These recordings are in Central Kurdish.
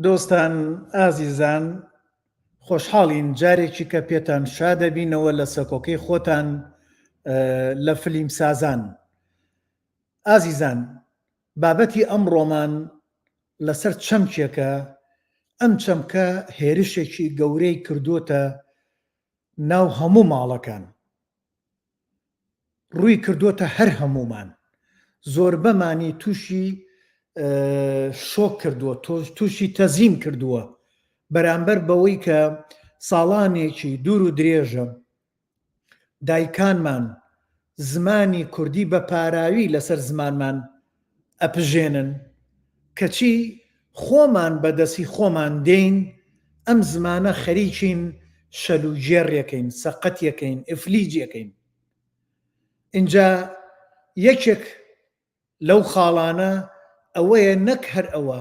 دۆستان ئازیزان خۆشحاڵین جارێکی کە پێتان شادەبینەوە لە سەکۆکەی خۆتان لە فلیم سازان ئازیزان بابەتی ئەمڕۆمان لەسەر چەمکێکە ئەم چەمکە هێرشێکی گەورەی کردوتە ناو هەموو ماڵەکان ڕووی کردووەتە هەر هەموومان، زۆربەمانی تووشی شۆک کردووە، تووشی تەزین کردووە بەرامبەر بەوەی کە ساڵانێکی دوور و درێژە دایکانمان زمانی کوردی بە پاراوی لەسەر زمانمان ئەپژێنن، کەچی خۆمان بە دەستی خۆمان دێین ئەم زمانە خەریکین شەل و گێڕیەکەین، سەقەتیەکەین، ئفلیجیەکەین. ئینجا یەکێک لەو خاڵانە ئەوەیە نەک هەر ئەوە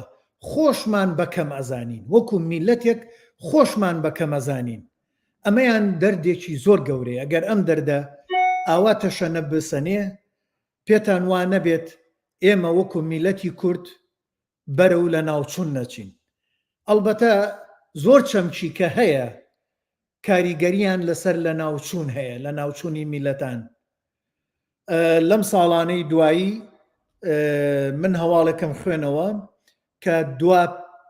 خۆشمان بە کەم ئەزانین، وەکو میللەتێک خۆشمان بە کەم ئەزانین، ئەمەیان دەردێکی زۆر گەورەیە، گەر ئەم دەردە ئاوا تەشەنە بسەنێ پێتان وا نەبێت ئێمە وەکو میللەتی کورد بەرەو لەناوچون نەچین. ئەڵبەتە زۆر چەمکی کە هەیە کاریگەریان لەسەر لەناوچوون هەیە، لەناوچوونی میللەتان. لەم ساڵانەی دوایی من هەواڵێکم خوێنەوە کە دوا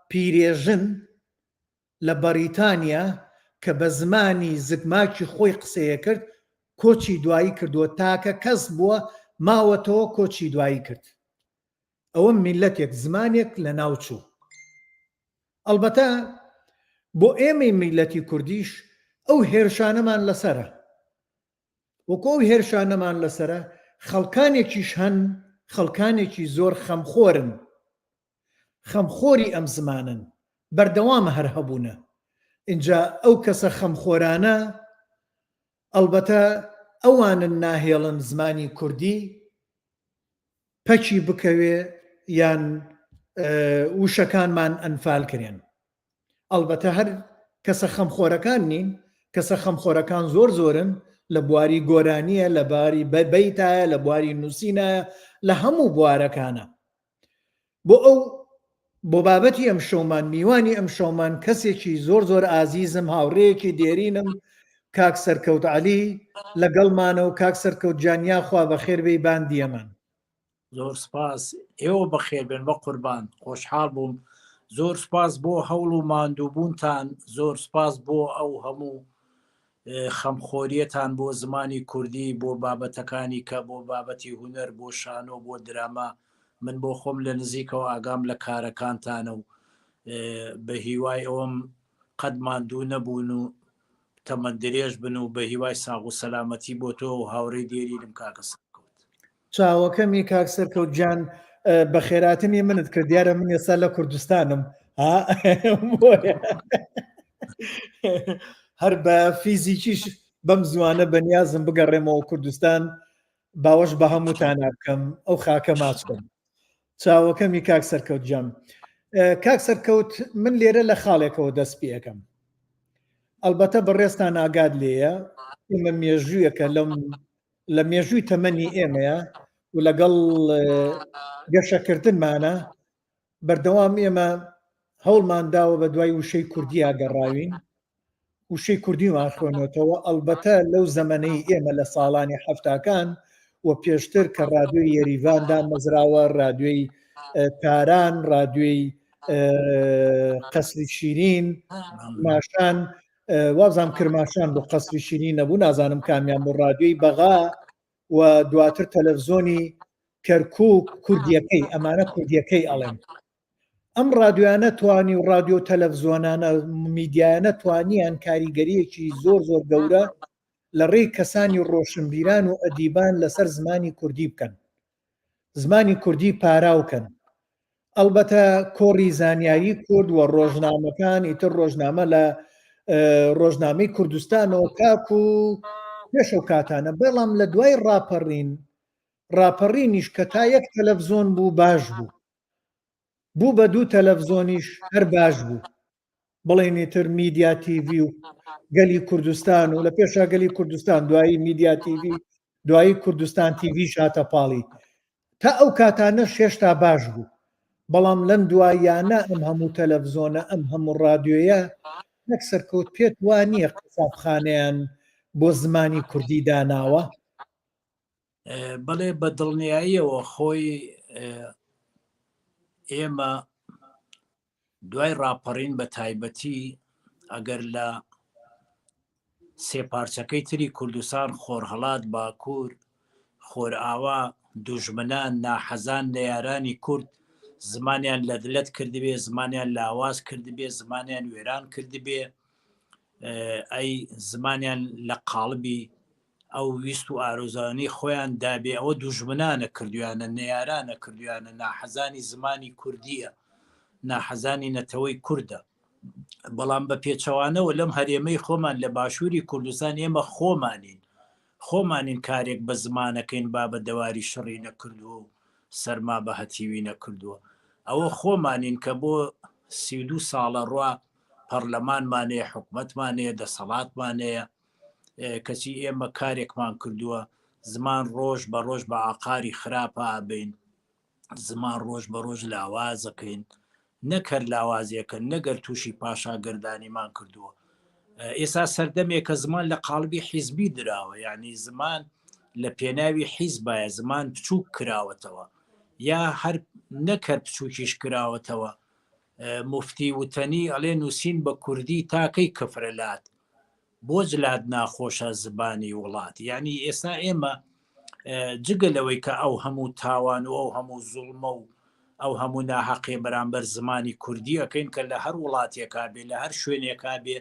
پیرێژن لە بەڕیتانیا کە بە زمانی زگماکی خۆی قسەیەکرد کۆچی دوایی کردووە، تاکە کەس بووە ماوەتەوە کۆچی دوایی کرد. ئەوە میللەتێک زمانێک لەناو چوو. ئەڵبەتە بۆ ئێمەی میللەتی کوردیش ئەو هێرشانەمان لەسەرە. وەکو ئەو هێرشانەمان لەسەرە خەڵکانێکیش هەن خەڵکانێکی زۆر خەمخۆرن. خەمخۆری ئەم زمانەن. بەردەوام هەر هەبوونە. ئینجا ئەو کەسە خەمخۆرانە ئەڵبەتە ئەوانن ناهێڵن زمانی کوردی پەکی بکەوێ یان وشەکانمان ئەنفال کرێن. ئەڵبەتە هەر کەسە خەمخۆرەکان نین، کەسە خەمخۆرەکان زۆر زۆرن لە بواری گۆرانیە، لە باری بەیتایە، لە بواری نووسینایە، لە هەموو بوارەکانە. بۆ ئەو بۆ بابەتی ئەم شەومان میوانی ئەم شەومان کەسێکی زۆر زۆر ئازیزم هاوڕێیەکی دێرینم کاک سەرکەوت عەلی لەگەڵمانە و کاک سەرکەوت گیان یاخوا بەخێر بێی باندیەمان. زۆر سپاس ئێوە بەخێر بێن بە قوربان خۆشحاڵ بووم زۆر سپاس بۆ هەوڵ و ماندووبوونتان زۆر سپاس بۆ ئەو هەموو خەمخۆریەتان بۆ زمانی کوردی بۆ بابەتەکانی کە بۆ بابەتی هونەر بۆ شانۆ بۆ دراما من بۆ خۆم لە نزیکەوە ئاگام لە کارەکانتانە و بە هیوای ئەوم قەت ماندوو نەبوون و تەمەن درێژ بن و بە هیوای ساغ و سەلامەتی بۆ تۆ و هاوڕێی دێرینم کاکە سەرکەوت. چاوەکەمی کاک سەرکەوت گیان بەخێراتنی منت کرد دیارە من ئێستا لە کوردستانم هەر بە فیزیکیش بەم زوانە بەنیازم بگەڕێمەوە کوردستان باوەش بە هەمووتانا بکەم ئەو خاکە ماچ بکەم چاوەکەمی کاک سەرکەوت گیان کاک سەرکەوت من لێرە لە خاڵێکەوە دەست پێەکەم ئەلبەتە بەڕێزتان ئاگاد لێیە ئێمە مێژوویەکە لەم لە مێژووی تەمەنی ئێمەیە و لەگەڵ گەشەکردنمانە بەردەوام ئێمە هەوڵمان داوە بە دوای وشەی کوردیا گەڕاوین وشەی کوردیمان خوێنێتەوە ئەلبەتە لەو زەمەنەی ئێمە لە ساڵانی حەفتاکان و پێشتر کە رادیۆی یەریڤان دامەزراوە رادیۆی تاران رادیۆی قەسری شیرین ماشان وابزانم کرماشان بۆ قەسری شیرین نەبوو نازانم کامیان بۆ رادیۆی بەغا و دواتر تەلەڤزۆنی کەرکک کوردیەکەی ئەمانە کوردیەکەی ئەڵێن ئەم ڕادیۆیانە توانی و ڕادیۆ تەلەڤزیۆنانە میدیایانە توانیان کاریگەریەکی زۆر زۆر گەورە لە ڕێی کەسانی ڕۆشنبیران و ئەدیبان لەسەر زمانی کوردی بکەن زمانی کوردی پاراوکەن ئەڵبەتە کۆڕی زانیاری کورد و ڕۆژنامەکان ئیتر ڕۆژنامە لە ڕۆژنامەی کوردستانەوە تاکو پێش ئەو کاتانە بەڵام لە دوای ڕاپەڕین ڕاپەڕینیش کە تا یەک تەلەفزۆن بوو باش بوو بوو بە دوو تەلەفزۆنیش هەر باش بوو بڵێن ئیتر میدیا تیڤی و گەلی کوردستان و لە پێشا گەلی کوردستان دوایی میدیا تیڤی دوایی کوردستان تیڤیش هاتە پاڵی تا ئەو کاتانە هێشتا باش بوو. بەڵام لەم دواییانە ئەم هەموو تەلەفزۆنە ئەم هەموو ڕادیۆیە نەک سەرکەوت پێت وا نییە قەسابخانەیان بۆ زمانی کوردی داناوە؟ بەڵێ بە دڵنیاییەوە خۆی ئێمە دوای ڕاپەڕین بە تایبەتی ئەگەر لە سێ پارچەکەی تری کوردستان خۆرهەڵات، باکوور، خۆرئاوا، دوژمنان، ناحەزان، نەیارانی کورد زمانیان لەتلەت کردبێ، زمانیان لاواز کردبێ، زمانیان وێران کردبێ، ئەی زمانیان لە قاڵبی ئەو ویست و ئارەزوانەی خۆیان دابێ ئەوە دوژمنانە کردویانە نەیارانە کردویانە ناحەزانی زمانی کوردیە ناحەزانی نەتەوەی کوردە بەڵام بە پێچەوانەوە لەم هەرێمەی خۆمان لە باشووری کوردستان ئێمە خۆمانین خۆمانین کارێک بە زمانەکەین با بە دەواری شڕی نەکردووە و سەرما بە هەتیوی نەکردووە ئەوە خۆمانین کە بۆ 32 ساڵە ڕوا پەرلەمانمان هەیە حکومەتمان هەیە دەسەڵاتمان هەیە کەچی ئێمە کارێکمان کردووە زمان ڕۆژ بە ڕۆژ بە ئاقاری خراپە ئابین زمان ڕۆژ بە ڕۆژ لاوازەکەین نەک هەر لاوازێکە نەگەر تووشی پاشاگەردانیمان کردووە ئێستا سەردەمێک کە زمان لە قاڵبی حیزبی دراوە یعنی زمان لە پێناوی حیزبایە زمان بچووک کراوەتەوە یا هەر نەکەر بچووکیش کراوەتەوە مفتی وتەنی ئەڵێ نووسین بە کوردی تاکەی کەفرەلات بۆچ لات ناخۆشە زبانی وڵات یعنی ئێستا ئێمە جگە لەوەی کە ئەو هەموو تاوان و ئەو هەموو زوڵمە و ئەو هەموو ناحەقێ بەرامبەر زمانی کوردی ئەەکەین کە لە هەر وڵاتێکا بێ لە هەر شوێنێکا بێ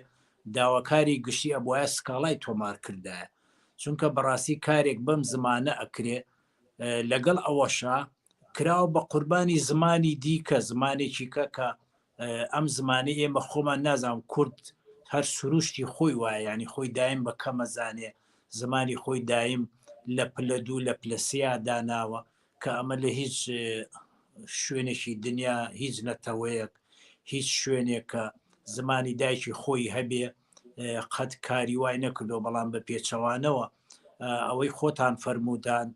داواکاری گشتی ئەبواە سکاڵای تۆمار کردایە چونکە بەڕاستی کارێک بەم زمانە ئەکرێ لەگەڵ ئەوەشا کراوە بە قوربانی زمانی دیکە زمانێکی کە کە ئەم زمانەی ئێمە خۆمان نازانم کورد هەر سروشتی خۆی وایە ینی خۆی دایم بە کەمەزانێ زمانی خۆی دایم لە پلە دوو لە پلە سیا داناوە کە ئەمە لە هیچ شوێنێکی دنیا هیچ نەتەوەیەک هیچ شوێنێک کە زمانی دایکی خۆی هەبێ قەت کاری وای نەکردو بەڵام بە پێچەوانەوە ئەوەی خۆتان فەرموودان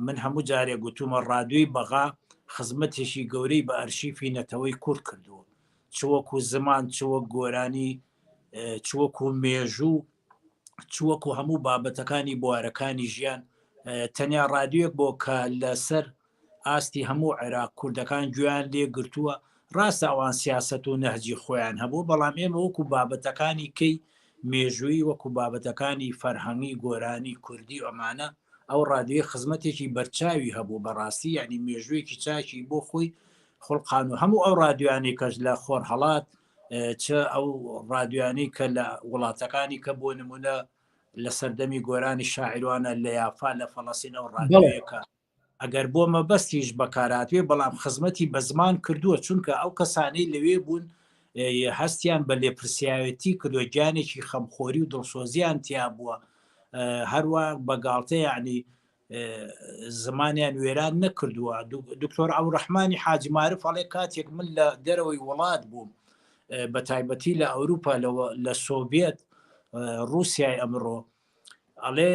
من هەموو جارێک گوتومە ڕادیۆی بەغا خزمەتێکی گەورەی بە ئەرشیفی نەتەوەی کورد کردووە چ وەکو زمان چ وەک گۆرانی چ وەکو مێژوو چ وەکو هەموو بابەتەکانی بوارەکانی ژیان تەنیا ڕادیۆیەک بۆ کە لەسەر ئاستی هەموو عێراق کوردەکان گوێیان لێ گرتووە ڕاستە ئەوان سیاسەت و نەهجی خۆیان هەبوو بەڵام ئێمە وەکو بابەتەکانی کەی مێژووی وەکو بابەتەکانی فەرهەنگی گۆرانی کوردی ئەمانە ئەو ڕادیۆی خزمەتێکی بەرچاوی هەبوو بەڕاستی یعنی مێژوویەکی چاکی بۆ خۆی خوڵقان و هەموو ئەو ڕادیۆیانەی کەش لە خۆرهەڵات چ ئەو ڕادیۆیانەی کە لە وڵاتەکانی کە بۆ نمونە لە سەردەمی گۆرانی شاعیروانە لە یافا لە فەڵەسین ئەو ڕادیۆیەکە ئەگەر بۆ مەبەستیش بەکارهاتبێ بەڵام خزمەتی بە زمان کردووە چونکە ئەو کەسانەی لەوێ بوون هەستیان بە لێپرسیاوێتی کردووە گیانێکی خەمخۆری و دڵسۆزیان تیا بووە هەروە بە گاڵتە یعنی زمانیان وێران نەکردووە دکتۆر عەبدوڕەحمانی حاجی مارف ئەڵێ کاتێک من لە دەرەوەی وڵات بووم بە تایبەتی لە ئەوروپا لە سۆڤێت رووسای ئەمڕۆ ئەڵێ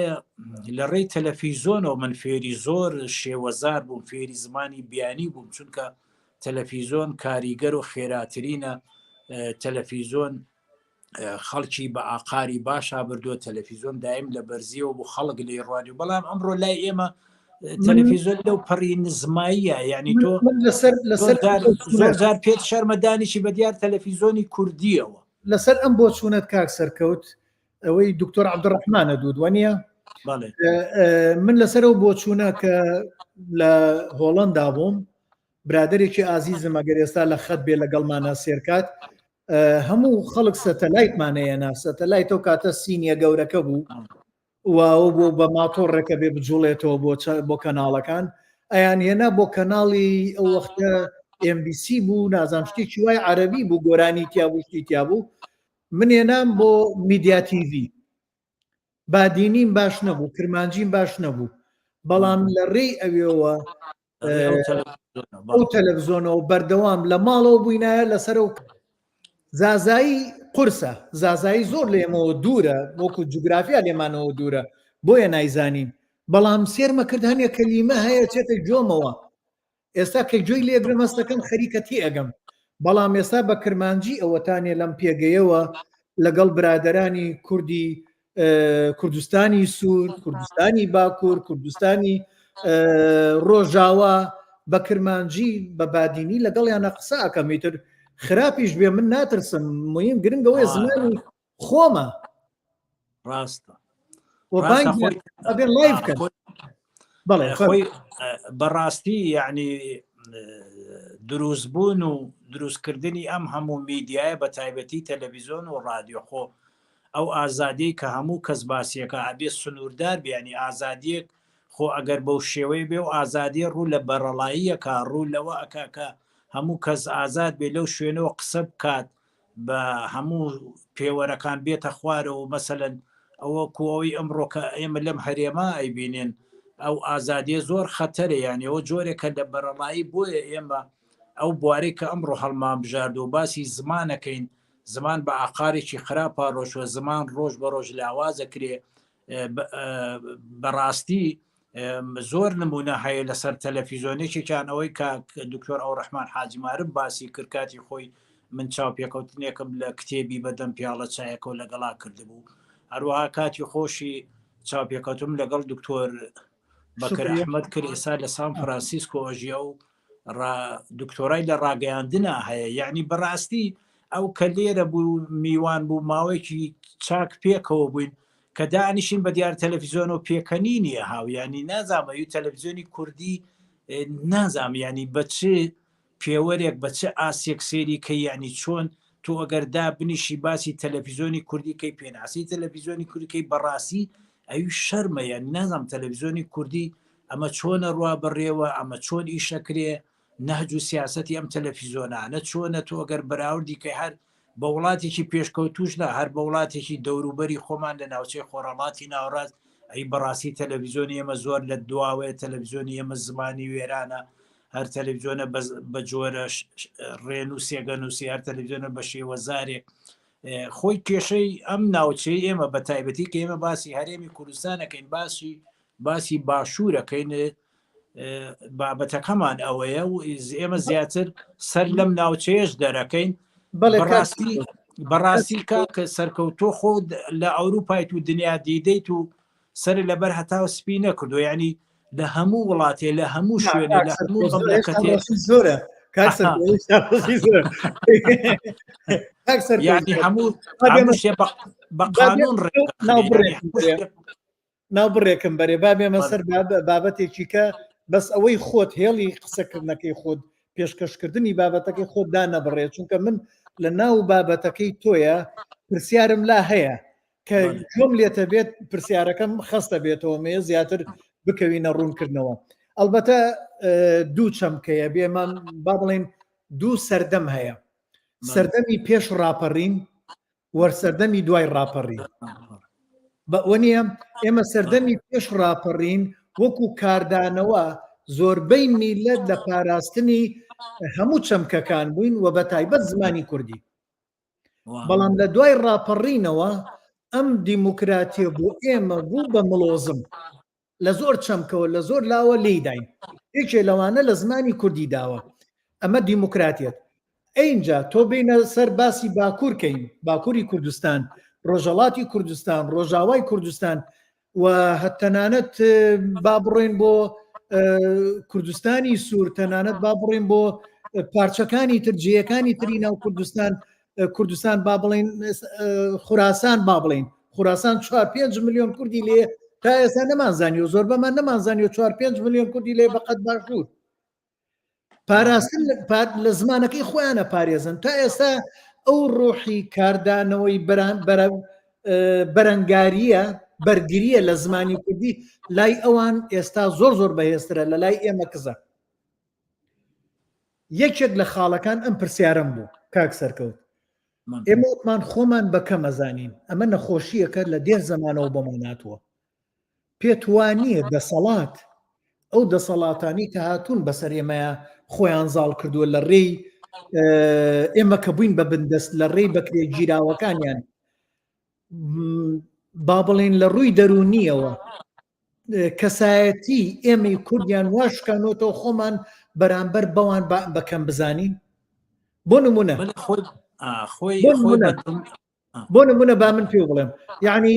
لە ڕێی تەلەفیزۆنەوە من فێری زۆر شێوەزار بووم فێری زمانی بیانی بووم چونکە تەلەفیزۆن کاریگەر و خێراترینە تەلەفیزۆن خەڵکی بە ئاقاری باشا بردووە تەلەفیزۆن دایم لە بەرزیەوە بۆ خەڵک لێ ڕوانی بەڵام ئەمڕۆ لای ئێمە تەلەفیزۆن لەو پەڕی نزماییە یعنی تۆ لەسەر لەسەر زۆر جار پێت شەرمەدانیشی بە دیار تەلەفیزۆنی کوردیەوە لەسەر ئەم بۆچوونەت کاک سەرکەوت ئەوەی دکتۆر عبدڕحمانە دوود وە نیە من لەسەر ئەو بۆچوونە کە لە هۆڵندا بووم برادێکی ئازیزم ئەگەر ئێستا لە خەت بێ لەگەڵمانە سێرکات هەموو خەڵک سەتەلایتمانەیەنا سەتەلایت ئەو کاتە سینیە گەورەکە بوو واوە بۆ بە ماتۆڕێکە بێ بجوڵێتەوە بۆ بۆ کەناڵەکان ئەیان هێنا بۆ کەناڵی ئەو وەختە MBC بوو نازام شتێکی وای عەربی بوو گۆرانی تیا بوو شتی تیا بوو من هێنام بۆ میدیا تیڤی بادینیم باش نەبوو کرمانجیم باش نەبوو بەڵام لە ڕێی ئەوێەوە ئەو تەلەڤزیۆنەوە بەردەوام لە ماڵەوە بووینایە لەسەر و زازایی قورسە زازایی زۆر لە ئێمەوە دوورە وەکو جوگرافیا لێمانەوە دوورە بۆیە نایزانین بەڵام سێرمە کرد هەنێ کەلیمە هەیە چێتە گۆمەوە. ئێستا کە گوێی لێگرم هەستەکەم خەریکە تێ ئەگەم بەڵام ئێستا بە کرمانجی ئەوەتانێ لەم پێگەیەوە لەگەڵ برادرانی کوردی کوردستانی سوور کوردستانی باکوور کوردستانی ڕۆژاوا بە کرمانجی بە بادینی لەگەڵیانە قسە ئەکەم ئیتر خراپیش بێ من ناترسم مهم گرنگەوەی زمانی خۆمە ڕاستە خۆی بەڕاستی یعنی دروستبوون و دروستکردنی ئەم هەموو میدیایە بە تایبەتی تەلەڤیزیۆن و ڕادیۆ خۆ ئەو ئازادیەی کە هەموو کەس باسیەکە ئەبێ سنووردار بیانی ئازادیەک خۆ ئەگەر بەو شێوەی بێ و ئازادی ڕوو لە بەرەڵاییەکە ڕوو لەوە ئەکا کە هەموو کەس ئازاد بێ لەو شوێنەوە قسە بکات بە هەموو پێوەرەکان بێتە خوارەوە مەسەلەن ئەوە کو ئەوەی ئەمڕۆ کە ئێمە لەم هەرێمە ئەیبینێن ئەو ئازادیە زۆر خەتەرە یان ئەوە جۆرێکە لە بەرەڵایی بۆیە ئێمە ئەو بوارەی کە ئەمڕۆ هەڵمان بژارد و باسی زمانەکەین زمان بە ئاقارێکی خراپا ڕۆشوە زمان ڕۆژ بە ڕۆژ لاوازەکرێ بەڕاستی زۆر نمونە هەیە لەسەر تەلەفیزۆن یەکێکیان ئەوەی کە دکتۆر ئەو ڕەحمان حاجی مارف باسی کرد کاتی خۆی من چاوپێکەوتنێکم لە کتێبی بەدەم پیاڵە چایەکەوە لەگەڵا کردبوو هەروەها کاتی خۆشی چاوپێکەوتم لەگەڵ دکتۆر بەکر ئەحمەد کرد ئێستا لە سان فرانسیسکۆ ئەژیە و دکتۆرای لە ڕاگەیاندنا هەیە یعنی بەڕاستی ئەو کە لێرە بوو میوان بوو ماوەیەکی چاک پێکەوە بووین کە دانیشین بە دیار تەلەفیزیۆن و پێکەنینی هاو ینی نازانم ئەوی تەلەفیزیۆنی کوردی نازانم ینی بە چ پێوەرێک بە چ ئاسێک سێری کە یعنی چۆن تۆ ئەگەر دا بنیشی باسی تەلەفیزیۆنی کوردی کەی پێناسی تەلەفیزیۆنی کوردیکەی بەڕاستی ئەوی شەرمە یعنی نازانم تەلەفیزیۆنی کوردی ئەمە چۆنە ڕوا بەڕێوە ئەمە چۆن ئیشەکرێ نەهج و سیاسەتی ئەم تەلەفیزۆنانە چۆنە تۆ ئەگەر بەراوردی کەی هەر بە وڵاتێکی پێشکەوتوش نا هەر بە وڵاتێکی دەوروبەری خۆمان لە ناوچەی خۆڕەڵاتی ناوەڕاست ئەی بەڕاستی تەلەڤیزیۆنی ئێمە زۆر لە دواوەیە تەلەڤیزیۆنی ئێمە زمانی وێرانە هەر تەلەڤیزیۆنە بە جۆرە ڕێنووسێگە نووسی هەر تەلەڤیزیۆنە بە شێوەزارێک خۆی کێشەی ئەم ناوچەی ئێمە بە تایبەتی کە ئێمە باسی هەرێمی کوردستانەکەین باسی باسی باشوورەکەین بابەتەکەمان ئەوەیە و ئێمە زیاتر سەر لەم ناوچەیەش دەرەکەین بەڕاستی بەڕاستی کاکە سەرکەوتۆ خۆ لە ئەوروپایت و دنیا دیدەیت و سەر لەبەر هەتاو سپی نەکردو ینی لە هەموو وڵاتێ لە هەموو شوێنێ لە هەموو مەملەکەتێ زۆرە هەموو بە قانون ناو بڕێکم بەرێ با بێمە سەر بابەتێکی کە بەس ئەوەی خۆت هێڵی قسەکردنەکەی خۆت پێشکەشکردنی بابەتەکەی خۆت دانەبڕێ چونکە من لە ناو بابەتەکەی تۆیە پرسیارم لا هەیە کە گوێم لێتە بێت پرسیارەکەم خەستە بێتەوە مێ زیاتر بکەوینە ڕوونکردنەوە ئەلبەتە دوو چەمکەیە بێمان با بڵێن دوو سەردەم هەیە سەردەمی پێش ڕاپەڕین وەر سەردەمی دوای ڕاپەڕین بەوە نییە ئێمە سەردەمی پێش ڕاپەڕین وەکو کاردانەوە زۆربەی میلەت لە پاراستنی هەموو چەمکەکان بووین و بە تایبەت زمانی کوردی بەڵام لە دوای ڕاپەڕینەوە ئەم دیموکراتیە بۆ ئێمە بوو بە مڵۆزم لە زۆر چەمکەوە لە زۆر لاوە لێی داین یەکێ لەوانە لە زمانی کوردی داوە ئەمە دیموکراتیەت ئەینجا تۆ بینە سەر باسی باکوور کەین باکووری کوردستان ڕۆژەڵاتی کوردستان ڕۆژاوای کوردستان و هەتەنانەت با بڕۆین بۆ کوردستانی سوور تەنانەت با بڕۆین بۆ پارچەکانی تر جێیەکانی تری ناو کوردستان کوردستان با بڵین خوراسان با بڵین خوراسان 4 5 میلیۆن کوردی لێ تا ئێستا نەمانزانی و زۆربەمان نەمانزانی و 4 5 میلیۆن کوردی لێ بەقەت باشوور پاراستن لە زمانەکەی خۆیانە پارێزن تا ئێستا ئەو ڕۆحی کاردانەوەی بەرەنگاریە بەرگریە لە زمانی کوردی لای ئەوان ئێستا زۆر زۆر بەهێزترە لە لای ئێمە کزە یەکێک لە خاڵەکان ئەم پرسیارم بوو کاک سەرکەوت ئێمە وتمان خۆمان بە کەم ئەزانین ئەمە نەخۆشیەکە لە دێر زەمانەوە بۆمان هاتووە پێت وا نییە دەسەڵات ئەو دەسەڵاتانی کە هاتوون بەسەر ئێمەیە خۆیان زاڵ کردووە لە ڕێی ئێمە کە بووین بە بندەست لە ڕێی بەکرێ گیراوەکانیان با بڵێن لە ڕووی دەروونیەوە کەسایەتی ئێمەی کوردیان وا شکانۆتەوە خۆمان بەرامبەر بەوان بە کەم بزانین؟ بۆ نمونە خۆی بۆ نمونە با من پێ بڵێم یعنی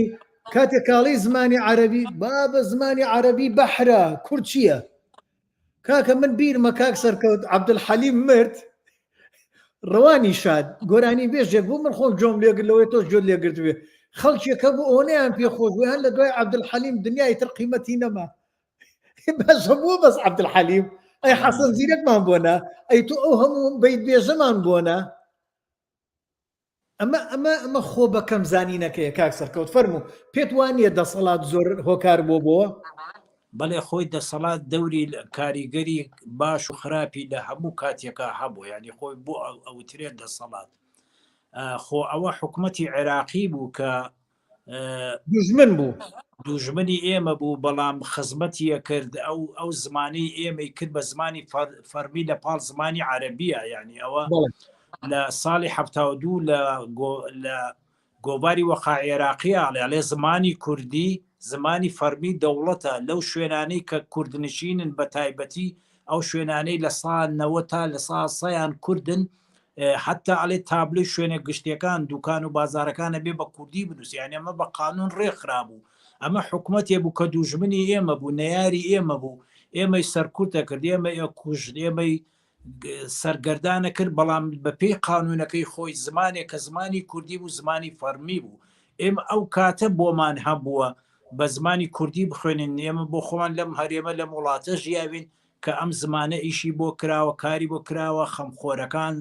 کاتێک کاڵی زمانی عەربی با بە زمانی عەربی بەحرە کورد چییە؟ کاکە من بیرمە کاک سەرکەوت عەبدولحەلیم مرد ڕەوانی شاد گۆرانی بێژێک بوو من خۆم جۆم لێگر لەوەی تۆش جۆت لێگرت بێ خەڵکێکە بوو ئەوەنەیان پێ خۆش بوو هەر لە دوای عەبدولحەلیم دنیای تر قیمەتی نەما باشە بۆ بەس عەبدولحەلیم ئەی حەسەن زیرەکمان بۆ نا ئەی تۆ ئەو هەموو بەیت بێژەمان بۆ نا ئەمە ئەمە ئەمە خۆ بە کەم زانینەکەیە کاک سەرکەوت فەرموو پێت وا نییە دەسەڵات زۆر هۆکار بۆ بۆوە؟ بەڵێ خۆی دەسەڵات دەوری کاریگەری باش و خراپی لە هەموو کاتێکا هەبوو یعنی خۆی بۆ ئەوترێت دەسەڵات خۆ ئەوە حکوومەتی عێراقی بوو کە دوژمن بوو دوژمنی ئێمە بوو بەڵام خزمەتیە کرد ئەو ئەو زمانی ئێمەی کرد بە زمانی فەرمی لە پاڵ زمانی عەربیە یعنی ئەوە لە ساڵی ه دوو لە لە گۆڤاری وەقا عێراقی ئاڵێ زمانی کوردی زمانی فەرمی دەوڵەتە لەو شوێنانەی کە کوردنشینن بە تایبەتی ئەو شوێنانەی لە سا نەوە تا لە سا سەیان کوردن حتا ئەڵێ تابلۆی شوێنە گشتیەکان دوکان و بازارەکان ئەبێ بە کوردی بنووسی یعنی ئەمە بە قانون ڕێکخرابوو ئەمە حکومەتێ بوو کە دوژمنی ئێمە بوو نەیاری ئێمە بوو ئێمەی سەرکوتە کرد ئێمە کوژ ئێمەی سەرگەردانە کرد بەڵام بە پێی قانونەکەی خۆی زمانێک کە زمانی کوردی بوو زمانی فەرمی بوو ئێمە ئەو کاتە بۆمان هەبووە بە زمانی کوردی بخوێنین ئێمە بۆ خۆمان لەم هەرێمە لەم وڵاتە ژیاوین کە ئەم زمانە ئیشی بۆ کراوە، کاری بۆ کراوە، خەمخۆرەکان،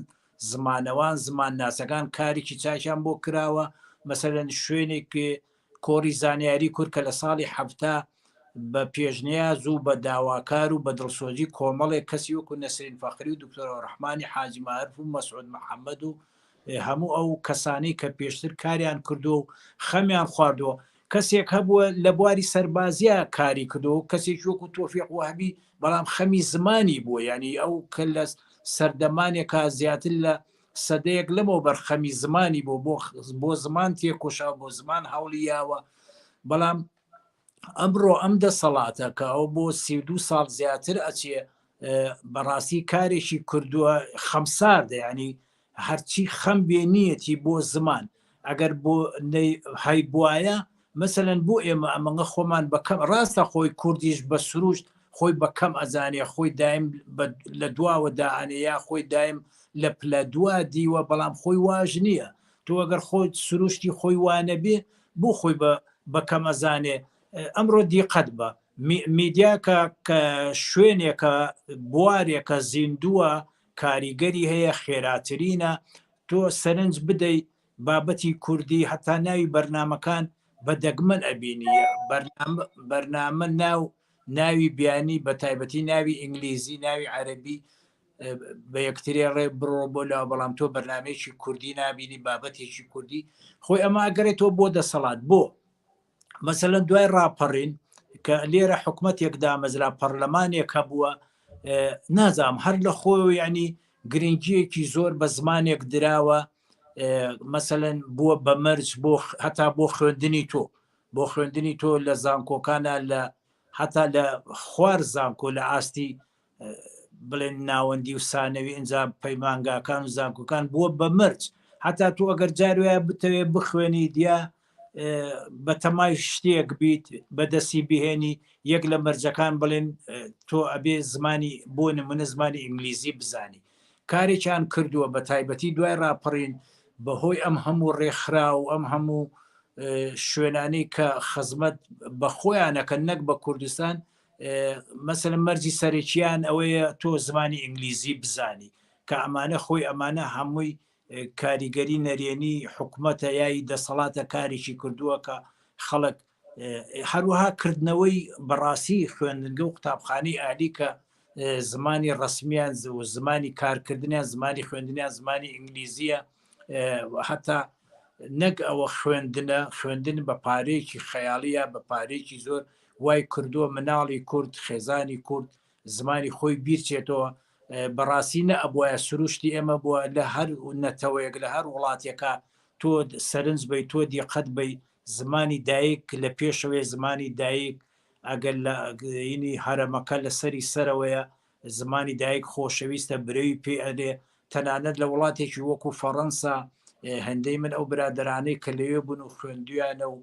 زمانەوان، زمانناسەکان کارێکی چاکیان بۆ کراوە، مەسەلەن شوێنێک کۆڕی زانیاری کورد کە لە ساڵی 70 بە پێشنیاز و بە داواکار و بە دڵسۆزی کۆمەڵێک کەسی وەکو نەسرین فەخری و دکتۆر ڕەحمانی حاجی مارف و مەسعود محەممەد و هەموو ئەو کەسانەی کە پێشتر کاریان کردووە و خەمیان خواردووە کەسێک هەبووە لە بواری سەربازیە کاری کردو کەسێکی وەکو تۆفیق وەهبی بەڵام خەمی زمانی بووە یعنی ئەو کە لە سەردەمانێکا زیاتر لە سەدەیەک لەمەوە بەر خەمی زمانی بۆ بۆ بۆ زمان تێکۆشا بۆ زمان هەوڵی یاوە بەڵام ئەمڕۆ ئەم دەسەڵاتە کە ئەو بۆ 32 ساڵ زیاتر ئەچێ بەڕاستی کارێکی کردووە خەمساردە ینی هەرچی خەم بێ نیەتی بۆ زمان ئەگەر بۆ هەیبوایە مەسەلەن بۆ ئێمە ئەمەngە خۆمان بەکەم ڕاستە خۆی کوردیش بە سروشت خۆی بە کەم ئەزانێ خۆی دایم لە دواوە دائەنێ یا خۆی دایم لە پلە دوا دیوە بەڵام خۆی واژ نییە تۆ ئەگەر خۆی سروشتی خۆی وانەبێ بۆ خۆی بە بەکەم ئەزانێ ئەمڕۆ دیقەت بە میدیا کە کە شوێنێکە بوارێکە زیندووە کاریگەری هەیە خێراترینە تۆ سەرنج بدەی بابەتی کوردی هەتا ناوی بەرنمەکان بە دەگمەن ئەبینی بەرنامە ناو ناوی بیانی بە تایبەتی ناوی ئینگلیزی ناوی عەربی بە یەکترێ ڕێ بڕۆ بۆ لا بەڵام تۆ بەرنمەیەکی کوردی نابینی بابەتێکی کوردی خۆی ئەمە ئەگەرێتەوە بۆ دەسەڵات بۆ مەسەلەن دوای ڕاپەڕین کە لێرە حکومەتێک دامەزرا پەرلەمانێک هەبووە نازام هەر لە خۆ ینی گرنگیەکی زۆر بە زمانێک دراوە مەسەەن بووە بە مەرج بۆ هەتا بۆ خوێندنی تۆ بۆ خوێندنی تۆ لە زانکۆکانە لە هەتا لە خوار زانکۆ لە ئاستی بڵێن ناوەندی و سانەوی ئینجا پەیمانگاکان و زانکۆکان بووە بە مەرج هەتا تۆ ئەگەر جاروایە بتەوێ بخوێنی دیا بەتەمای شتێک بیت بەدەستی بهێنی یەک لە مەرجەکان بڵێن تۆ ئەبێ زمانی بۆ نمونە زمانی ئینگلیزی بزانی کارێکیان کردووە بە تایبەتی دوای راپەڕین بەهۆی ئەم هەموو ڕێکخرا و ئەم هەموو شوێنانەی کە خزمەت بە خۆیانەکەن نەک بە کوردستان مەسەلەن مەرجی سەرەکیان ئەوەیە تۆ زمانی ئینگلیزی بزانی کە ئەمانە خۆی ئەمانە هەمووی کاریگەری نەرێنی حکومەتە یای دەسەڵاتە کارێکی کردووە کە خەڵک هەروەها کردنەوەی بەڕاستی خوێندنگە و قوتابخانەی ئالی کە زمانی ڕسمیان و زمانی کارکردنیان زمانی خوێندنیان زمانی ئینگلیزیە هەتا نەک ئەوە خوێندنە خوێندن بە پارەیەکی خەیاڵیە بە پارێکی زۆر وای کردووە مناڵی کورد خێزانی کورد زمانی خۆی بیرچێتەوە بەڕاستی نە ئەبواە سروشتی ئێمە بووە لە هەر نەتەوەیەک لە هەر وڵاتێکە تۆ سەرنج بی تۆ دیقەت بی زمانی دایک لە پێشەوەی زمانی دایک ئەگەر لە ینی هەرەمەکە لە سەری سەرەوەیە. زمانی دایک خۆشەویستە برەوی پێ ئەدێ تەنانەت لە وڵاتێکی وەکو فەڕەنسا هەندەی من ئەو برادەرانەی کە لەوێ بوون و خوێندویانە و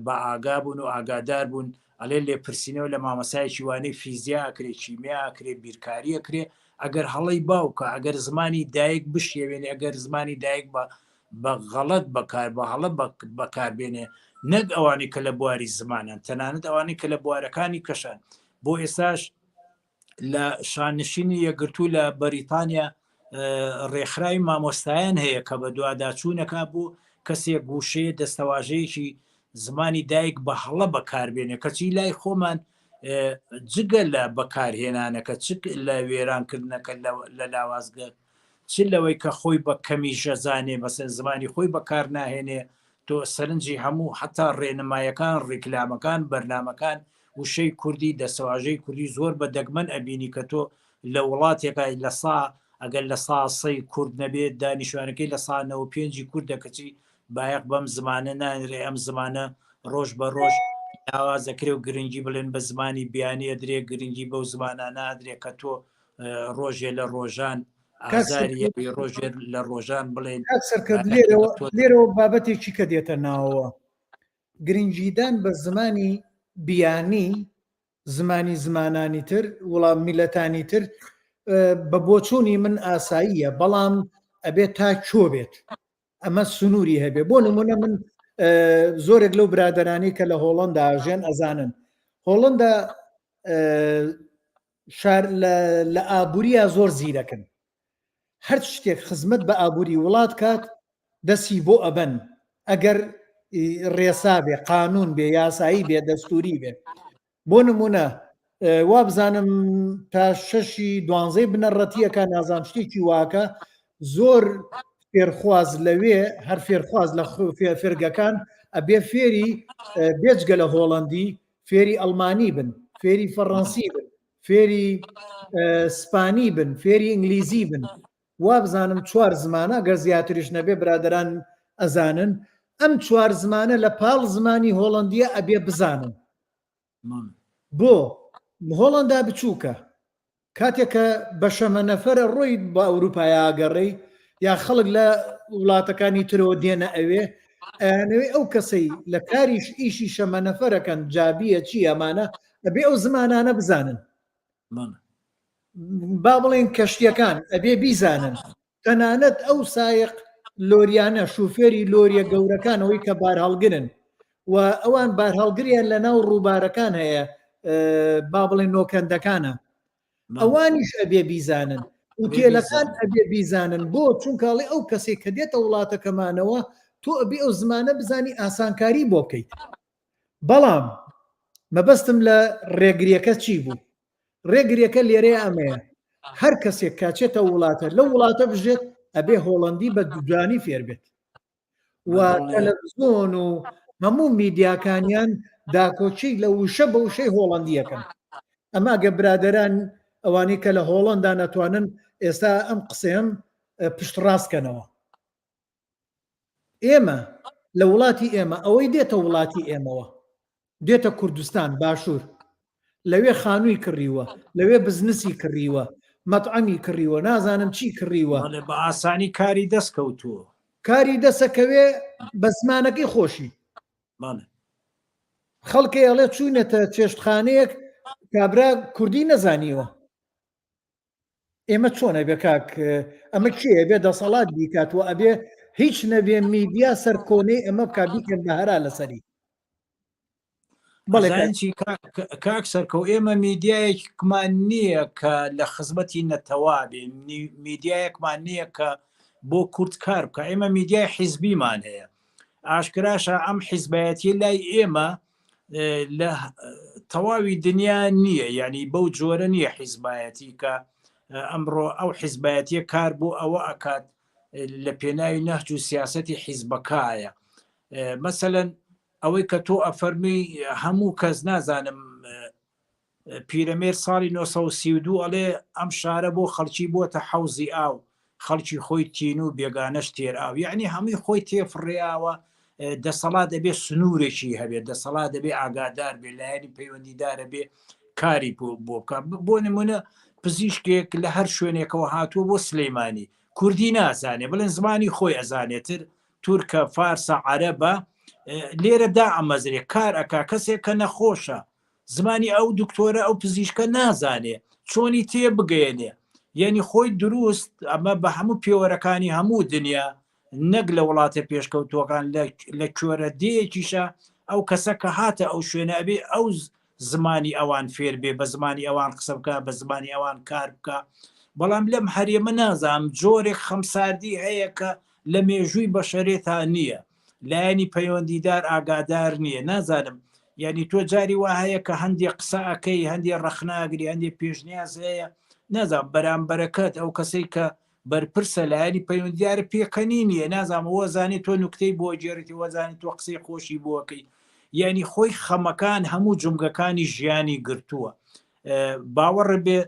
بە ئاگا بوون و ئاگادار بوون ئەلێ لێپرسینەوە لە مامەسایەکی وانەی فیزیا ئەکرێ کیمیا ئەکرێ بیرکاری ئەکرێ ئەگەر هەڵەی باوکە ئەگەر زمانی دایک بشێوێنێ ئەگەر زمانی دایک بە بە غەڵەت بەکار بە هەڵە بەکاربێنێ نەک ئەوانەی کە لە بواری زمانن تەنانەت ئەوانەی کە لە بوارەکانی کەشان بۆ ئێستاش لە شانشینی یەکگرتوو لە بەریتانیا ڕێکخراوی مامۆستایان هەیە کە بە دوواداچوونەکە بۆ کەسێک وشەیە دەستەواژەیەکی زمانی دایک بە هەڵە بەکاربێنێ کەچی لای خۆمان جگە لە بەکارهێنانەکە چ لە وێرانکردنەکە لە لاوازگە چ لەوەی کە خۆی بە کەمی ژەزانێ بەسەر زمانی خۆی بەکار ناهێنێ تۆ سەرنجی هەموو حتا ڕێنمایەکان ڕیکلامەکان بەرنمەکان وشەی کوردی دەسەواژەی کوردی زۆر بە دەگمەن ئەبینی کە تۆ لە وڵاتێکای لە سا ئەگەر لە سا سەی کورد نەبێت دانیشوانەکەی لە سا نەوە پێنجی کوردە کەچی بایەخ بەم زمانە نانرێ ئەم زمانە ڕۆژ بە ڕۆژ لاواز دەکرێ و گرنگی بڵێن بە زمانی بیانی ئەدرێ گرنگی بەو زمانە نادرێ کە تۆ ڕۆژێ لە ڕۆژان ئازاری ڕۆژێ لە ڕۆژان بڵێن سەرکرد لێرەوە لێرەوە بابەتێکی کە دێتە ناوەوە گرنگیدان بە زمانی بیانی زمانی زمانانی تر وڵام میلەتانی تر بە بۆچوونی من ئاساییە بەڵام ئەبێت تا کۆ بێت ئەمە سنووری هەبێ بۆ نمونە من زۆرێک لەو برادرانی کە لە هۆڵندا ژێن ئەزانن هۆڵندا شار لە ئابووریە زۆر زیرەکن هەر شتێک خزمەت بە ئابووری وڵات کات دەسی بۆ ئەبەن ئەگەر ڕێسا بێ قانون بێ یاسایی بێ دەستوری بێ بۆ نمونە وابزانم تا شەشی دوانزەی بنەڕەتیەکە نازان شتێکی واکە زۆر فێرخواز لەوێ هەر فێرخواز لە فێرگەکان ئەبێ فێری بێجگە لە هۆڵندی فێری ئەڵمانی بن فێری فەڕەنسی بن فێری سپانی بن فێری ئینگلیزی بن وابزانم چوار زمانە گەر زیاتریش نەبێ برادران ئەزانن ئەم چوار زمانە لە پاڵ زمانی هۆڵندیە ئەبێ بزانن بۆ هۆڵندا بچووکە کاتێک کە بە شەمەنەفەرە ڕۆی بە ئەوروپای ئاگەڕێی یا خەڵک لە وڵاتەکانی ترەوە دێنە ئەوێ ئەیانەوێ ئەو کەسەی لە کاریش ئیشی شەمەنەفەرەکەن جابیە چی ئەمانە ئەبێ ئەو زمانانە بزانن با بڵێن کەشتیەکان ئەبێ بیزانن تەنانەت ئەو سایق لۆریانە شوفێری لۆریە گەورەکانەوەی کە بارهەڵگرن و ئەوان بارهەڵگریان لە ناو ڕووبارەکان هەیە با بڵێن نۆکەندەکانە ئەوانیش ئەبێ بیزانن وتێلەکان ئەبێ بیزانن بۆ چونکاڵی ئەو کەسێک کە دێتە وڵاتەکەمانەوە تۆ ئەبێ ئەو زمانە بزانی ئاسانکاری بۆ بکەیت بەڵام مەبەستم لە ڕێگریەکە چی بوو ڕێگریەکە لێرەیە ئەمەیە هەر کەسێک کاچێتە وڵاتە لەو وڵاتە بژێت ئەبێ هۆڵندی بە دوجانی فێر بێت و تەلەڤزیۆن و هەموو میدیاکانیان داکۆکی لە وشە بە وشەی هۆڵندیەکەن ئەمە گە برادران ئەوانەی کە لە هۆڵندا نەتوانن ئێستا ئەم قسەیەم پشتڕاستکەنەوە ئێمە لە وڵاتی ئێمە ئەوەی دێتە وڵاتی ئێمەوە دێتە کوردستان باشوور لەوێ خانووی کڕیوە لەوێ بزنسی کڕیوە مەتعەمی کڕیوە نازانم چی کڕیوە بە ئاسانی کاری دەست کەوتووە کاری دەسەکەوێ بە زمانەکەی خۆشی خەڵکێ ئەڵێ چوونەتە چێشتخانەیەک کابرا کوردی نەزانیوە ئێمە چۆن ئەبێ کاک ئەمە کێ ئەبێ دەسەڵات بیکات و ئەبێ هیچ نەبێ میدیا سەرکۆنەی ئەمە بکات بیکەن بە هەرا لەسەری بەڵێ کاک سەرکەو ئێمە میدیایەکمان نییە کە لە خزمەتی نەتەوا بێ میدیایەکمان نییە کە بۆ کورد کار بکە ئێمە میدیای حیزبیمان هەیە ئاشکراشە ئەم حیزبایەتی لای ئێمە لە تەواوی دنیا نییە یعنی بەو جۆرە نییە حیزبایەتی کە ئەمڕۆ ئەو حیزبایەتیە کار بۆ ئەوە ئەکات لە پێناوی نەهج و سیاستی حیزبەکایە مەسەەن ئەوەی کە تۆ ئەفەرمی هەموو کەس نازانم پیرەمێرد ساڵی 932 ئەڵێ ئەم شارە بۆ خەڵکی بۆتە حەوزی ئاو خەڵکی خۆی تین و بێگانەش تێر ئاو یعنی هەمووی خۆی تێفڕیاوە دەسەڵات دەبێ سنوورێکی هەبێت دەسەڵات دەبێ ئاگادار بێ لایەنی پەیوەندیدارە بێ کاری بۆ بکە بۆ نمونە. پزیشکێک لە هەر شوێنێکەوە هاتووە بۆ سلەیمانی کوردی نازانێ بڵێن زمانی خۆی ئەزانێتر تورکە فارسە عەرەبە لێرە دا ئەمەزرێ کار ئەکا کەسێک کە نەخۆشە زمانی ئەو دکتۆرە ئەو پزیشکە نازانێ چۆنی تێ بگەیەنێ یعنی خۆی دروست ئەمە بە هەموو پێوەرەکانی هەموو دنیا نەک لە وڵاتە پێشکەوتووەکان لە کوێرە دێیەکیشە ئەو کەسە کە هاتە ئەو شوێنە ئەبێ ئەو زمانی ئەوان فێر بێ بە زمانی ئەوان قسە بکە بە زمانی ئەوان کار بکە بەڵام لەم هەرێمە نازانم جۆرێک خەمساردی هەیە کە لە مێژووی بەشەرێتا نییە لایەنی پەیوەندیدار ئاگادار نییە نازانم یعنی تۆ جاری وا هەیە کە هەندێک قسە ئەەکەی هەندێک ڕەخناگری هەندێک پێشنیاز هەیە نازانم بەرامبەرەکەت ئەو کەسەی کە بەرپرسە لایەنی پەیوەندیدارە پێکەنی نییە نازانم وەزانێ تۆ نوکتەی بۆ گێڕیتی وەزانێ تۆ قسەی خۆشی بۆکەی یعنی خۆی خەمەکان هەموو جومگەکانی ژیانی گرتووە باوەڕ بێ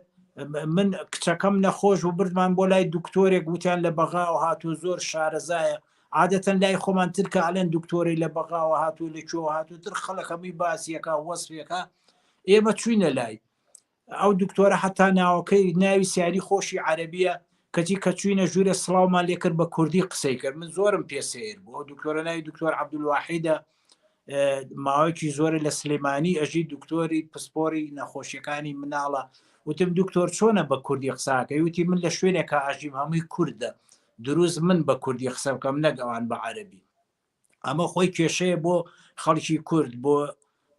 من کچەکەم نەخۆش و بردمان بۆ لای دکتۆرێک وتیان لە بەغاوە هاتوو زۆر شارەزایە عادەتەن لای خۆمان ترکە ئەلێن دکتۆری لە بەغاوە هاتوو لە کوێوە هاتوو تر خەڵک هەمووی باسیەکە وەسفێکە ئێمە چوینە لای ئەو دکتۆرە حتا ناوەکەی ناوی سیاری خۆشی عەربیە کەچی کە چوینە ژوورێ سڵاومان لێکرد بە کوردی قسەی کرد من زۆرم پێ سەیر بوو ئەو دکتۆرە ناوی دکتۆر عەبدولواحیدە ماوەیەکی زۆرە لە سلێمانی ئەژی دکتۆری پسپۆری نەخۆشیەکانی مناڵە وتم دکتۆر چۆنە بە کوردی قساکەی وتی من لە شوێنێکە ئەژیم هەمووی کوردە دروست من بە کوردی قسە بکەم نەک ئەوان بە عەربی ئەمە خۆی کێشەیە بۆ خەڵکی کورد بۆ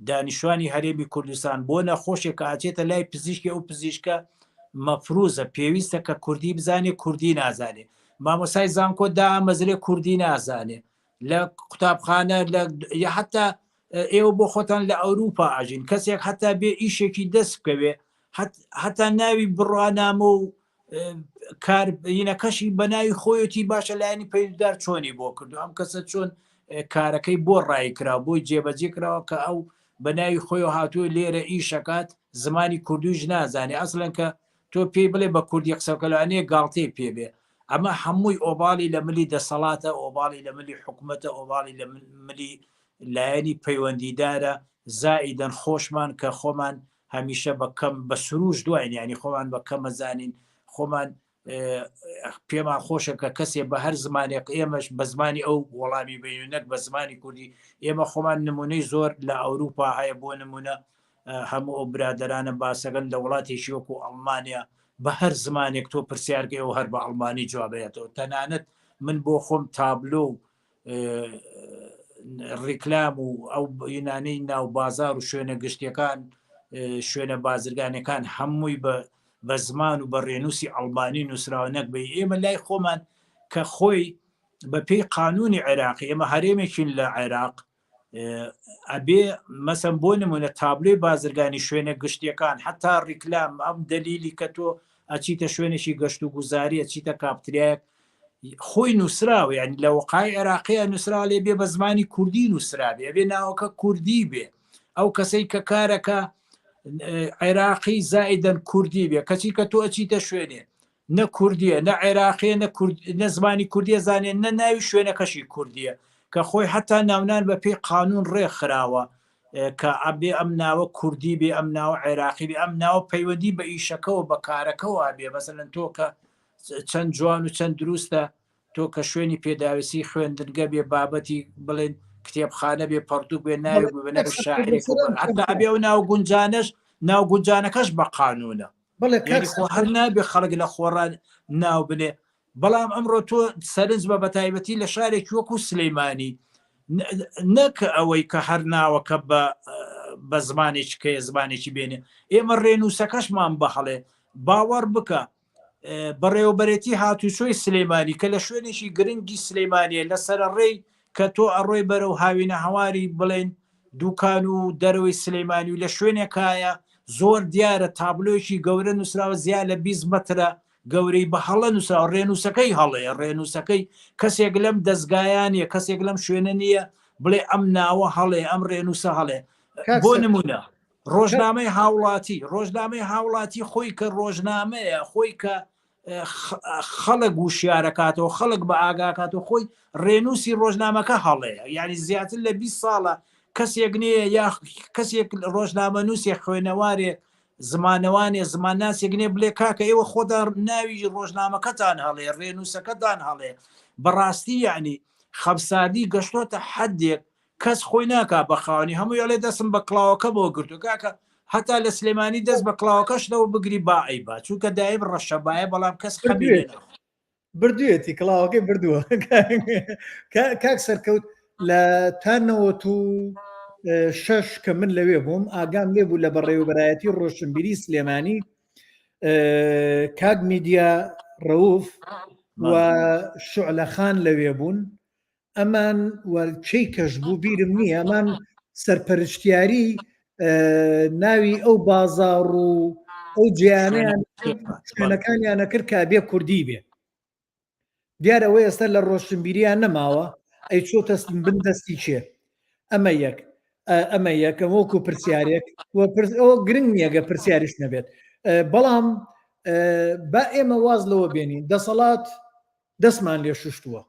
دانیشتوانی هەرێمی کوردستان بۆ نەخۆشێک کە ئاچێتە لای پزیشکی ئەو پزیشکە مەفروزە پێویستە کە کوردی بزانێ کوردی نازانێ مامۆسای زانکۆ دامەزرێ کوردی نازانێ لە قوتابخانە لە یا حتا ئێوە بۆ خۆتان لە ئەوروپا ئاژین کەسێک حتا بێ ئیشێکی دەست بکەوێ هەتا ناوی بڕوانامە و کارینەکەشی بە ناوی خۆیەتی باشە لایەنی پەیوەندیدار چۆنی بۆ کردو ئەم کەسە چۆن کارەکەی بۆ ڕای کرا بۆی جێبەجێ کراوە کە ئەو بە ناوی خۆی هاتووە لێرە ئیشەکات زمانی کوردیش نازانێ ئەسلەن کە تۆ پێی بڵێ بە کوردی قسە بکە لەوانەیە گاڵتەی پێ بێ ئەمە هەمووی ئۆباڵی لە ملی دەسەڵاتە ئۆباڵی لە ملی حکومەتە ئۆباڵی لە ملی لایەنی پەیوەندیدارە زائیدەن خۆشمان کە خۆمان هەمیشە بە کەم بە سروش دواین ینی خۆمان بە کەمە زانین خۆمان پێمان خۆشە کە کەسێ بە هەر زمانێک ئێمەش بە زمانی ئەو وەڵامی بین و نەک بە زمانی کوردی ئێمە خۆمان نمونەی زۆر لە ئەوروپا هەیە بۆ نمونە هەموو ئەو برادرانە باسەکەن لە وڵاتێکی وەکو ئەڵمانیا بە هەر زمانێک تۆ پرسیارکەی ئەو هەر بە ئەڵمانی جوابێتەوە تەنانەت من بۆ خۆم تابلۆ و ڕیکلام و ئەو ینانەی ناو بازار و شوێنە گشتیەکان شوێنە بازرگانەکان هەمووی بە بە زمان و بە ڕێنووسی ئەڵمانی نووسراوە نەک بە ئێمە لای خۆمان کە خۆی بە پێی قانونی عێراقی ئێمە هەرێمێکین لە عێراق ئەبێ مەسەن بۆ نمونە تابلۆی بازرگانی شوێنە گشتیەکان حتا ڕیکلام ئەم دەلیلی کە تۆ ئەچیتە شوێنێکی گەشت و گوزاری ئەچیتە کاپتریایەک خۆی نووسراوە یعنی لە وقای عێراقیە نووسرا لێ بێ بە زمانی کوردی نووسرابێ ئەبێ ناوەکە کوردی بێ ئەو کەسەی کە کارەکە عێراقی زائیدەن کوردی بێ کەچی کە تۆ ئەچیتە شوێنێ نە کوردیە نە عێراقیە نە کورد نە زمانی کوردیە زانێ نە ناوی شوێنەکەشی کوردیە کە خۆی حتا ناونان بە پێی قانون ڕێ خراوە کە ئەبێ ئەم ناوە کوردی بێ ئەم ناوە عێراقی بێ ئەم ناوە پەیوەندی بە ئیشەکەوە بە کارەکەوە بێ مەسەلەن تۆ کە چەند جوان و چەند دروستە تۆ کە شوێنی پێداویستی خوێندنگە بێ بابەتی بڵێن کتێبخانە بێ پەڕتوک بێ ناوێک بێ ناوی شاعرێک حتا ئەبێ ئەو ناو گونجانەش ناو گونجانەکەش بە قانونە بەڵێ کاک یعنی خۆ هەر نابێ خەڵک لە خۆڕا ناو بنێ بەڵام ئەمڕۆ تۆ سەرنج بە بەتایبەتی لە شارێکی وەکو سلەیمانی نەک ئەوەی کە هەر ناوەکە بە بە زمانێکی کەیە زمانێکی بێنێ ئێمە ڕێنووسەکەشمان بەهەڵێ باوەڕ بکە بەڕێوەبەرێتی هاتوچۆی سلەیمانی کە لە شوێنێکی گرنگی سلەیمانیە لە سەرەڕێی کە تۆ ئەڕۆی بەرەو هاوینە هەواری بڵێن دوکان و دەرەوەی سلەیمانی و لە شوێنێکایە زۆر دیارە تابلۆیەکی گەورە نووسراوە زیا لە 20 مەترە گەورەی بە هەڵە نووسراوە ڕێنووسەکەی هەڵەیە ڕێنووسەکەی کەسێک لەم دەستگایان نیە کەسێک لەم شوێنە نییە بڵێ ئەم ناوە هەڵێ ئەم ڕێنووسە هەڵێ بۆ نمونە ڕۆژنامەی هاوڵاتی ڕۆژنامەی هاوڵاتی خۆی کە ڕۆژنامەیە خۆی کە خەڵک وشیارەکاتەوە خەڵک بە ئاگاکاتەوە خۆی ڕێنووسی ڕۆژنامەکە هەڵەیە یعنی زیاتر لە 20 ساڵە کەسێک نییە یا کەسێک ڕۆژنامە نووسێ خوێنەوارێک. زمانەوانێ زمانناسێک نیە بلێ کاکە ئێوە خۆدا ناوی ڕۆژنامەکەتان هەڵێ ڕێنووسەکەتان هەڵێ بەڕاستی یعنی خەمساردی گەشتۆتە حدێک کەس خۆی ناکا بە خاوەنی هەمووی ئەڵێ دەسم بە کڵاوەکە بۆ گرتو کاکە هەتا لە سلێمانی دەست بە کڵاوەکەش لەوە بگری با ئەیبا چونکە دایم ڕەشەبایە بەڵام کەس خەمی لێ ناخوا. بردوێتی کڵاوەکەی بردووە کاک سەرکەوت لە تا نەوەت و شەش کە من لەوێ بووم ئاگام لێ بوو لە بەڕێوەبەرایەتی ڕۆشنبیری سلێمانی کاک میدیا ڕەوف و شعلەخان لەوێ بوون ئەمان و کەی کەش بوو بیرم نییە ئەمان سەرپەرشتیاری ناوی ئەو بازاڕ و ئەو جیانیان شوێنەکانیانە کرد کە بێ کوردی بێ دیار ئەوە ئێستا لە ڕۆشنبیریان نەماوە ئەی چۆتە بن دەستی کێ ئەمە یەک ئەمە یەکەم وەکو پرسیارێک ئەوە گرنگ نییە گە پرسیاریش نەبێت بەڵام با ئێمە واز لەوە بێنین دەسەڵات دەستمان لێ شوشتووە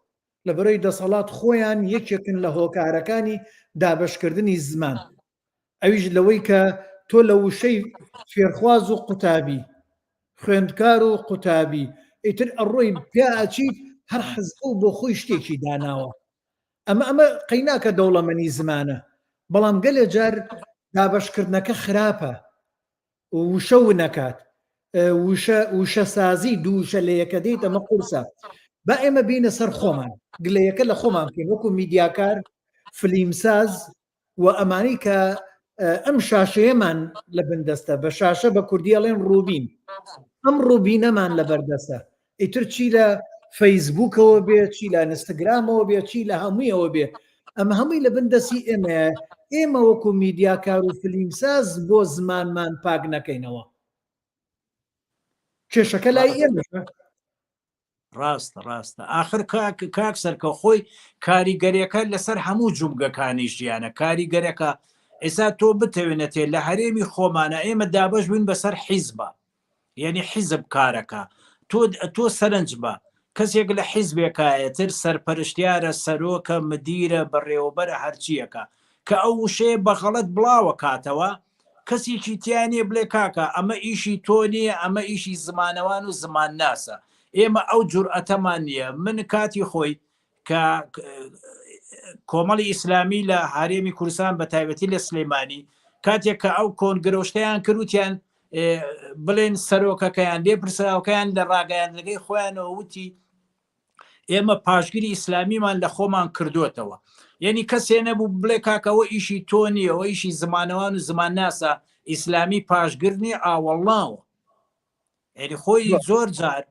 لەبەرەی دەسەڵات خۆیان یەکێکن لە هۆکارەکانی دابەشکردنی زمان ئەویش لەوەی کە تۆ لە وشەی فێرخواز و قوتابی خوێندکار و قوتابی ئیتر ئەڕۆی پیا ئەچیت هەر حزب و بۆ خۆی شتێکی داناوە ئەمە ئەمە قەیناکە دەوڵەمەنی زمانە بەڵام گەلێ جار دابەشکردنەکە خراپە وشە ونەکات وشە وشەسازی دوو وشە لە یەکە دێیت ئەمە قورسە با ئێمە بینە سەر خۆمان گلەیەکە لە خۆمان بکەین وەکو میدیاکار فلیمساز و ئەمانەی کە ئەم شاشەیەمان لە بندەستە بە شاشە بە کوردی ئەڵێن ڕووبین ئەم ڕووبینەمان لە بەردەستە ئیتر چی لە فەیسبوکەوە بێ چی لە ئینستاگرامەوە بێ چی لە هەموویەوە بێ ئەمە هەمووی لە بن دەستی ئێمەیە ئێمە وەکو میدیاکار و فلیمساز بۆ زمانمان پاک نەکەینەوە کێشەکە لای ئێمە ڕاستە ڕاستە ئاخر کاک کاک سەرکە خۆی کاریگەریەکە لەسەر هەموو جومگەکانی ژیانە کاریگەرەکە ئێستا تۆ بتەوێنەتێ لە هەرێمی خۆمانە ئێمە دابش بووین بەسەر حیزبە یعنی حیزب کارەکە تۆ تۆ سەرنج بە کەسێک لە حیزبێکایە تر سەرپەرشتیارە سەرۆکە مدیرە بەڕێوەبەرە هەرچیەکە کە ئەو وشەیە بە غەڵەت بڵاوە کاتەوە کەسێکی تیا نیە بڵێ کاکە ئەمە ئیشی تۆ نییە ئەمە ئیشی زمانەوان و زمانناسە ئێمە ئەو جورئەتەمان نییە من کاتی خۆی کە کۆمەڵی ئیسلامی لە هەرێمی کوردستان بە تایبەتی لە سلەیمانی کاتێک کە ئەو کۆنگرەشتیان کردوتیان بڵێن سەرۆکەکەیان لێ پرسراوەکەیان لە ڕاگەیاندنەکەی خۆیانەوە وتی ئێمە پاشگری ئیسلامیمان لە خۆمان کردوتەوە یعنی کەسێ نەبوو بڵێ کاکەوە ئیشی تۆ نییەوە ئیشی زمانەوان و زمانناسە ئیسلامی پاشگرنی ئاوەڵناوە یعنی خۆی زۆر جار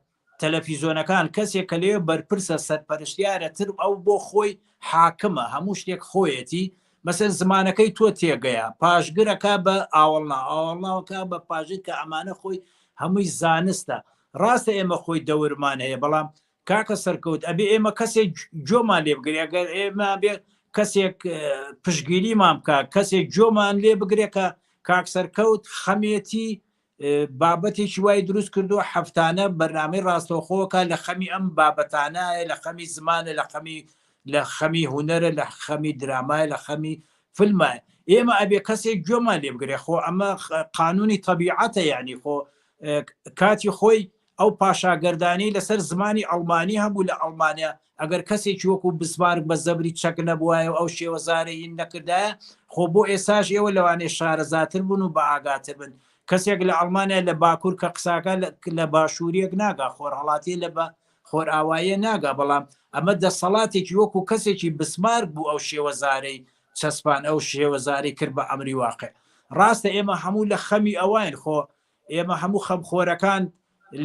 تەلەفیزۆنەکان کەسێک کە لێ بەرپرسە سەرپەرشتیارە تر ئەو بۆ خۆی حاکمە هەموو شتێک خۆیەتی مەسەن زمانەکەی تۆ تێگەیە پاشگرەکە بە ئاوەڵنا ئاوەڵناوەکە بە پاژگر کە ئەمانە خۆی هەمووی زانستە ڕاستە ئێمە خۆی دەورمان هەیە بەڵام کاکە سەرکەوت ئەبێ ئێمە کەسێک گۆمان لێ بگرێ ئەگەر ئێمە بێ کەسێک پشگیریمان بکە کەسێک گۆمان لێ بگرێ کە کاک سەرکەوت خەمێتی بابەتێکی وای دروست کردووە هەفتانە بەرنامەی ڕاستەوخۆکە لە خەمی ئەم بابەتانایە لە خەمی زمانە لە خەمی لە خەمی هونەرە لە خەمی درامایە لە خەمی فیلمە ئێمە ئەبێ کەسێک گوێمان لێ بگرێ خۆ ئەمە قانونی تەبیعەتە یعنی خۆ کاتی خۆی ئەو پاشاگەردانی لەسەر زمانی ئەڵمانی هەبوو لە ئەڵمانیا ئەگەر کەسێکی وەکو بسمارک بە زەبری چەک نەبوایە و ئەو شێوەزارەی هین نەکردایە خۆ بۆ ئێساش ئێوە لەوانەیە شارەزاتر بوون و بە ئاگاتر بن کەسێک لە ئەڵمانیا لە باکوور کە قساکە لە باشووریەک ناگا خۆرهەڵاتی لە بە خۆرئاواییە ناگا بەڵام ئەمە دەسەڵاتێکی وەکو کەسێکی بسمارک بوو ئەو شێوەزارەی چەسپان ئەو شێوەزارەی کرد بە ئەمری واقع ڕاستە ئێمە هەموو لە خەمی ئەوین خۆ ئێمە هەموو خەمخۆرەکان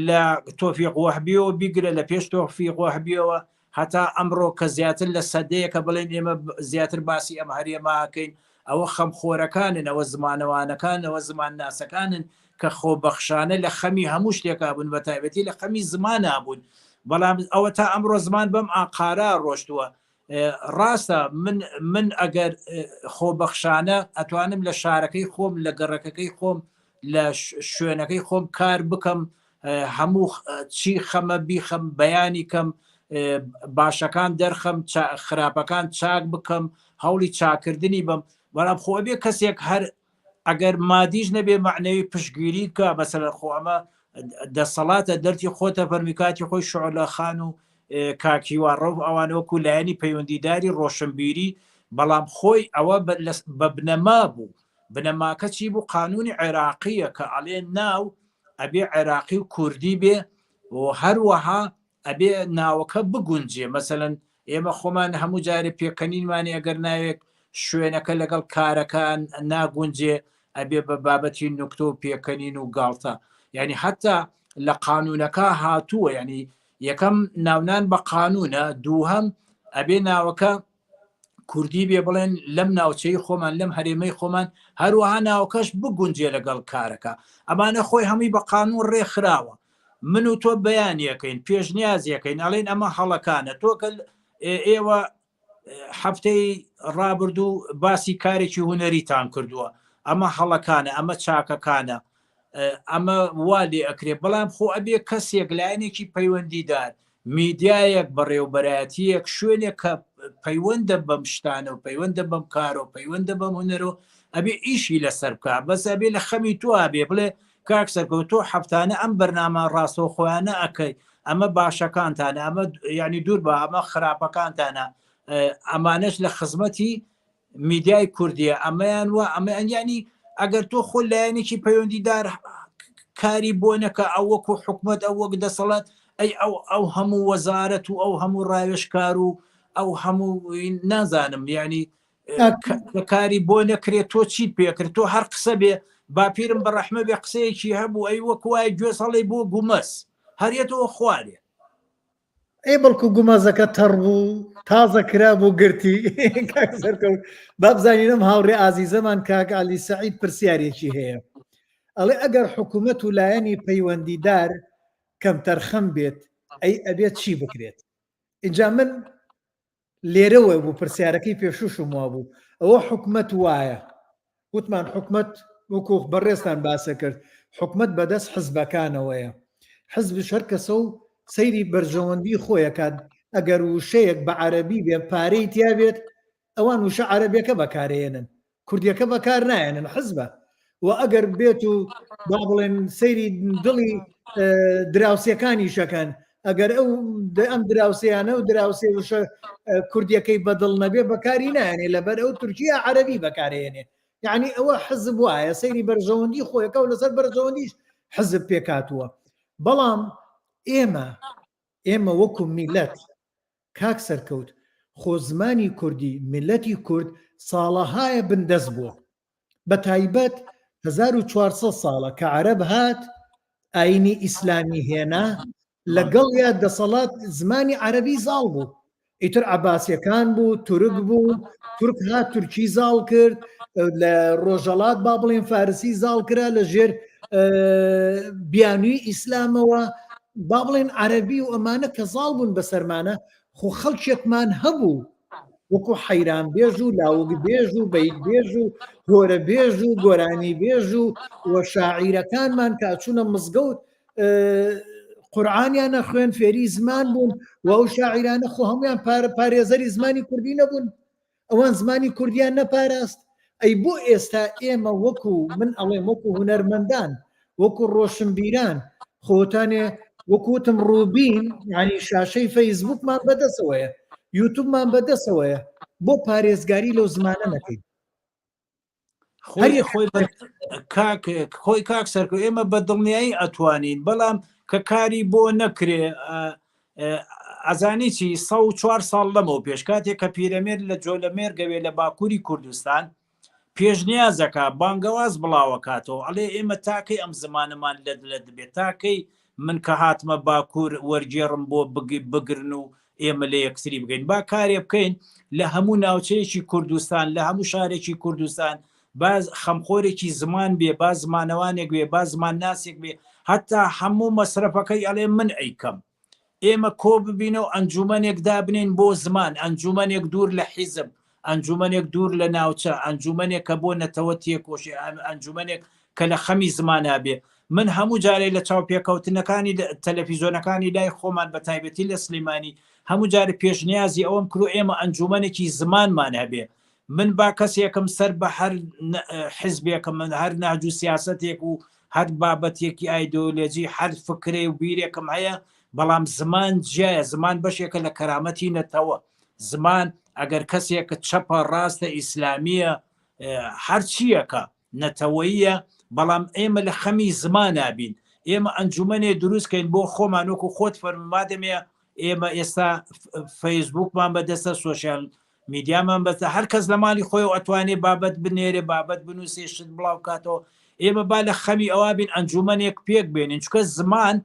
لە تۆفیق وەهبیەوە بیگرە لە پێش تۆفیق وەهبیەوە هەتا ئەمڕۆ کە زیاتر لە سەدەیەکە بڵێن ئێمە زیاتر باسی ئەم هەرێماکەین ئەوە خەمخۆرەکانن ئەوە زمانەوانەکان ئەوە زمانناسەکانن کە خۆبەخشانە لە خەمی هەموو شتێکا بوون بە تایبەتی لە خەمی زمانا بوون بەڵام ئەوە تا ئەمڕۆ زمان بەم ئاقارا ڕۆشتووە ڕاستە من من ئەگەر خۆبەخشانە ئەتوانم لە شارەکەی خۆم لە گەڕەکەکەی خۆم لە شوێنەکەی خۆم کار بکەم هەموو چی خەمە بیخەم بەیانی کەم باشەکان دەرخەم خراپەکان چاک بکەم هەوڵی چاکردنی بم بەڵام خۆ ئەبێ کەسێک هەر ئەگەر مادیش نەبێ مەعنەوی پشتگیری بکا مەسەلەن خۆ ئەمە دەسەڵاتە دەرتی خۆتە فەرمی کاتی خۆی شعلە خان و کاک هیوا ڕەوف ئەوان وەکو لایەنی پەیوەندیداری ڕۆشنبیری بەڵام خۆی ئەوە بە بنەما بوو بنەماکە چی بوو قانونی عێراقیە کە ئەڵێ ناو ئەبێ عێراقی و کوردی بێ و هەروەها ئەبێ ناوەکە بگونجێ مەسەلەن ئێمە خۆمان هەموو جارێ پێکەنینمانی ئەگەر ناوێک شوێنەکە لەگەڵ کارەکان ناگونجێ ئەبێ بە بابەتی نوکتە و پێکەنین و گاڵتە یعنی حتا لە قانونەکە هاتووە یعنی یەکەم ناونان بە قانونە دووهەم ئەبێ ناوەکە کوردی بێ بڵێن لەم ناوچەی خۆمان لەم هەرێمەی خۆمان هەروەها ناوکەش بگونجێ لەگەڵ کارەکە ئەمانە خۆی هەمووی بە قانون ڕێکخراوە من و تۆ بەیانیەکەین پێشنیازیەکەین ئەڵێن ئەمە هەڵەکانە تۆ کە ئێوە هەفتەی ڕابردوو باسی کارێکی هوەریتان کردووە ئەمە هەڵەکانە ئەمە چاکەکانە ئەمە وا لێ ئەکرێ بەڵام خۆ ئەبێ کەسێک لایەنێکی پەیوەندیدار میدیایەک، بەڕێوەبەرایەتییەک، شوێنێک کە پەیوەندە بەم شتانە و پەیوەندە بەم کارە و پەیوەندە بەم هونەرە و ئەبێ ئیشی لەسەر بکا، بەس ئەبێ لە خەمی تۆ بێ بڵێ کاک سەرکەوت تۆ هەفتانە ئەم بەرنامە ڕاستەوخۆیانە ئەکەی، ئەمە باشەکانتانە، ئەمە یانی دوور بە ئەمە خراپەکانتانە، ئەمانەش لە خزمەتی میدیای کوردیە ئەمەیان وا ئەمەیان یانی ئەگەر تۆ خۆ لایەنێکی پەیوەندیدار کاری بۆ نەکە ئەو وەکو حکومت ئەو وەک دەسەڵات ئەی ئەو ئەو هەموو وەزارەت و ئەو هەموو ڕاوێژکار و ئەو هەموو نازانم یعنی کە کاری بۆ نەکرێت تۆ چیت پێکرد تۆ هەر قسە بێ باپیرم بە ڕەحمە بێ قسەیەکی هەبوو ئەی وەک وای گوێز هەڵی بۆ گومەس هەرێتەوە خوارێ ئەی بەڵکو گومەزەکە تەڕ بوو تازە کرا بوو گرتی کاک سەرکەوت با بزانین ئەم هاوڕێ ئازیزەمان کاک عەلی سەعید پرسیارێکی هەیە ئەڵێ ئەگەر حکوومەت و لایەنی پەیوەندیدار کەمتەرخەم بێت ئەی ئەبێت چی بکرێت اینجا من لێرەوە بوو پرسیارەکەی پێشوشم وابوو ئەوە حکومەت وایە وتمان حکومەت وەکو بەڕێزتان باسە کرد حکومەت بەدەست حزبەکانەوەیە حزبش هەر کەسە و سەیری بەرژەوەندی خۆیەکات ئەگەر وشەیەک بە عەرەبی بێ پارەی تیا بێت ئەوان وشە عەرەبیەکە بەکارێنن کوردیەکە بەکار نایەنن حزبە و ئەگەر بێت و با بڵێن سەیری دڵی دراوسەکانی شەکەن ئەگەر ئەو ئەم دراوسیانە و دراوسێ وشە کوردیەکەی بەدڵ نەبێ بەکاری نایەنێ لەبەر ئەو تورکیا عەربی بەکارێنێ یعنی ئەوە حزب وایە سەیری بەرژەوەندی خۆیەکە و لەسەر بەرژەوەندیش حزب پێکاتوە بەڵام ئێمە ئێمە وەکو میلەت کاک سەرکەوت خۆ زمانی کوردی میللەتی کورد ساڵەهایە بن دەست بووە بە تایبەت 1400 ساڵە کە عەرەب هات ئاینی ئیسلامی هێنا لەگەڵیا دەسەڵات زمانی عەرەبی زاڵ بوو ئیتر عەباسیەکان بوو تورک بوو تورک هات تورکی زاڵ کرد لە ڕۆژەڵات با بڵێن فارسی زاڵ کرا لە ژێر بیانوی ئیسلامەوە با بڵێن عەربی و ئەمانە کە زاڵ بوون بەسەرمانە خۆ خەڵکێکمان هەبوو وەکو حەیران بێژ و لاوک بێژ و بەیت بێژ و هۆرە بێژ و گۆرانی بێژ و و شاعیرەکانمان کە چوونە مزگەوت قورآانیانە خوێن فێری زمان بوون و ئەو شاعیرانە خۆ هەمویان پارێزەری زمانی کوردی نەبوون ئەوان زمانی کوردیان نەپاراست ئەی بۆ ئێستا ئێمە وەکو من ئەڵێم وەکو هونەرمەندان وەکو ڕۆشنبیران خۆتانێ وەکوتم ڕووبین ینی شاشەی فەیسبوکمان بەدەسەوەیە یوتوبمان بەدەسەوەیە بۆ پارێزگاری لەو زمانە نەکەین خۆی خۆی کاک خۆی کاک سەرکۆ ئێمە بە دڵنیایی ئەتوانین بەڵام کە کاری بۆ نەکرێ ئەزانی چی 104 ساڵ لەمەوە پێش کاتێک کە پیرەمێر لە جۆلەمێرگەوێ لە باکووری کوردستان پێشنیازەکە بانگەواز بڵاوەکاتەوە ئەڵێ ئێمە تاکەی ئەم زمانەمان لە لە دەبێت تاکەی من کە هاتمە باکوور وەرگێڕم بۆ بگرن و ئێمە لە یەکتری بگەین با کارێ بکەین لە هەموو ناوچەیەکی کوردستان لە هەموو شارێکی کوردستان با خەمخۆرێکی زمان بێ با زمانەوانێک بێ با زمان ناسێک بێ هەتا هەموو مەسرەفەکەی ئەڵێ من ئەیکەم ئێمە کۆ ببینەوە ئەنجومەنێک دابنین بۆ زمان ئەنجومەنێک دوور لە حیزب ئەنجومەنێک دوور لە ناوچە، ئەنجومەنێک کە بۆ نەتەوە تێکۆشێ، ئەنجومەنێک کە لە خەمی زمانا بێ. من هەموو جارێ لە چاوپێکەوتنەکانی تەلەفیزۆنەکانی لای خۆمان بە تایبەتی لە سلیمانی هەموو جارێ پێشنیازی ئەوەم کرو ئێمە ئەنجومەنێکی زمانمان هەبێ. من با کەسێکم سەر بە هەر حزبێکم من هەر نەهج و سیاسەتێک و هەر بابەتێکی ئایدۆلۆجی هەر فکرێ و بیرێکم هەیە بەڵام زمان جیایە زمان بەشێکە لە کەرامەتی نەتەوە زمان ئەگەر کەسێک چەپە ڕاستە ئیسلامیە هەرچیەکە نەتەوەییە بەڵام ئێمە لە خەمی زمانا بین ئێمە ئەنجومەنێ دروست کەین بۆ خۆمان وەکو خۆت فەرموو مادەمێ ئێمە ئێستا فەیسبوکمان بەدەستە سۆشیال میدیامان بەستە هەر کەس لە ماڵی خۆی ئەتوانێ بابەت بنێرێ بابەت بنووسێ شت بڵاو کاتەوە ئێمە با لە خەمی ئەوە بین ئەنجومەنێک پێک بێنین چکە زمان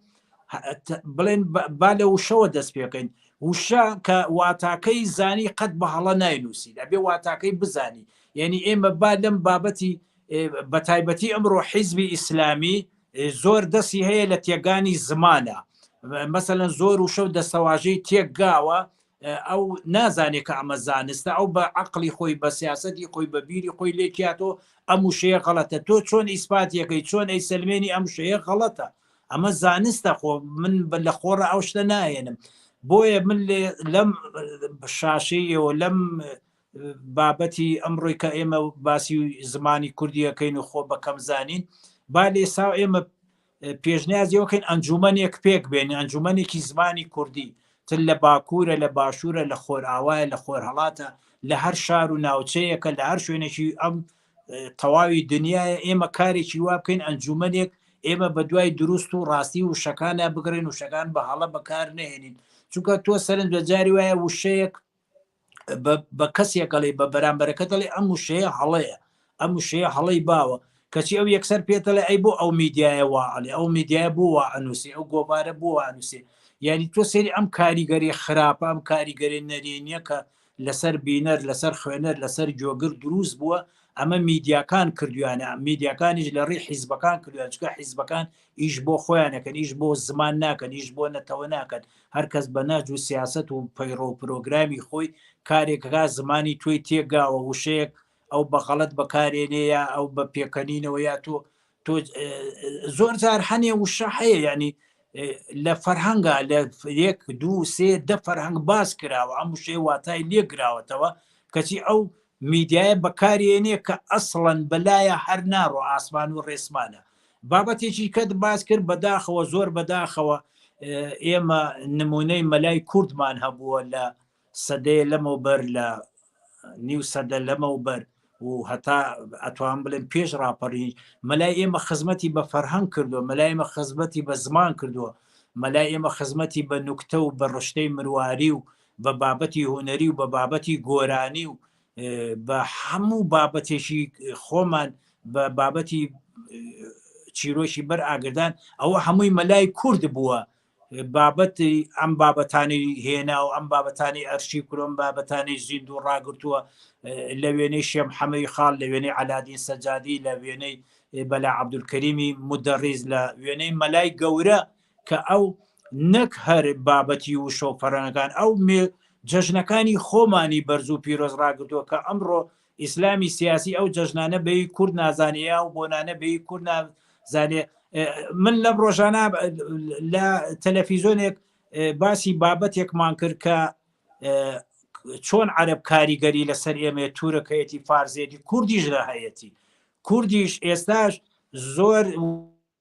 بڵێن با لە وشەوە دەست پێکەین وشە کە واتاکەی زانی قەت بە هەڵە ناینووسیت ئەبێ واتاکەی بزانی یعنی ئێمە با لەم بابەتی بە تایبەتی ئەمڕۆ حیزبی ئیسلامی زۆر دەستی هەیە لە تێگانی زمانە مەسەلەن زۆر وشە و دەستەواژەی تێکگاوە ئەو نازانێت کە ئەمە زانستە ئەو بە عقلی خۆی بە سیاستی خۆی بە بیری خۆی لێکیاتۆ ئەم وشەیە غەڵەتە تۆ چۆن ئیسپاتیەکەی چۆن ئەی سلمێنی ئەم شەیە غەڵەتە ئەمە زانستە خۆ من لە خۆڕە ئەو شتە ناهێنم بۆیە من لەم شاشەیەوە لەم بابەتی ئەمڕۆی کە ئێمە باسی زمانی کوردیەکەین و خۆ بەکەم زانین با لێسا ئێمە پێشنیازیەوەکەین ئەنجومەنێک پێک بێن ئەنجومەنێکی زمانی کوردی تر لە باکوورە لە باشوورە لە خۆرئاوایە لە خۆرهەڵاتە لە هەر شار و ناوچەیەکە لە هەر شوێنێکی ئەم تەواوی دنیاە ئێمە کارێکی وا بکەین ئەنجومەنێک ئێمە بە دوای دروست و ڕاستی وشەکانە بگرین وشەکان بە هەڵە بەکار نهێنین چونکە تۆ سەرنج بە جاری وایە وشەیەک بە کەسێک ئەڵێ بە بەرامبەرەکە دەڵێ ئەم وشەیە هەڵەیە ئەم وشەیە هەڵەی باوە کەچی ئەو یەکسەر پێتەڵێ ئەی بۆ ئەو میدیایە وا ئەڵێ ئەو میدیایە بۆ وا ئەنووسێ ئەو گۆڤارە بۆ وا ئەنووسێ یعنی تۆ سەیری ئەم کاریگەری خراپە ئەم کاریگەری نەرێنیە کە لەسەر بینەر لەسەر خوێنەر لەسەر گۆگر دروست بووە ئەمە میدیاکان کردویانە میدیاکانیش لە ڕێی حیزبەکان کردویان چکە حیزبەکان ئیش بۆ خۆیانەکەن ئیش بۆ زمان ناکەن ئیش بۆ نەتەوە ناکەن هەر کەس بە نەهج و سیاسەت و پەیڕەو و پرۆگرامی خۆی کارێک ئەکا زمانی تۆی تێکگاوە وشەیەک ئەو بە غەڵەت بەکارێنێ یا ئەو بە پێکەنینەوە یا تۆ تۆ زۆر جار هەنێ وشە هەیە یعنی لە فەرهەنگا لە یەک دوو سێ دە فەرهەنگ باس کراوە ئەم وشەیە واتای لێگراوەتەوە کەچی ئەو میدیایە بەکارێنێ کە ئەسڵەن بەلایە هەر ناڕۆ ئاسمان و ڕێسمانە بابەتێکی کەت باس کرد بەداخەوە زۆر بەداخەوە ئێمە نمونەی مەلای کوردمان هەبووە لە سەدەیە لەمەوبەر لە نیو سەدە لەمەوبەر و هەتا ئەتوان بڵێم پێش ڕاپەڕی مەلای ئێمە خزمەتی بە فەرهەنگ کردووە مەلای ئێمە خزمەتی بە زمان کردووە مەلای ئێمە خزمەتی بە نوکتە و بە ڕشتەی مرواری و بە بابەتی هونەری و بە بابەتی گۆرانی و بە هەموو بابەتێکی خۆمان بە بابەتی چیرۆکی بەر ئاگردان ئەوە هەمووی مەلای کورد بووە بابەتی ئەم بابەتانی هێنا و ئەم بابەتانی ئەرشی کرۆم بابەتانی زیندوو ڕاگرتووە لە وێنەی شێم حەمەی خاڵ لە وێنەی عەلادین سەجادی لە وێنەی بەلا عەبدولکەریمی مدەڕیز لە وێنەی مەلای گەورە کە ئەو نەک هەر بابەتی وشە و فەرەنگەکان ئەو مێ جەژنەکانی خۆمانی بەرز و پیرۆز ڕاگرتووە کە ئەمڕۆ ئیسلامی سیاسی ئەو جەژنانە بەی کورد نازانێ یا و بۆنانە بەی کورد نازانێ من لەم ڕۆژانە لە تەلەفیزۆنێک باسی بابەتێکمان کرد کە چۆن عەرب کاریگەری لەسەر ئێمە تورەکەیەتی فارزێتی کوردیش لە هەیەتی کوردیش ئێستاش زۆر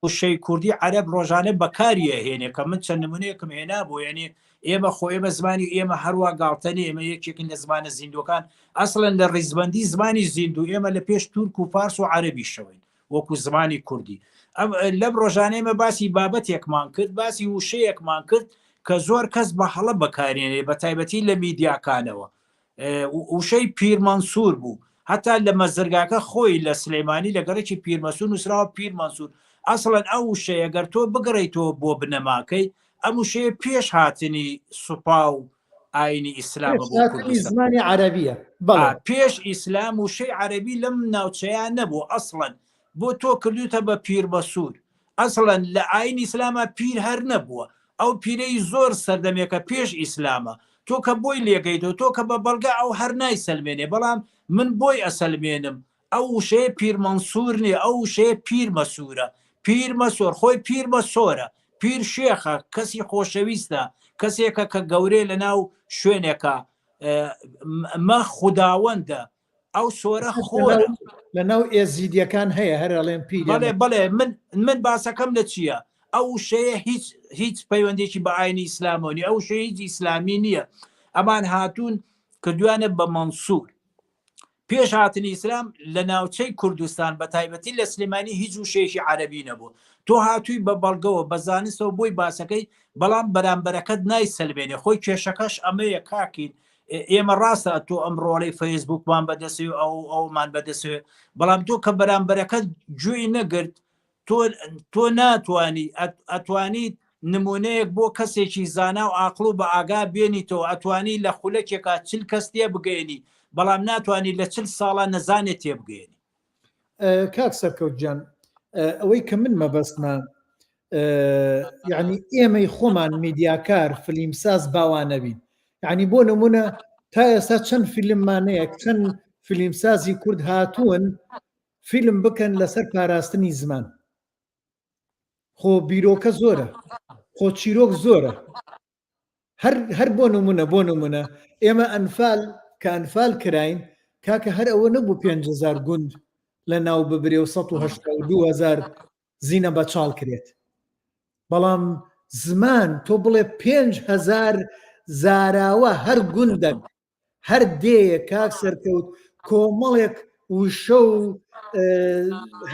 وشەی کوردی عەرەب ڕۆژانە بەکاری ئەهێنێ کە من چەند نمونەیەکم هێنا بۆ یعنی ئێمە خۆ ئێمە زمانی ئێمە هەروە گاڵتە نیە ئێمە یەکێکین لە زمانە زیندوەکان ئەسڵەن لە ڕیزبندی زمانی زیندوو ئێمە لە پێش تورک و فارس و عەرەبی شەوەین وەکو زمانی کوردی لەم ڕۆژانە ئێمە باسی بابەتێکمان کرد باسی وشەیەکمان کرد کە زۆر کەس بە هەڵە بەکارێنێ بە تایبەتی لە میدیاکانەوە وشەی پیرمەنسوور بوو هەتا لە مەزرگاکە خۆی لە سلەیمانی لە گەڕەکی پیرمەسوور نووسراوە پیر مەنسوور ئەسڵەن ئەو وشەیە گەر تۆ بگەڕێیتەوە بۆ بنەماکەی ئەم وشەیە پێش هاتنی سوپا و ئاینی ئیسلامە بۆ کوردستان زمانی عەرەبیە بەڵێ پێش ئیسلام وشەی عەرەبی لەم ناوچەیە نەبوو ئەسڵەن بۆ تۆ کردوتە بە پیرمەسوور ئەسڵەن لە ئاینی ئیسلاما پیر هەر نەبووە ئەو پیرەی زۆر سەردەمێکە پێش ئیسلامە تۆ کە بۆی لێگەیتەوە تۆ کە بە بەڵگە ئەو هەر نایسەلمێنێ بەڵام من بۆی ئەسەلمێنم ئەو وشەیە پیر مەنسوور نیە ئەو وشەیە پیر مەسوورە پیر مەسۆر خۆی پیر مەسۆرە پیر شێخە کەسی خۆشەویستە کەسێکە کە گەورەیە لە ناو شوێنێکە مە خوداوەندە. ئەو سۆرە خۆرە. لە ناو ئێزیدیەکان هەیە هەر ئەڵێن پیرێ بەڵێ بەڵێ من من باسەکەم لە چییە؟ ئەو وشەیە هیچ هیچ پەیوەندێکی بە ئاینی ئیسلامەوە نیە ئەو وشەیە هیچ ئیسلامی نییە ئەمان هاتوون کردویانە بە مەنسوور پێش هاتنی ئیسلام لە ناوچەی کوردستان بە تایبەتی لە سلێمانی هیچ وشەیەکی عەرەبی نەبوو تۆ هاتووی بە بەڵگەوە بە زانستەوە بۆی باسەکەی بەڵام بەرامبەرەکەت نایسەلمێنێ خۆی کێشەکەش ئەمەیە کاکین ئێمە ڕاستە تۆ ئەم ڕۆڵەی فەیسبوکمان بەدەسێ و ئەو ئەومان بەدەسێ بەڵام تۆ کە بەرامبەرەکەت گوێی نەگرت تۆ تۆ ناتوانی ئەتوانیت نمونەیەک بۆ کەسێکی زانا و ئاقڵ و بە ئاگا بێنیتەوە ئەتوانی لە خولەکێکا چل کەس تێبگەیەنی بەڵام ناتوانی لە چل ساڵا نەزانێت تێبگەیەنی. کاک سەرکەوت گیان ئەوەی کە من مەبەستمە یعنی ئێمەی خۆمان میدیاکار فلیمساز باوا نەبین یعنی بۆ نمونە تا ئێستا چەند فیلممانەیە چەند فیلمسازی کورد هاتوون فیلم بکەن لەسەر پاراستنی زمان خۆ بیرۆکە زۆرە خۆ چیرۆک زۆرە هەر هەر بۆ نمونە بۆ نمونە ئێمە ئەنفال کە ئەنفال کراین کاکە هەر ئەوە نەبوو 5هزار گوند لە ناو ببرێ و 1970هزار زیینە بە چاڵ کرێت بەڵام زمان تۆ بڵێ 5هزار زاراوە هەر گوندەک هەر دێیە کاک سەرکەوت کۆمەڵێک وشە و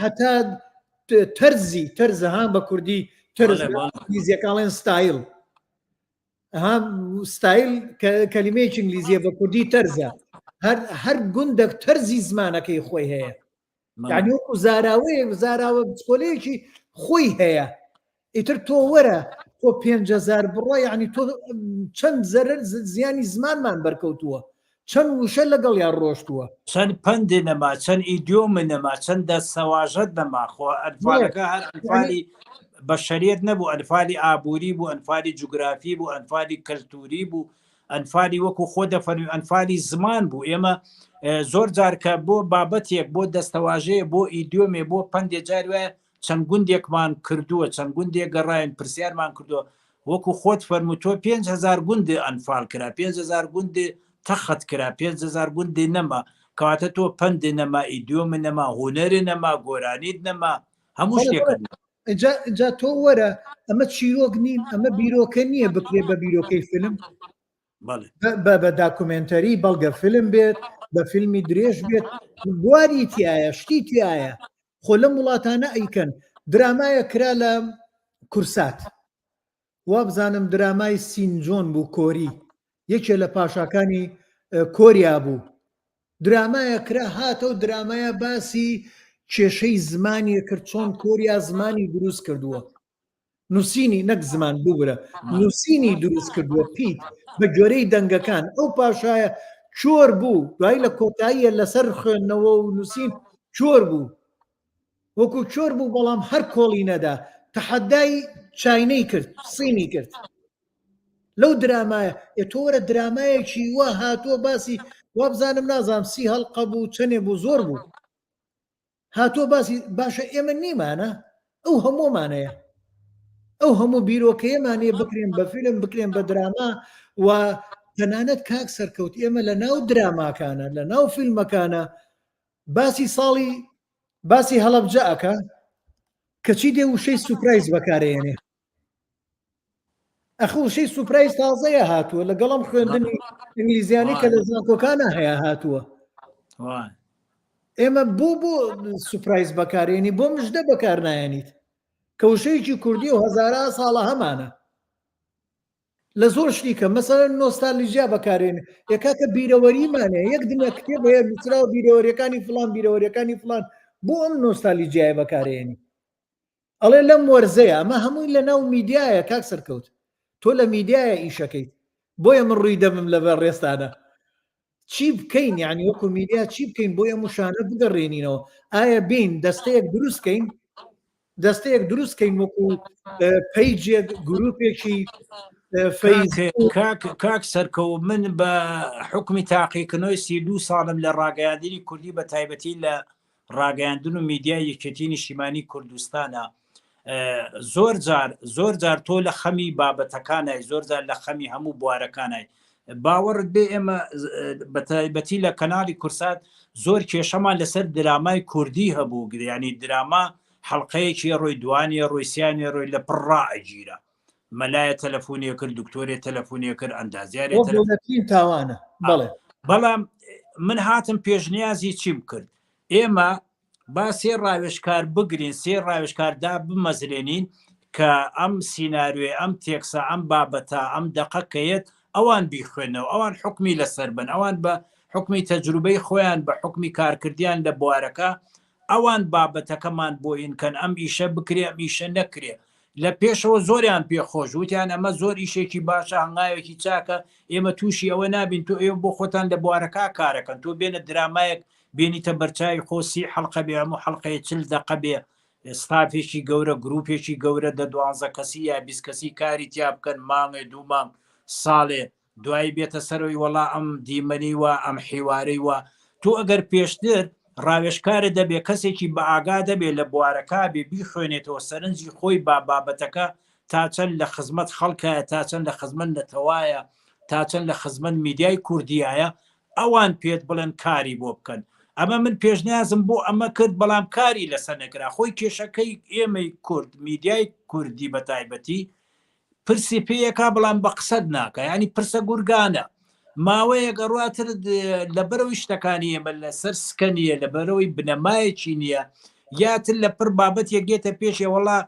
هەتا تەرزی تەرزە ها بە کوردی تەرز ئینگلیزیەکانڵێن ستایل ها ستایل کەلیمەیەکی ئینگلیزیە بە کوردی تەرزە هەر هەر گوندێک تەرزی زمانەکەی خۆی هەیە یعنی وەکو زاراوەیەک زاراوە بچکۆلەیەکی خۆی هەیە ئیتر تۆ وەرە تۆ 5هزار بڕۆ یعنی تۆ چەند زەرەر زیانی زمانمان بەرکەوتووە چەند وشە لەگەڵ یان ڕۆشتووە چەند پەندێ نەما چەند ئیدیۆم نەما چەند دەستەواژەت نەما خۆ ئەنفالەکە هەر ئەنفالی بەشەریت نەبوو ئەنفالی ئابووری بوو ئەنفالی جوگرافی بوو ئەنفالی کەلتوری بوو ئەنفالی وەکو خۆ دەفەرمی ئەنفالی زمان بوو ئێمە زۆر جار کە بۆ بابەتێک بۆ دەستەواژەیە بۆ ئیدیۆمێ بۆ پەندێ جار وایە چەند گوندێکمان کردووە چەند گوندێک گەڕاین پرسیارمان کردووە وەکو خۆت فەرموو تۆ 5هزار گوندێ ئەنفال کرا 5هزار گوندێ تەخت کرا 5هزار گوندێ نەما کەواتە تۆ پەندێ نەما ئیدیۆم نەما هونەرێ نەما گۆرانیت نەما هەموو شتێکت نەما. ئینجا ئینجا تۆ وەرە ئەمە چیرۆک نین ئەمە بیرۆکە نییە بکرێ بە بیرۆکەی فیلم بە بە داکومنتەری بەڵگە فیلم بێت بە فیلمی درێژ بێت بواری تایە شتی تایە خۆ لەم وڵاتانە ئەیکەن درامایە کرا لە کورسات وابزانم درامای سینجۆن بوو کۆری یەکێ لە پاشاکانی کۆریا بوو درامایە کرا هاتەوە درامایە باسی کێشەی زمانی کرد چۆن کۆریا زمانی دروست کردووە نووسینی نەک زمان ببرە نووسینی دروست کردووە پیت بە گوێرەی دەنگەکان ئەو پاشایە چۆر بوو دوای لە کۆتاییە لەسەر خوێندنەوە و نووسین چۆر بوو وەکو چۆر بوو بەڵام هەر کۆڵی نەدا تەحەدای چاینەی کرد سینی کرد لەو درامایە ئێ تۆ وەرە درامایەکی وا هاتووە باسی وابزانم نازانم سی هەڵقە بوو چەنێ بوو زۆر بوو هاتووە باسی باشە ئێمە نیمانە ئەو هەموومانەیە ئەو هەموو بیرۆکەیەمانەیە بکرێن بە فیلم بکرێن بە دراما و تەنانەت کاک سەرکەوت ئێمە لە ناو دراماکانە لە ناو فیلمەکانە باسی ساڵی باسی هەڵەبجە ئەکا کەچی دێ وشەی سوپرایز بەکارێنێ ئەخ وشەی سوپرایز تازەیە هاتووە لەگەڵم خوێندنی ئینگلیزیانی کە لە زانکۆکانە هەیە هاتووە ئێمە بۆ بۆ سوپرایز بەکارێنی بۆ مژدە بەکار نایەنیت کە وشەیەکی کوردی و هەزارا ساڵە هەمانە لە زۆر شتی کە مەسەلەن نۆستالیژیا بەکارێن ئێ کاکە بیرەوەریمان هەیە یەک دنیا کتێب هەیە نووسراوە بیرەوەریەکانی فلان بیرەوەریەکانی فلان بۆ ئەم نۆستالیجیایە بەکارێنی ئەڵێ لەم وەرزەیە ئەمە هەمووی لە ناو میدیایە کاک سەرکەوت تۆ لە میدیایە ئیشەکەیت بۆیە من ڕووی دەمم لەبەر ڕێستانە چی بکەین یعنی وەکو میدیا چی بکەین بۆ ئەم وشانە بگەڕێنینەوە ئایا بین دەستەیەک دروستکەین دەستەیەک دروستکەین وەکو پەیجێک گروپێکی کاک سەرکەوت من بە حکمی تاقیکردنەوەی 32 ساڵم لە ڕاگەیاندنی کوردی بە تایبەتی لە ڕاگەیاندن و میدیای یەکێتی نیشتیمانی کوردستانە زۆر جار زۆر جار تۆ لە خەمی بابەتەکانای زۆر جار لە خەمی هەموو بوارەکانای. باوەڕت بێ ئێمە بەتایبەتی لە کەناڵی کورسات زۆر کێشەمان لەسەر درامای کوردی هەبوو گریانی دراما حەڵقەیەکی ڕۆی دوانێ ڕۆی سیانێ ڕۆی لە پڕ ڕائەگیرا مەلایە تەلەفۆنیە کرد دکتۆرێ تەلەفۆنیە کرد ئەندازیارێ تەلەفۆنی تاوانە بەڵێ بەڵام من هاتم پێشنیازی چیم کرد ئێمە با سێ ڕاوێژکار بگرین، سێ ڕاوێژکار دابمەزرێنین کە ئەم سیناریۆیە، ئەم تێکسە، ئەم بابەتە، ئەم دەقە کە یەت، ئەوان بیخوێننەوە، ئەوان حوکمی لەسەر بن، ئەوان بە حوکمی تەجروبەی خۆیان، بە حوکمی کارکردیان لە بوارەکە، ئەوان بابەتەکەمان بۆ ئین کەن، ئەم ئیشە بکرێ، ئەم ئیشە نەکرێ. لە پێشەوە زۆریان پێ خۆش، وتیان ئەمە زۆر ئیشێکی باشە، هەنگاوێکی چاکە، ئێمە تووشی ئەوە نابین، تۆ ئێوە بۆ خۆتان لە بوارەکە کارەکەن، تۆ بێنە درامایەک بێنیتە بەرچاوی خۆ سی حەڵقە بێ هەموو حەڵقەیە چل دەقە بێ ستافێکی گەورە گروپێکی گەورە دە دوانزە کەسی یا بیست کەسی کاری تیا بکەن مانگێ دوو مانگ ساڵێ دوایی بێتە سەرەوەی وەڵا ئەم دیمەنی وە ئەم حیوارەی وە تۆ ئەگەر پێشتر ڕاوێژکارە دەبێ کەسێکی بە ئاگا دەبێ لە بوارەکە بێ بیخوێنێتەوە سەرنجی خۆی با بابەتەکە تا چەند لە خزمەت خەڵکایە تا چەند لە خزمەت نەتەوایە تا چەند لە خزمەت میدیای کوردیایە ئەوان پێت بڵێن کاری بۆ بکەن ئەمە من پێشنیازم بۆ ئەمە کرد بەڵام کاری لەسەر نەکرا خۆی کێشەکەی ئێمەی کورد میدیای کوردی بە تایبەتی پرسی پێیەکا بەڵام بە قسەت ناکە ینی پرسە گورگانە ماوەیەک ئەڕاتر لەبەرەوەی شتەکانی ئێمە لەسەر سکە نییە لەبەرەوەی بنەمایەکی نییە یاتر لە پڕ بابەت یەکێتە پێشێ وەڵا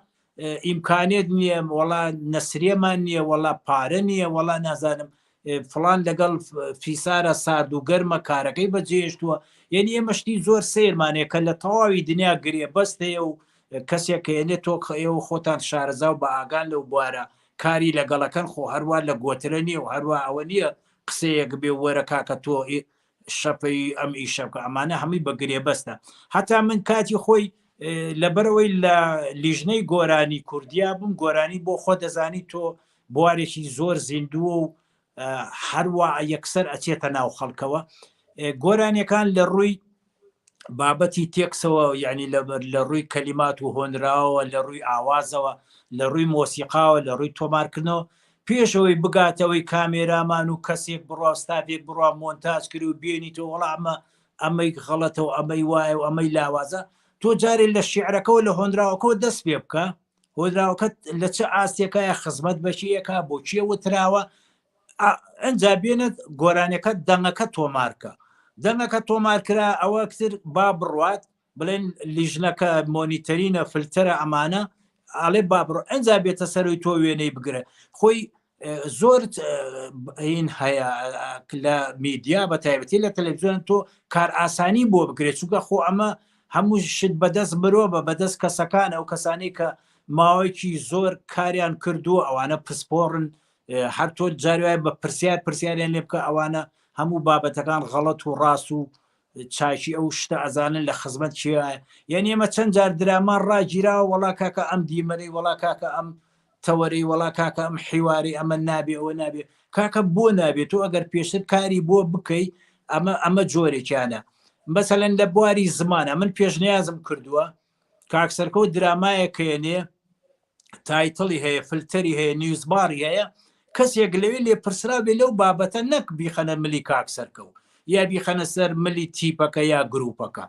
ئیمکانێت نییە وەڵا نەسرێمان نییە وەڵا پارە نییە وەڵا نازانم فلان لەگەڵ فیسارە سارد و گەرمە کارەکەی بەجێهێشتووە یعنی ئێمە شتی زۆر سەیرمانەیە کە لە تەواوی دنیا گرێ بەست هەیە و کەسێک کە یەنێ تۆ ئێوە خۆتان شارەزا و بە ئاگان لەو بوارە کاری لەگەڵەکەن خۆ هەروە لە گۆترە نییە و هەروە ئەوە نییە قسەیەک بێ وەرە کاکە تۆ شەپەی ئەم ئیشە بکە ئەمانە هەمووی بە گرێبەستە هەتا من کاتی خۆی لەبەرەوەی لە لیژنەی گۆرانی کوردیا بووم گۆرانی بۆ خۆ دەزانی تۆ بوارێکی زۆر زیندووە و هەروە یەکسەر ئەچێتە ناو خەڵکەوە گۆرانیەکان لە ڕووی بابەتی تێکسەوە یعنی لە ڕووی کەلیمات و هۆنراوە لە ڕووی ئاوازەوە لە ڕووی مۆسیقاوە لە ڕووی تۆمارکردنەوە پێشەوەی بگاتەوەی کامێرامان و کەسێک بڕوا ستافێک بڕوا مۆنتاج کرد و بێنیتەوە وەڵا ئەمە ئەمەی غەڵەتە و ئەمەی وایە و ئەمەی لاوازە تۆ جارێ لە شیعرەکەەوە لە هۆنراوەکەەوە دەست پێ بکە هۆنراوەکەت لە چ ئاستێکایە خزمەت بەشیەکە بۆ کێ وتراوە ئەجا بێنێت گۆرانەکە دەنگەکە تۆمارکە دەنگەکە تۆمارکرا ئەوە کتر با بڕوات بڵێن لیژنەکە مۆنیتەرینە فلتەرە ئەمانە ئاڵێ با بڕۆ ئەجا بێتە سەرەوەی تۆ وێنەی بگرە خۆی زۆر این هەیە لە میدیا بە تایبەتی لە تەلەڤزیۆن تۆ کار ئاسانی بۆ بکرێت چونکە خۆ ئەمە هەموو شت بەدەست مرۆڤە بەدەست کەسەکان ئەو کەسانی کە ماوەیەکی زۆر کاریان کردووە ئەوانە پسپۆڕن هەر تۆ جاروای بە پرسیار پرسیاریان لێ بکە ئەوانە هەموو بابەتەکان غەڵەت و ڕاست و چاکی ئەو شتە ئەزانن لە خزمەت کێیە یعنی ئێمە چەند جار دراما ڕاگیراوە وەڵا کاکە ئەم دیمەنەی وەڵا کاکە ئەم تەوەرەی وەڵا کاکە ئەم حیواری ئەمە نابێ ئەوە نابێ کاکە بۆ نابێت تۆ ئەگەر پێشتر کاری بۆ بکەی ئەمە ئەمە جۆرێکیانە مەسەلەن لە بواری زمانە من پێشنیازم کردووە کاک سەرکەوت درامایەک هێنێ title ی هەیە فلتەری هەیە news bar ی هەیە کەسێک لەوێ لێپرسرا بێ لەو بابەتە نەک بیخەنە ملی کاک سەرکەوت یا بیخەنە سەر ملی تیپەکە یا گروپەکە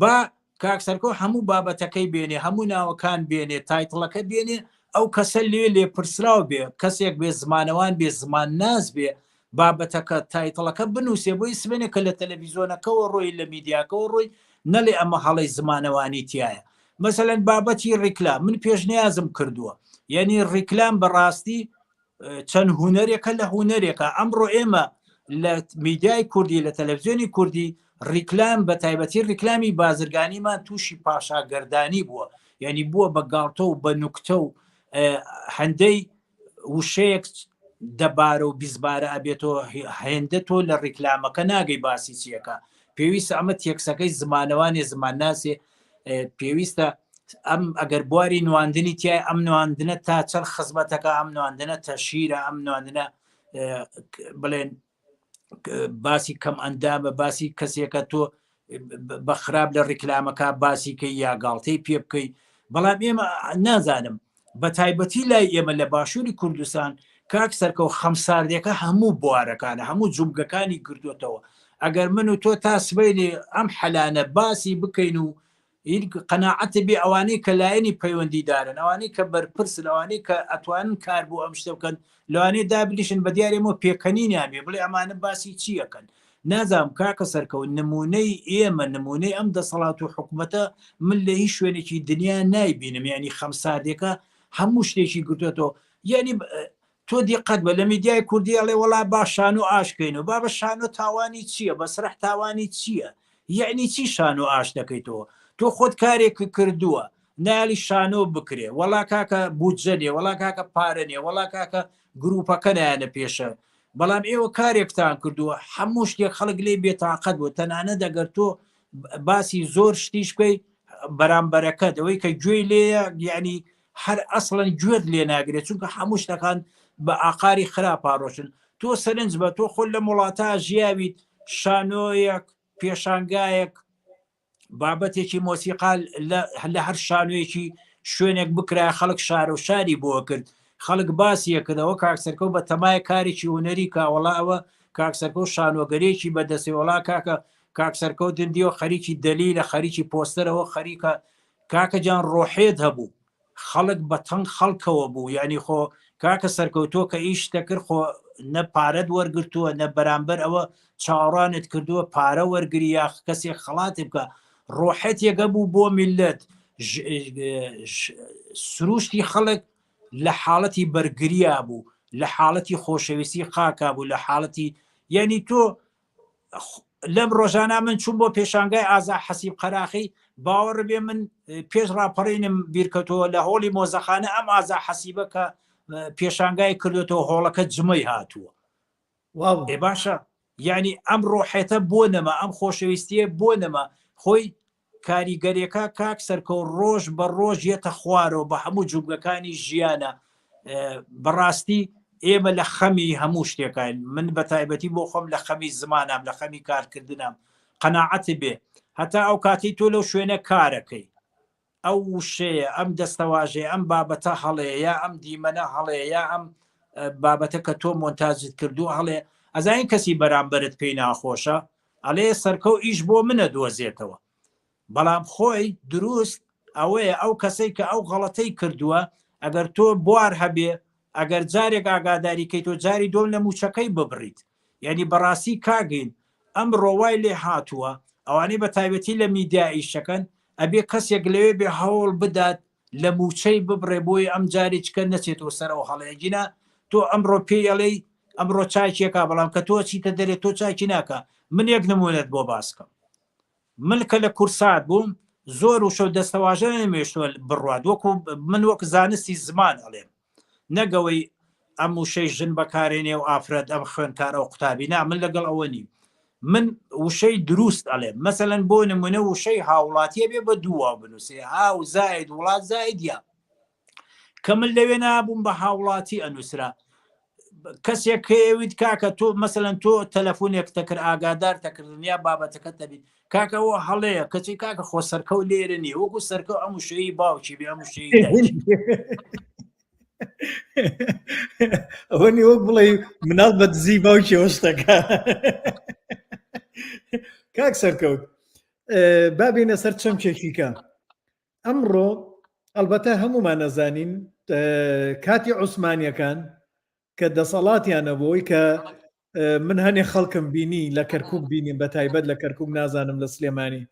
با کاک سەرکەوت هەموو بابەتەکەی بێنێ هەموو ناوەکان بێنێ title ەکە بێنێ ئەو کەسە لێ لێپرسراو بێ کەسێک بێ زمانەوان بێ زمان ناس بێ بابەتەکە title ەکە بنووسێ بۆی سبێنێ کە لە تەلەڤیزۆنەکەوە ڕۆی لە میدیاکەوە ڕۆی نەڵێ ئەمە هەڵەی زمانەوانی تایە مەسەلەن بابەتی ڕیکلام من پێشنیازم کردووە یعنی ڕیکلام بەڕاستی چەند هوەرێکە لە هوەرێکە ئەمڕۆ ئێمە لە میدیای کوردی لە تەلەڤزیۆنی کوردی ڕیکلام بە تایبەتی ڕیکلامی بازرگانیمان تووشی پاشاگەردانی بووە یعنی بووە بە گاڵتە و بە نوکتە و هەندەی وشەیەک دەبارە و بیزبارە ئەبێتەوە هێندە تۆ لە ڕیکلامەکە ناگەی باسی چیەکە پێویستە ئەمە تێکسەکەی زمانەوانێ زمانناسێ پێویستە ئەم ئەگەر بواری نواندنی تای ئەم نواندنە تا چەند خزمەتەکە ئەم نواندنە تەشیرە ئەم نواندنە بڵێن باسی کەم ئەندامە باسی کەسێکە تۆ بە خراپ لە ڕیکلامەکە باسی کەی یا گاڵتەی پێ بکەی بەڵام ئێمە نازانم بە تایبەتی لای ئێمە لە باشووری کوردستان کاک سەرکەوت خەمساردیەکە هەموو بوارەکانە هەموو جومگەکانی گرتوتەوە ئەگەر من و تۆ تا سبەینێ ئەم حەلانە باسی بکەین و قەناعەت بێ ئەوانەی کە لایەنی پەیوەندیدارن ئەوانەی کە بەرپرسن ئەوانەی کە ئەتوانن کار بۆ ئەم شتە بکەن لەوانەیە دابنیشن بە دیارێ مۆ پێکەنینیان بێ بڵێ ئەمانە باسی چی ئەکەن نازانم کاکە سەرکەوت نمونەی ئێمە نمونەی ئەم دەسەڵات و حکومەتە من لە هیچ شوێنێکی دنیا نایبینم یعنی خەمساردێکە هەموو شتێکی گرتوێتەوە یعنی تۆ دیقەت بە لە میدیای کوردی ئەڵێ وەڵا با شانۆ ئاش کەینەوە بابە شانۆ تاوانی چییە بەسرح تاوانی چییە یعنی چی شانۆ ئاش دەکەیتەوە تۆ خۆت کارێک کردووە نالی شانۆ بکرێ وەڵا کاکە بودجە نیە وەڵا کاکە پارە نیە وەڵا کاکە گروپەکە نایەنە پێشە بەڵام ئێوە کارێکتان کردووە هەموو شتێک خەڵک لێ بێتاقەت بوو تەنانەت ئەگەر تۆ باسی زۆر شتیش بکەی بەرامبەرەکەت ئەوەی کە گوێی لێیە یعنی هەر ئەسڵەن گوێت لێ ناگرێت چونکە هەموو شتەکان بە ئاقاری خراپا ڕۆشن تۆ سەرنج بە تۆ خۆ لەم وڵاتە ژیاویت شانۆیەک پێشانگایەک بابەتێکی مۆسیقا لە هەر شانۆیەکی شوێنێک بکرا خەڵک شارە و شاری بۆ کرد خەڵک باسی کردەوە کاک سەرکەوت بە تەمای کارێکی هونەری کاوەڵا ئەوە کاک سەرکەوت شانۆگەرێکی بەدەستی وڵا کاکە کاک سەرکەوت دیوە خەریکی دەلیلە خەریکی پۆستەرەوە خەریکە کاکە جان ڕۆحێت هەبوو خەڵک بە تەنگ خەڵکەوە بوو یعنی خۆ کاکە سەرکەوتۆ کە ئیش دەکرد خۆ نە پارەت وەرگتووە نە بەرامبەر ئەوە چاوەڕانت کردووە پارە وەرگری یا کەسێک خەڵاتی بکە ڕۆحەتێکە بوو بۆ میلەت سروشتی خەڵک لە حاڵەتی بەرگریا بوو لە حاڵەتی خۆشەویستی خاکا بوو لە حاڵەتی یعنی تۆ لەم ڕۆژانە من چوون بۆ پێشانگای ئازا حەسیب قەراخی باوەڕ بێ من پێش ڕاپەڕینم بیرکەوتەوە لە هۆڵی مۆزەخانە ئەم ئازا حەسیبە کە پێشانگای کردوێتەوە هۆڵەکە جمەی هاتووە ئێ باشە یعنی ئەم ڕۆحێتە بۆ نەما ئەم خۆشەویستیە بۆ نەما خۆی کاریگەریەکە کاک سەرکەوت ڕۆژ بە ڕۆژ یەتە خوارەوە بە هەموو جومگەکانی ژیانە بەڕاستی ئێمە لە خەمی هەموو شتێکین من بە تایبەتی بۆ خۆم لە خەمی زمانام لە خەمی کارکردنام قەناعەت بێ هەتا ئەو کاتی تۆ لەو شوێنە کارەکەی ئەو وشەیە ئەم دەستەواژەیە ئەم بابەتە هەڵەیە یا ئەم دیمەنە هەڵەیە یا ئەم بابەتە کە تۆ مۆنتاجت کردو هەڵێ ئەزانین کەسی بەرامبەرت پێی ناخۆشە ئەڵێ سەرکەو ئیش بۆ منە دۆزێتەوە بەڵام خۆی دروست ئەوەیە ئەو کەسەی کە ئەو غەڵەتەی کردووە ئەگەر تۆ بوار هەبێ ئەگەر جارێک ئاگاداری کەی تۆ جاری دۆم لە موچەکەی ببڕیت یعنی بەڕاستی کاگەین ئەم ڕۆوای لێ هاتووە ئەوانەی بە تایبەتی لە میدیا ئیشەکەن ئەبێ کەسێک لەوێ بێ هەوڵ بدات لە موچەی ببڕێ بۆی ئەم جارێ چکە نەچێتەوە سەر ئەو هەڵەیە گینا تۆ ئەمڕۆ پێی ئەڵێی ئەمڕۆ چاکیەکە بەڵام کە تۆ چیتە دەرێ تۆ چاکی ناکە من یەک نمونەت بۆ باسکەم من کە لە کورسات بووم زۆر وشە و دەستەواژە نەمێشتوە بڕوات وەکو من وەک زانستی زمان ئەڵێم نەگەوەی ئەم وشەی ژن بەکارێنێ و ئافرەت ئەم خوێندکارە و قوتابی نا من لەگەڵ ئەوە نیم من وشەی دروست ئەڵێم مەسەلەن بۆ نمونە وشەی هاوڵاتیە بێ بە دوو بنووسێ هاو زاید وڵات زاید یا کە من لەوێ نابووم بە هاوڵاتی ئەنووسرا کەسێک کەویت کاکە تۆ مەسەلەن تۆ تەلەفۆنێک تەکرد ئاگادار تەکردن یا بابەتەکە تەبیت کاکەەوە هەڵەیە کەچی کاکە خۆ سەرکەو لێرە نیە وەکو سەرکەو ئەم وشەی باوکی بێ ئەم وشەی ئەوە نی وەک بڵێ مناڵ بە دزی باوکیەوە شتەکە کاک سەرکەوت بابینە سەر چەمکێکی کە ئەمڕۆ ئەلبەتە هەمومان نەزانین کاتی عوسمانیەکان کە دەسەڵاتیان نەبووی کە من هەنێ خەڵکم بینی لە کەرکک بینیم بە تایبەت لە کەرکک نازانم لە سلێمانی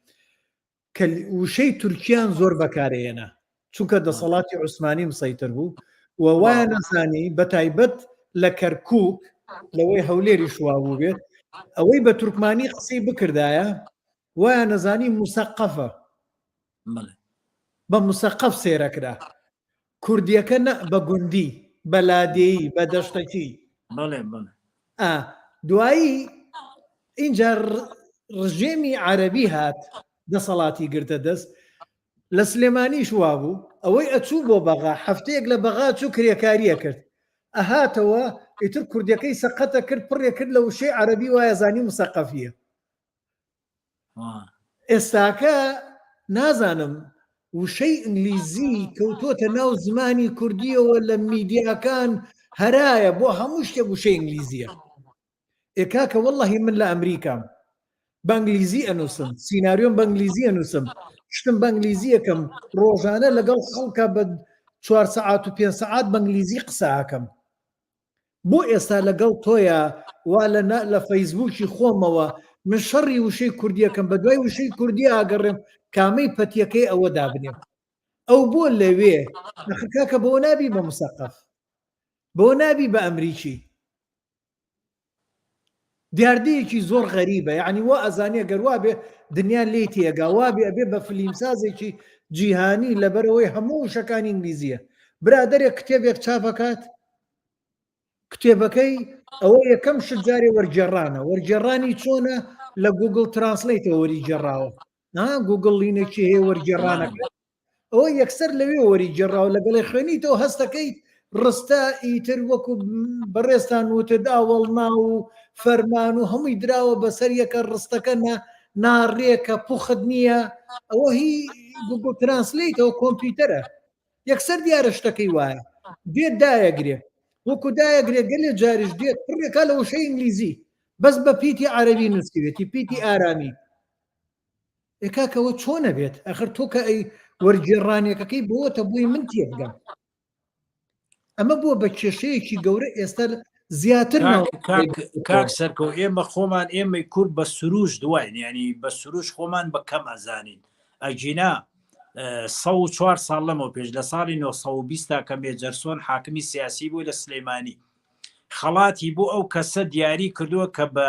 کە وشەی تورکیان زۆر بەکارهێنا چونکە دەسەڵاتی عوسمانی مسەیتر بوو و وایان نەزانی بە تایبەت لە کەرکک لەوەی هەولێری شوا بوو بێت ئەوەی بە تورکمانی قسەی بکردایە وایان نەزانی مسەقەفە بە مسەقەف سێرەکرا کوردیەکە نە بە گوندی بە لادێیی بە دەشتەکی بەڵێ بەڵێ ئا دوایی اینجا ڕژێمی عەرەبی هات دەسەڵاتی گرتە دەست لە سلێمانیش وابوو ئەوەی ئەچوو بۆ بەغا هەفتەیەک لە بەغا چوو کرێکاریە کرد ئەهاتەوە ئیتر کوردەکەی سەقەتە کرد پڕێ کرد لە وشەی عەرەبی وایە زانی مسەقەفیە ئێستاکە نازانم وشەی ئینگلیزی کەوتۆتە ناو زمانی کوردیەوە لە میدیاکان. هەرایە بۆ هەموو شتێک وشەی ئینگلیزیە. ئێ کاکە وەڵڵاهی من لە ئەمریکام بە ئەنگلیزی ئەنووسم سیناریۆم بە ئەنگلیزی ئەنووسم شتم بە ئەنگلیزی ئەکەم ڕۆژانە لەگەڵ خەڵکە بە چوار سەعات و پێنج سەعات بە ئەنگلیزی قسە ئەکەم بۆ ئێستا لەگەڵ تۆیا وا لە لە فەیسبووکی خۆمەوە من شەڕی وشەی کوردیەکەم بە دوای وشەی کوردی ئاگەڕێم کامەی پەتیەکەی ئەوە دابنێم ئەو بۆ لەوێ ئەخر کاکە بۆ نابی بە مسەقەف بۆ نابی بە ئەمریکی دیاردەیەکی زۆر غەریبە یعنی وا ئەزانێ گەر وابێ دنیا لێی تێگا وابێ ئەبێ بە فلیمسازێکی جیهانی لەبەرەوەی هەموو وشەکانی ئینگلیزیە برادەرێک کتێبێک چاپەکات کتێبەکەی ئەوە یەکەم شت جارێ وەرگێڕانە وەرگێڕانی چۆنە لە Google Translate ەوە وەری گێڕاوە ها گوگڵ لینێکی هەیە وەرگێڕانەکە ئەوە یەکسەر لەوێ وەری گێڕاوە لەگەڵی خوێنیتەوە هەستەکەیت ڕستە ئیتر وەکو بەڕێزتان وتت ئاوەڵنا و فەرمان و هەمووی دراوە بەسەر یەکە ڕستەکە نە ناڕێکە پوخت نییە ئەوە هی Google Translate ەوە کۆمپیوتەرە یەکسەر دیارە شتەکەی وایە دێت دایەگرێ وەکو دایەگرێ گەلێ جاریش دێت پڕێکا لە وشەی ئینگلیزی بەس بە پیتی عەرەبی نووسیوێتی پیتی ئارامی ئێ کاکە ئەوە چۆن ئەبێت ئەخر تۆ کە ئەی وەرگێڕانێکەکەی بۆتە بۆی من تێبگەم ئەمە بووە بە کێشەیەکی گەورە ئێستا زیاتر کاک سەرکەوت ئێمە خۆمان ئێمەی کورد بە سروش دواین ینی بە سروش خۆمان بە کەم ئەزانین ئەگینا 4 ساڵ لەمەوە پێش لە ساڵی 1920 کە مێجەرسۆن حاکمی سیاسی بوو لە سلەیمانی خەڵاتی بۆ ئەو کەسە دیاری کردووە کە بە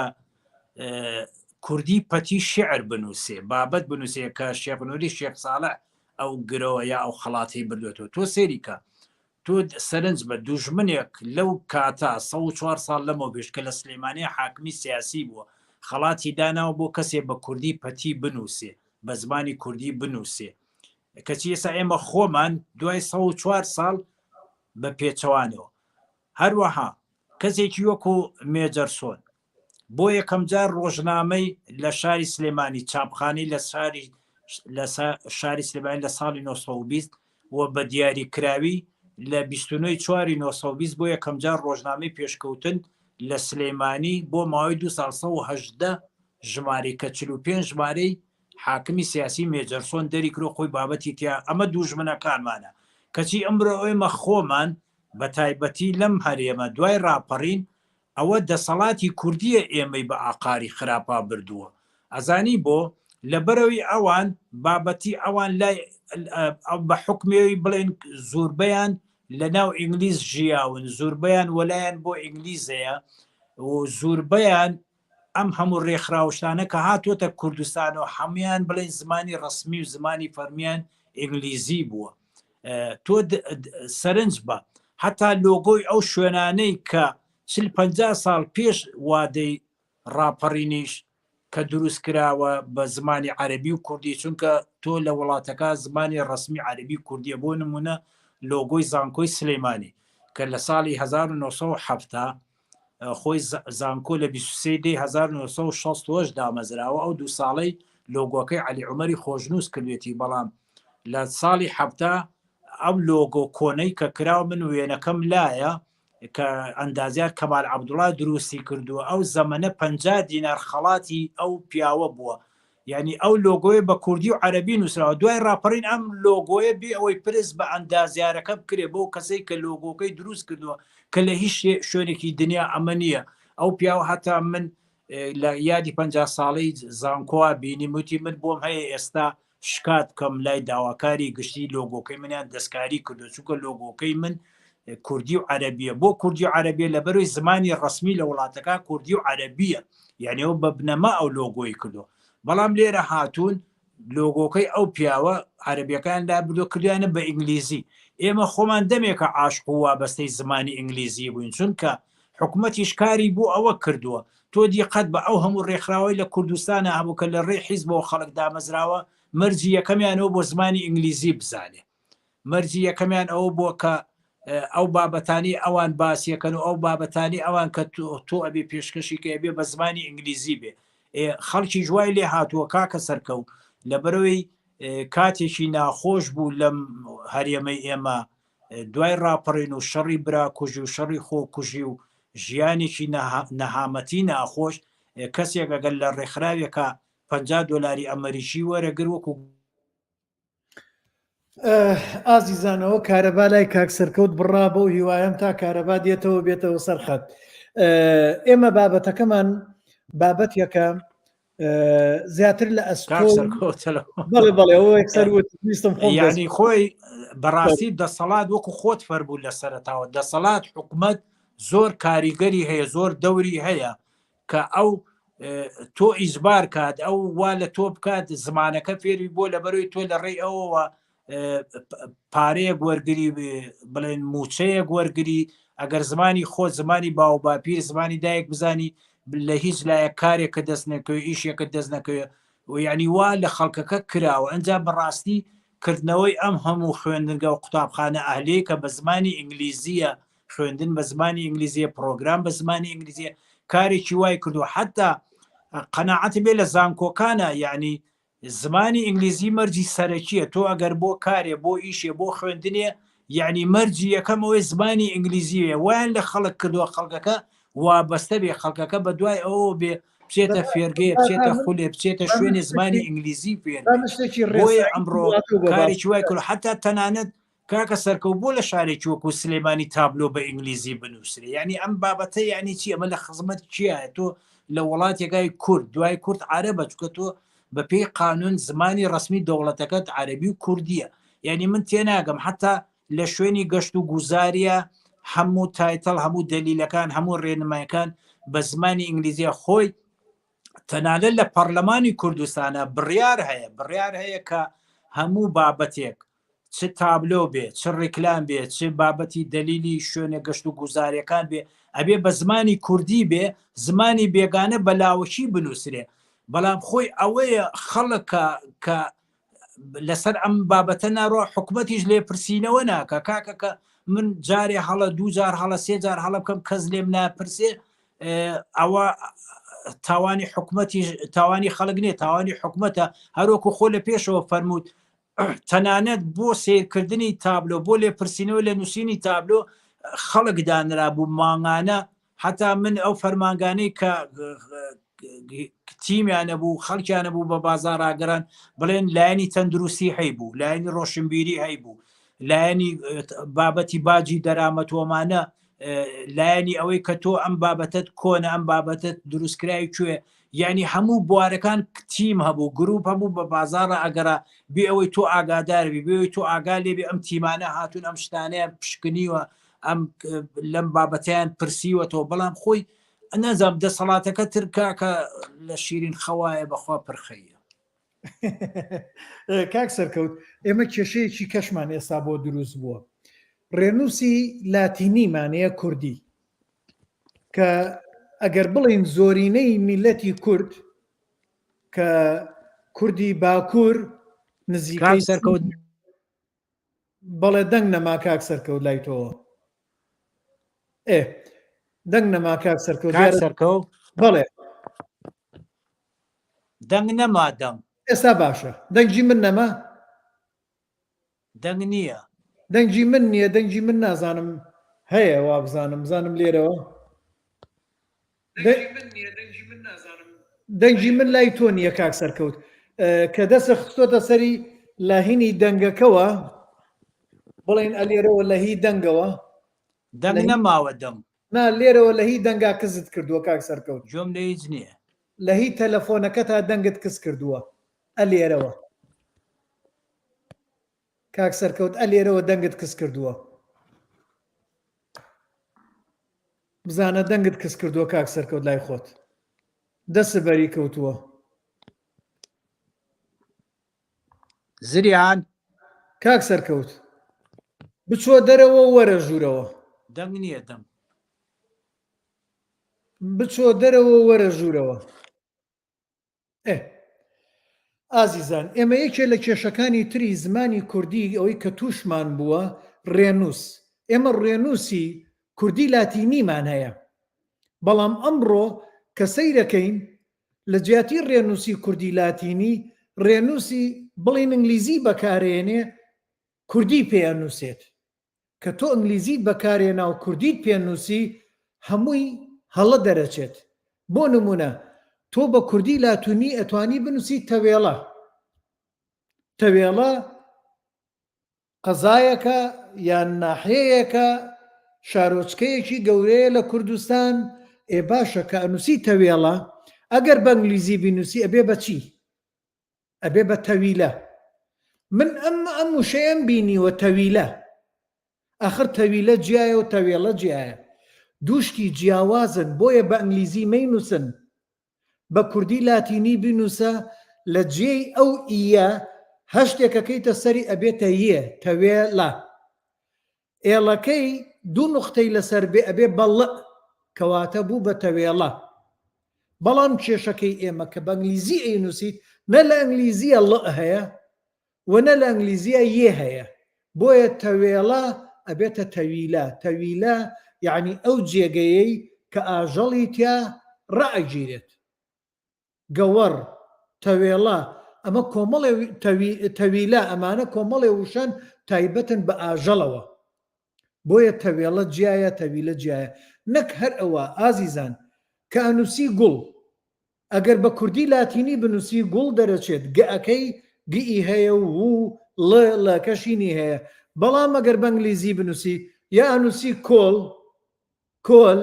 کوردی پەتی شعر بنووسێ بابەت بنووسێ کە شێخ نوری شێخ ساڵح ئەو گرەوە یا ئەو خەڵاتی بردوێتەوە تۆ سێریکە تۆ سەرنج بە دوژمنێک لەو کاتە 4 ساڵ لەمەوە پێش کە لە سلێمانی حاکمی سیاسی بووە خەڵاتی داناوە بۆ کەسێ بە کوردی پەتی بنووسێ بە زمانی کوردی بنووسێ کەچی ئێستا ئێمە خۆمان دوای 4 ساڵ بە پێچەوانەوە هەروەها کەسێکی وەکو مێجەرسۆن بۆ یەکەمجار ڕۆژنامەی لە شاری سلێمانی چاپخانەی لە شاری لە شاری سلێمانی لە ساڵی 1920 و بە دیاری کراوی لە 29 چواری 1920 بۆ یەکەمجار ڕۆژنامەی پێشکەوتن لە سلێمانی بۆ ماوەی دو ساڵ 118 ژمارەی کە 45 ژمارەی حاکمی سیاسی مێجەرسۆن دەری کرۆ خۆی بابەتی تیا ئەمە دووژمنەکانمانە کەچی ئەمرۆ ئێمە خۆمان بە تایبەتی لەم هەرێمە دوای ڕاپەڕین ئەوە دەسەڵاتی کوردیە ئێمەی بە ئاقاری خراپا بردووە ئەزانی بۆ لەبەرەوەی ئەوان بابەتی ئەوان لای بە حکمێوی بڵێن زۆربەیان لە ناو ئینگلیز ژیاون زۆربەیان وەلایەن بۆ ئینگلیزەیە و زۆربەیان ئەم هەموو ڕێکخراوشتانە کە هاتووەتە کوردستان و هەمویان بڵێن زمانی ڕسمی و زمانی فەرمیان ئینگلیزی بووە تۆ سەرنج بە هەتا لۆگۆی ئەو شوێنانەی کە چل پ ساڵ پێش وادەی ڕاپەڕینیش کە دروست کراوە بە زمانی عەربی و کوردی چونکە تۆ لە وڵاتەکە زمانی ڕسمی عەربی کوردیە بۆ نمونە لۆگۆی زانکۆی سلەیمانی کە لە ساڵی 1970 خۆی زانکۆ لە 23 دەی 1968 دامەزراوە ئەو دوو ساڵەی لۆگۆکەی عەلی عومەری خۆشنووس کردوێتی بەڵام لە ساڵی حەفتا ئەو لۆگۆ کۆنەی کە کراوە من وێنەکەم لایە کە ئەندازیار کەمال عەبدوڵا دروستی کردووە ئەو زەمەنە پ دینار خەڵاتی ئەو پیاوە بووە یعنی ئەو لۆگۆیە بە کوردی و عەربی نووسراوە دوای ڕاپەڕین ئەم لۆگۆیە بێ ئەوەی پرس بە ئەندازیارەکە بکرێ بۆ کەسەی کە لۆگۆکەی دروست کردووە کە لە هیچ شوێنێکی دنیا ئەمە نییە ئەو پیاوە هەتا من لە یادی پ ساڵەی زانکۆوە بینیم وتی من بۆم هەیە ئێستا شکات بکەم لای داواکاری گشتی لۆگۆکەی منیان دەستکاری کردو چونکە لۆگۆکەی من کوردی و عەربیە بۆ کوردی و عەربیە لەبەرەوەی زمانی ڕسمی لە وڵاتەکە کوردی و عەربیە یعنی ئەو بە بنەما ئەو لۆگۆی کردو بەڵام لێرە هاتوون لۆگۆکەی ئەو پیاوە عەربیەکان لا بردو کردیانە بە ئینگلیزی ئێمە خۆمان دەمێکە عاشق و وابەستەی زمانی ئینگلیزی بووین چونکە حکومەتیش کاری بۆ ئەوە کردووە تۆ دیقەت بە ئەو هەموو ڕێکخراوەی لە کوردستانا هەبوو کە لە ڕێی حیزبەوە خەڵک دامەزراوە مەرجی یەکەمیان ئەوە بۆ زمانی ئینگلیزی بزانێ مەرجی یەکەمیان ئەوە بووە کە ئەو بابەتانی ئەوان باسیەکەن و ئەو بابەتانی ئەوان کە تۆ ئەبێ پێشکەشی کە ئەبێ بە زمانی ئینگلیزی بێ خەڵکی ژوای لێ هاتووە کاکە سەرکەوت لەبەرەوەی کاتێکی ناخۆش بوو لەم هەرێمەی ئێمە. دوای ڕاپەڕین و شەڕی براکوژی و شەڕی خۆکوژی و ژیانێکی نەهامەتی ناخۆش کەسێک ئەگەر لە ڕێکخراوێکە 50 دۆلاری ئەمریکی وەرەگر وەکو ئازیزانەوە کارەبا لای کاک سەرکەوت بڕا بەو هیوایم تا کارەبا دێتەوە بێتەوە سەرخەت ئێمە بابەتەکەمان بابەتێکە زیاتر لە ئەستۆ بەڵێ بەڵێ ئەوە یەکسەر ویستم خۆم ینی خۆی بەڕاستی دەسەڵات وەکو خۆت فەربوو لە سەرتاوە دەسەڵات حکومت زۆر کاریگەری هەیە زۆر دەوری هەیە کە ئەو تۆ ئیجبار کات ئەو وا لە تۆ بکات زمانەکە فێری بۆ لە بەرەوەی تۆ لە ڕێی ئەوەوە پارەیەک وەرگری بڵێن موچەیەک وەرگری ئەگەر زمانی خۆ زمانی باو باپیر زمانی دایک بزانی لە هیچ لایەک کارێک کە دەست نەکەوێ ئیشێکە دەست نەکەوێ و یعنی وا لە خەڵکەکە کراوە ئەجا بەڕاستی کردنەوەی ئەم هەموو خوێندنگە و قوتابخانە ئەهلی کە بە زمانی ئینگلیزیە خوێندن بە زمانی ئینگلیزیە پرۆگرام بە زمانی ئینگلیزیە کارێکی وای کردو حتا قەنەعەت بێ لە زانکۆکانە یعنی زمانی ئینگلیزی مەرجی سەرەکیە تۆ ئەگەر بۆ کارێ بۆ ئیشێ بۆ خوێندنێ یعنی مەرجی یەکەم ئەوەی زمانی ئینگلیزیە وایان لە خەڵک کردووە خەڵکەکە وابەستە بێ خەڵکەکە بە دوای ئەوە بێ بچێتە فێرگەیە بچێتە خولێ بچێتە شوێنێ زمانی ئینگلیزی فێر بۆیە ئەمڕۆ کارێکی وای کرد حتا تەنانەت کاکە سەرکەوت بۆ لە شارێکی وەکو سلێمانی تابلۆ بە ئینگلیزی بنووسرێ یعنی ئەم بابەتە یعنی چی ئەمە لە خزمەت کیایە تۆ لە وڵاتێکای کورد دوای کورد عربە چکە تۆ بە پێی قانون زمانی ڕسمی دەوڵەتەکەت عەربی و کوردیە یعنی من تێناگەم حتا لە شوێنی گەشت و گوزاریە هەموو title هەموو دەلیلەکان هەموو ڕێنمایەکان بە زمانی ئینگلیزیە خۆی تەنانەت لە پەرلەمانی کوردستانە بڕیار هەیە بڕیار هەیە کە هەموو بابەتێک چ تابلۆ بێ چ ڕیکلام بێ چ بابەتی دەلیلی شوێنە گەشت و گوزارەکان بێ ئەبێ بە زمانی کوردی بێ زمانی بێگانە بە لاوەکی بنووسرێ بەڵام خۆی ئەوەیە خەڵک کە لەسەر ئەم بابەتە ناڕۆ حکوومەتیش لێپرسینەوە ناکە کاکە کە من جارێ هەڵە دوو جار هەڵە سێ جار هەڵە بکەم کەس لێم ناپرسێ ئەوە تاوانی حکوومەتی تاوانی خەڵک نییە تاوانی حکوومەتە هەروەکو خۆ لە پێشەوە فەرمووت تەنانەت بۆ سیرکردنی تابلۆ بۆ لێپرسینەوە لە نووسینی تابلۆ خەڵک دانرابوو مانگانە حتا من ئەو فەرمانگانەی کە تیمیانە بوو خەڵکیانە بوو بە بازار ڕاگەران بڵێن لایەنی تەندروستی هەیبوو لایەنی ڕۆشنبیری هەیبوو لایەنی بابەتی باجی دەرامەتۆمانە لایەنی ئەوەی کە تۆ ئەم بابەتت کۆنە ئەم بابەتت دروستکراوی کوێ یعنی هەموو بوارەکان تیم هەبوو گروپ هەبوو بە بازاڕە ئەگەرا بێ ئەوەی تۆ ئاگاداربی بێ ئەوەی تۆ ئاگا لێبی ئەم تیمانە هاتوون ئەم شتانەیان پشکنیوە ئەم لەم بابەتیان پرسیوەتەوە بەڵام خۆی نازام دەسەڵاتەکە ترکا کە لە شیرین خەوایە بەخوا پرخەیە کاک سەرکەوت ئێمە کێشەیەکی کەشمان ئێستا بۆ دروست بووە ڕێنووسی لاتینیمانەیە کوردی کە ئەگەر بڵین زۆرینەی میلەتی کورد کە کوردی باکوور نزیکەی سەرکەوت بەڵێ دەنگ نەما کاک سەرکەوت لای تۆوە ئێ دەنگ نەما کاک سەرکەوت سەرکەوت بەڵێ دەنگ نەما دەنگ ئێستا باشە دەنگی من نەما دەنگ نییە دەنگی من نییە دەنگی من نازانم هەیە وابزانم بزانم لێرەوە دەنگی من لای تۆ نییە کاک سەرکەوت کە دەسە خستۆتە سەری لە هینی دەنگەکەوە بڵێن ئەلێرەوە لە هی دەنگەوە دەنگ نەماوە دەنگ نا لێرەوە لە هی دەنگا کزت کردووە کاک سەرکەوت گوێم لە هیچ نییە لە هی تەلەفۆنەکە تا دەنگت کز کردووە ئەلێرەوە کاک سەرکەوت ئەلێرەوە دەنگت کز کردووە بزانە دەنگت کز کردووە کاک سەرکەوت لای خۆت دەست بەری کەوتووە زریان کاک سەرکەوت بچۆ دەرەوە و وەرە ژوورەوە دەنگ نییە دەنگ بچۆ دەرەوە و وەرە ژوورەوە ئێ ئازیزان ئێمە یەکێ لە کێشەکانی تری زمانی کوردی ئەوەی کە تووشمان بووە ڕێنووس ئێمە ڕێنووسی کوردی لاتینیمان هەیە بەڵام ئەمڕۆ کە سەیرەکەین لە جیاتی ڕێنووسی کوردی لاتینی ڕێنووسی بڵین ئینگلیزی بەکارێنێ کوردی پێ ئەنووسێت. کە تۆ ئینگلیزیت بەکارهێنا و کوردیت پێ نووسی هەمووی هەڵە دەرەچێت. بۆ نموونە تۆ بە کوردی لاتونی ئەتوانی بنووسی تەوێڵە. تەوێڵە قەزایەکە یان ناحیەیەکە شارۆچکەیەکی گەورەیە لە کوردستان، ئێ باشە کە ئەنووسی تەوێڵە ئەگەر بە ئینگلیزی بینووسی ئەبێ بە چی؟ ئەبێ بە تەویلە. من ئەم ئەم وشەیەم بینیوە تەویلە. ئەخر تەویلە جیایە و تەوێڵە جیایە. دووشتی جیاوازن بۆیە بە ئینگلیزی مەینووسن. بە کوردی لاتینی بنووسە لە جێی ئەو ئییە هەشتێکەکەیتە سەری ئەبێتە یێ، تەوێڵە. ئێڵەکەی دوو نوختەی لەسەر بێ ئەبێ بە ڵ کەواتە بوو بە تەوێڵە. بەڵام کێشەکەی ئێمە کە بە ئەنگلیزی ئەینووسیت نە لە ئەنگلیزیە ڵ هەیە و نە لە ئەنگلیزیە یێ هەیە بۆیە تەوێڵە ئەبێتە تەویلە تەویلە یەعنی ئەو جێگەیەی کە ئاژەڵی تیا ڕائەگیرێت. گەوەڕ، تەوێڵە، ئەمە کۆمەڵێ تەویلە، ئەمانە کۆمەڵێ وشەن تایبەتن بە ئاژەڵەوە. بۆیە تەوێڵە جیایە، تەویلە جیایە. نەک هەر ئەوە، ئازیزان، کە ئەنووسی گوڵ، ئەگەر بە کوردی لاتینی بنووسی گوڵ دەرەچێت، گ'ەکەی گ'ی هەیە و و، ڵ، ڵەکەشی نی هەیە. بەڵام ئەگەر بە ئەنگلیزی بنووسی، یا ئەنووسی کۆڵ، کۆل،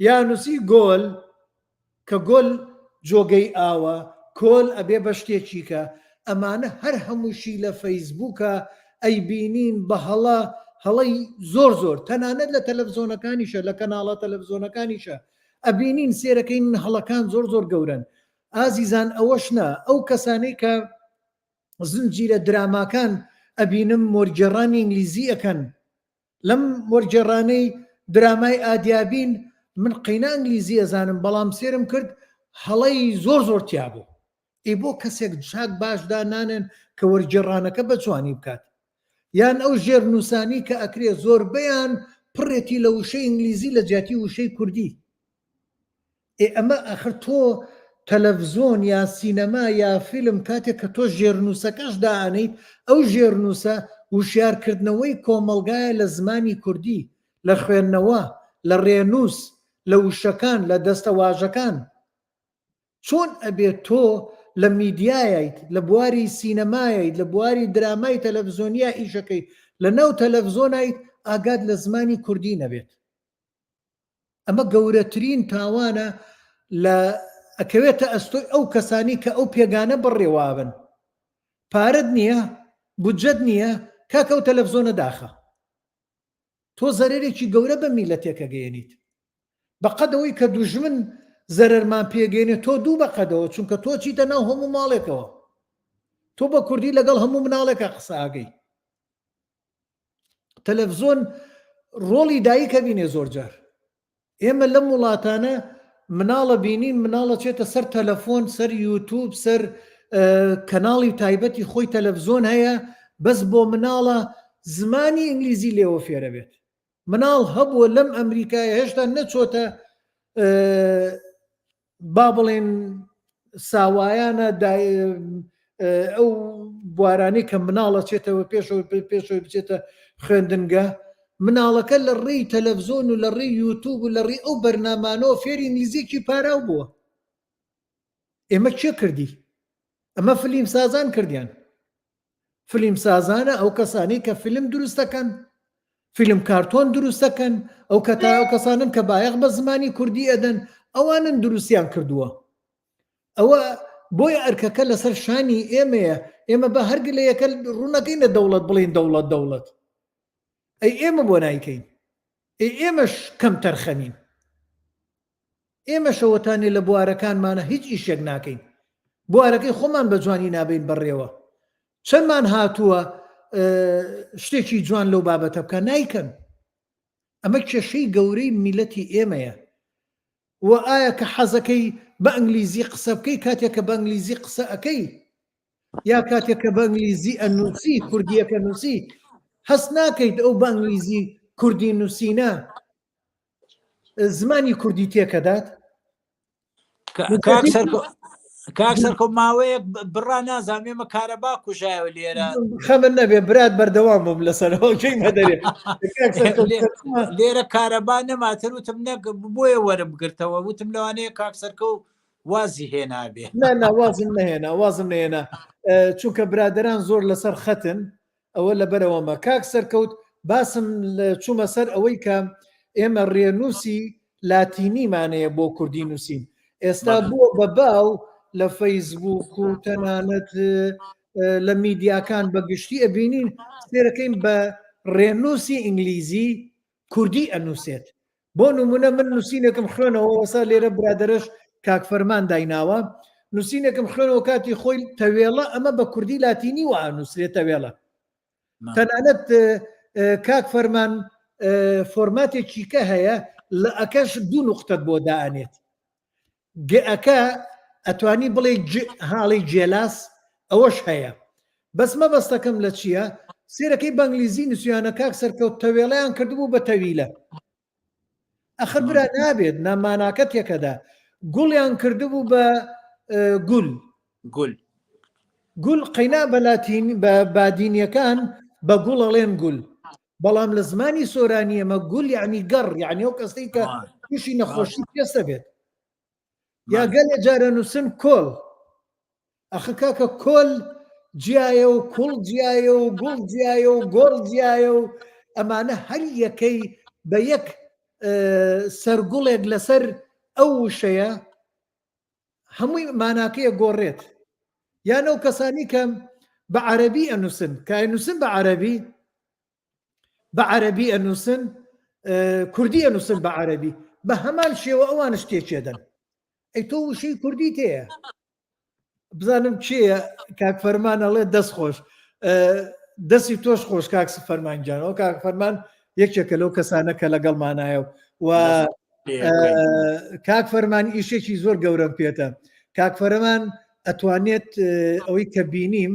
یا نووسی گۆل، کە گۆل جۆگەی ئاوە، کۆل ئەبێ بە شتێکی کە، ئەمانە هەر هەمووشی لە فەیسبووکا ئەیبینین بە هەڵە، هەڵەی زۆر زۆر، تەنانەت لە تەلەفزۆنەکانیشە، لە کەناڵە تەلەفزۆنەکانیشە ئەبینین، سێرەکەین هەڵەکان زۆر زۆر گەورەن. ئازیزان ئەوەش نا، ئەو کەسانەی کە زنجیرە دراماکان ئەبینم وەرگێڕانی ئینگلیزی ئەکەن، لەم وەرگێڕانەی درامای ئادیابین من قەینا ئینگلیزی ئەزانم بەڵام سێرم کرد هەڵەی زۆر زۆر تیا بوو ئێ بۆ کەسێک چاک باش دانانێن کە وەرگێڕانەکە بە جوانی بکات یان ئەو ژێر نووسانی کە ئەکرێ زۆربەیان پڕێتی لە وشەی ئینگلیزی لە جیاتی وشەی کوردی ئێ ئەمە ئاخر تۆ تەلەفزۆن یا سینەما یا فیلم کاتێک کە تۆ ژێرنووسەکەش دائەنێیت ئەو ژێرنووسە وشیارکردنەوەی کۆمەڵگایە لە زمانی کوردی لە خوێندنەوە لە ڕێنووس لە وشەکان لە دەستەواژەکان چۆن ئەبێ تۆ لە میدیایت لە بواری سینەمایت لە بواری درامای تەلەفزۆنیا ئیشەکەی لە ناو تەلەفزۆنایت ئاگات لە زمانی کوردی نەبێت ئەمە گەورەترین تاوانە لە ئەکەوێتە ئەستۆی ئەو کەسانی کە ئەو پێگانە بەڕێوابن پارەت نییە بودجەت نییە کاکە ئەو تەلەفزۆنە داخە تۆ زەرەرێکی گەورە بە میلەتێکە گەیەنیت بەقەدەوەی کە دوژمن زەرەرمان پێگەێنێ تۆ دوو بەقەدەوە چونکە تۆ چیتە ناو هەموو ماڵێکەوە تۆ بە کوردی لەگەڵ هەموو مناڵێکە قسە ئاگەی تەلەفزۆن ڕۆڵی دایکە بینێ زۆر جار ئێمە لەم وڵاتانە مناڵە بینین مناڵە چێتە سەر تەلەفۆن سەر یوتوب سەر کەناڵی تایبەتی خۆی تەلەفزۆن هەیە بەس بۆ مناڵە زمانی ئینگلیزی لێوە فێرە بێت مناڵ هەبووە لەم ئەمریکای هێشتا نەچۆتە با بڵێن ساوایانە ئەو بوارانەی کە مناڵە چێتەوە پێشەوە پێشەوەی بچێتە خوێندنگە مناڵەکە لە ڕێی تەلەڤزۆن و لە ڕێی یوتوب و لە ڕێی ئەو بەرنامانەوە فێری ئینگلیزیەکی پاراو بووە ئێمە کێ کردی ئەمە فلیم سازان کردیان فلیم سازانە ئەو کەسانەی کە فیلم دروست دەکەن فیلم کارتۆن دروست دەکەن ئەو کەتا ئەو کەسانن کە بایەخ بە زمانی کوردی ئەدەن ئەوانن دروستیان کردووە ئەوە بۆیە ئەرکەکە لەسەر شانی ئێمەیە ئێمە بە هەر گلەیەکە ڕوونەکەینە دەوڵەت بڵین دەوڵەت دەوڵەت ئەی ئێمە بۆ نایکەین ئەی ئێمەش کەم تەرخەمین ئێمەش ئەوەتانێ لە بوارەکانمانە هیچ ئیشێک ناکەین بوارەکەی خۆمان بە جوانی نابین بەڕێوە چەندمان هاتووە شتێکی جوان لەو بابەتە بکە نایکەن ئەمە کێشەی گەورەی میلەتی ئێمەیە و ئایا کە حەزەکەی بە ئەنگلیزی قسە بکەی کاتێک کە بە ئەنگلیزی قسە ئەەکەی یا کاتێک کە بە ئەنگلیزی ئەنووسی کوردیەکە نووسی هەست ناکەیت ئەو بە ئەنگلیزی کوردی نووسینە زمانی کوردی تێکەدات؟ کاک سەرکۆ ماوەیەک بڕا نازانم ئێمە کارەبا کوژایەوە لێرە. خەمت نەبێ برات بەردەوام بووم لەسەرەوە کەی مەدەرێ. لێرە کارەبا نەماتر وتم نەک بۆیە وەرم گرتەوە وتم لەوانەیە کاک سەرکەو وازی هێنابێ. نا نا وازم نەهێنا وازم نەهێنا چونکە برادەران زۆر لەسەر خەتن ئەوە لەبەرئەوەمە کاک سەرکەوت باسم چوومە سەر ئەوەی کە ئێمە ڕێنووسی لاتینیمان هەیە بۆ کوردی نووسین ئێستا بووە بە باو لە فەیسبوک و تەنانەت لە میدیاکان بە گشتی ئەبینین سێرەکەین بە ڕێنووسی ئینگلیزی کوردی ئەنووسێت بۆ نمونە من نووسینێکم خوێنەوە وەسا لێرە برادەرش کاک فەرمان دایناوە نووسینێکم خوێنەوە کاتی خۆی تەوێڵە ئەمە بە کوردی لاتینی وە نووسرێ تەوێڵە تەنانەت کاک فەرمان فۆرماتێکی کە هەیە لە ئەکەش دوو نقطەت بۆ دائەنێت گئەکە ئەتوانی بڵێ هاڵی جێلاس ئەوەش هەیە بەس مەبەستەکەم لە چییە سێرەکەی بەنگلیزی نووسیانە کاک سەرکەوت تەوێڵیان کردبوو بە تەویلە ئەخر برا نابێت ناماناکە تێکەدا گوڵیان کردبوو بە گول گول گول قەینا بە لاتین بە بادینیەکان بە گوڵ ئەڵێن گول بەڵام لە زمانی سۆرانی ئەمە گول یعنی گەڕ یعنی ئەو کەسەی کە تووشی نەخۆشی پێستە بێت یا گەلێ جارە نووسن کۆل ئەخە کاکە کۆل جیایە و کوڵ جیایە و گوڵ جیایە و گۆڵ جیایە و ئەمانە هەر یەکەی بە یەک سەرگوڵێک لەسەر ئەو وشەیە هەمووی ماناکەی گۆڕێت یان ئەو کەسانی کە بە عەربی ئەنووسن کە ئەنووسن بە عەربی بە عەربی ئەنووسن کوردی ئەنووسن بە عەربی بە هەمان شێوە ئەوان شتێکێدەن ئەی تۆ وشەی کوردی تێیە بزانم کێیە کاک فەرمان ئەڵێ دەست خۆش دەستی تۆش خۆش کاک فەرمان گیانەوە کاک فەرمان یەکێکە لەو کەسانە کە لەگەڵمانایە و کاک فەرمان ئیشێکی زۆر گەورەم پێتە کاک فەرمان ئەتوانێت ئەوەی کە بینیم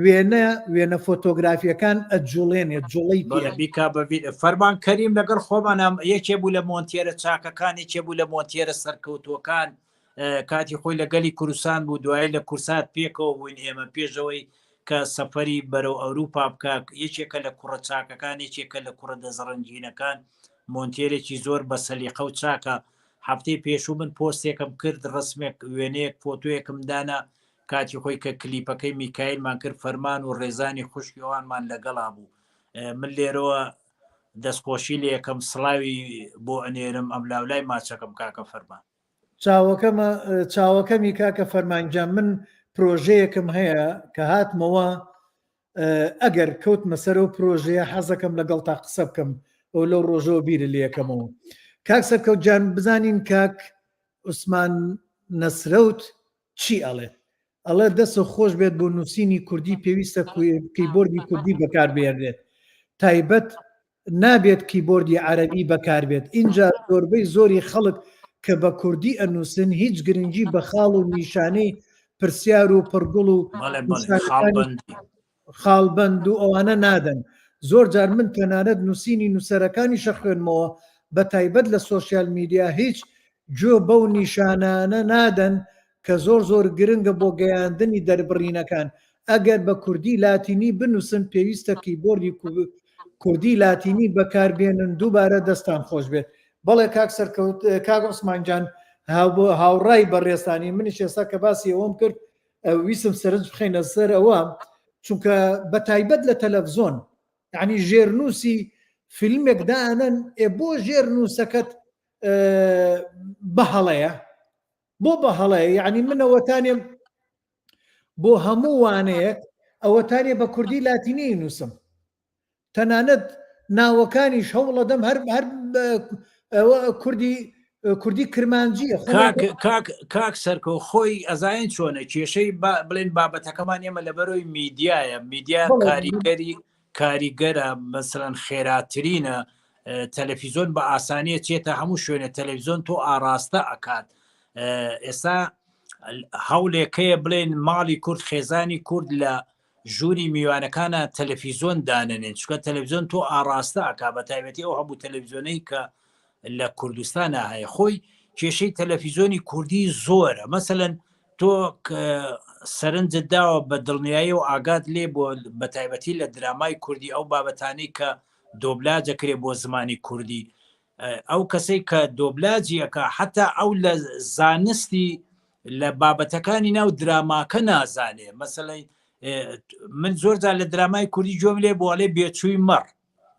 وێنە وێنە فۆتۆگرافیەکان ئەجوڵێنێت جوڵەی پێ بیکا بە فەرمان کەریم لەگەڵ خۆمانام یەکێ بوو لە مۆنتێرە چاکەکان یەکێ بوو لە مۆنتێرە سەرکەوتووەکان کاتی خۆی لە گەلی کوردستان بوو دوایی لە کورسات پێکەوە بووین ئێمە پێشەوەی کە سەفەری بەرەو ئەوروپا بکە یەکێکە لە کوڕە چاکەکان یەکێکە لە کوڕە دەستڕەنگینەکان مۆنتێرێکی زۆر بە سەلیقە و چاکە هەفتەی پێشوو من پۆستێکم کرد ڕسمێک وێنەیەک فۆتۆیەکم دانا کاتی خۆی کە کلیپەکەی میکایلمان کرد فەرمان و ڕێزانی خوشکی ئەوانمان لەگەڵا بوو من لێرەوە دەستخۆشی لە یەکەم سڵاوی بۆ ئەنێرم ئەم لاولای ماچەکەم کاکە فەرمان چاوەکەمە چاوەکەمی کاکە فەرمان گیان من پرۆژەیەکم هەیە کە هاتمەوە ئەگەر کەوتمە سەر ئەو پرۆژەیە حەزەکەم لەگەڵ تا قسە بکەم ئەو لەو ڕۆژەوە بیر لەکەمەوە کاک سەرکەوت جان بزانین کاک عوسمان نەسرەوت چی ئەڵێت ئەڵێ دەست خۆش بێت بۆ نووسینی کوردی پێویستە کیبۆردی کوردی بەکاربێنرێت تایبەت نابێت کیبۆردی عەرەبی بەکاربێت ئینجا زۆربەی زۆری خەڵک کە بە کوردی ئەنووسن هیچ گرنگی بە خاڵ و نیشانەی پرسیار و پڕگوڵ و خاڵبەند و ئەوانە نادەن زۆر جار من تەنانەت نووسینی نووسەرەکانی شەخوێنمەوە بە تایبەت لە سۆشیال میدیا هیچ گوێ بەو نیشانانە نادەن کە زۆر زۆر گرنگە بۆ گەیاندنی دەربڕینەکان، ئەگەر بە کوردی لاتینی بنووسن پێویستە کیبۆردی کوردی لاتینی بەکاربێنن دووبارە دەستان خۆش بێت. بەڵێ کاک سەرکەوت کاک عوسمان گیان هاوڕای بەڕێزتانی منیش ئێستا کە باسی ئەوەم کرد ویستم سەرنج بخەینە سەر ئەوە چونکە بە تایبەت لە تەلەفزۆن یعنی ژێرنووسی فیلمێک دانەن ئێ بۆ ژێرنووسەکەت بەهەڵەیە بۆ بە هەڵەیە یعنی من ئەوەتانێ بۆ هەموو وانەیەک ئەوەتانێ بە کوردی لاتینی نووسم تەنانەت ناوەکانیش هەوڵەدەم هەر هەر کوردی کوردی کرمانجیە کاک کاک سەرکۆ خۆی ئەزانین چۆنە کێشەی بڵێن بابەتەکەمان ئێمە لەبەرۆی میدیایە میدیا کاریگەری کاریگەرە مەسەلەن خێراترینە تەلەفیزۆن بە ئاسانیە چێتە هەموو شوێنە تەلەڤزیۆن تۆ ئاراستە ئەکات ئێستا هەولێکەیە بڵێن ماڵی کورد خێزانی کورد لە ژووری میوانەکانە تەلەفیزۆن دانەنێن چکە تەلەڤزیۆن تۆ ئاراستە ئەک بە تایبەتی ئەو هەبوو تەلەڤزیۆنەی کە لە کوردستانە هەیە خۆی کێشەی تەلەفیزۆنی کوردی زۆرە مەسەەن تۆ سەرنجت داوە بە دڵنیایی و ئاگات لێ بۆ بە تایبەتی لە درامای کوردی ئەو بابەتانی کە دۆبلاجەکرێ بۆ زمانی کوردی ئەو کەسەی کە دۆبلاجی ئەکا حتا ئەو لە زانستی لە بابەتەکانی ناو دراماکە نازانێ مەسەلەی من زۆر جار لە درامای کوردی گوێم لێ بۆ ئەڵێ بێچووی مەڕ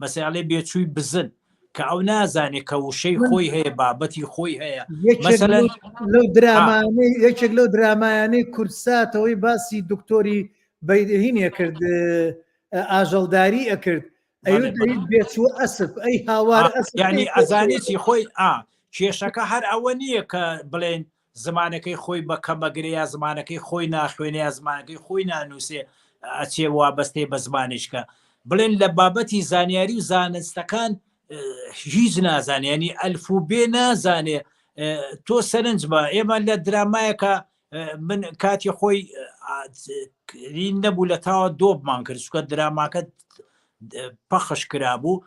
مەسەلەن ئەڵێ بێچووی بزن کە ئەو نازانێ کە وشەی خۆی هەیە بابەتی خۆی هەیە مەسەلەن لەو درامانەی یەکێک لەو درامایانەی کوردساتەوەی باسی دکتۆری بەیدهینێ کرد ئاژەڵداری ئەکرد بێچوو ئەسپ ئەی هاوار ینی ئەزانی چی خۆی ئا کێشەکە هەر ئەوە نییە کە بڵێن زمانەکەی خۆی بە کەمەگرێ یا زمانەکەی خۆی ناخوێنێ یا زمانەکەی خۆی نانووسێ ئەچێ وابەستەی بە زمانێکە بڵێن لە بابەتی زانیاری و زانستەکان هیچ نازانێ ینی ئەلفوبێ نازانێ تۆ سەرنج بە ئێمە لە درامایەکە من کاتی خۆی نەبوو لە تاوە دۆبمان کرد چکە دراماکە پەخش کرابوو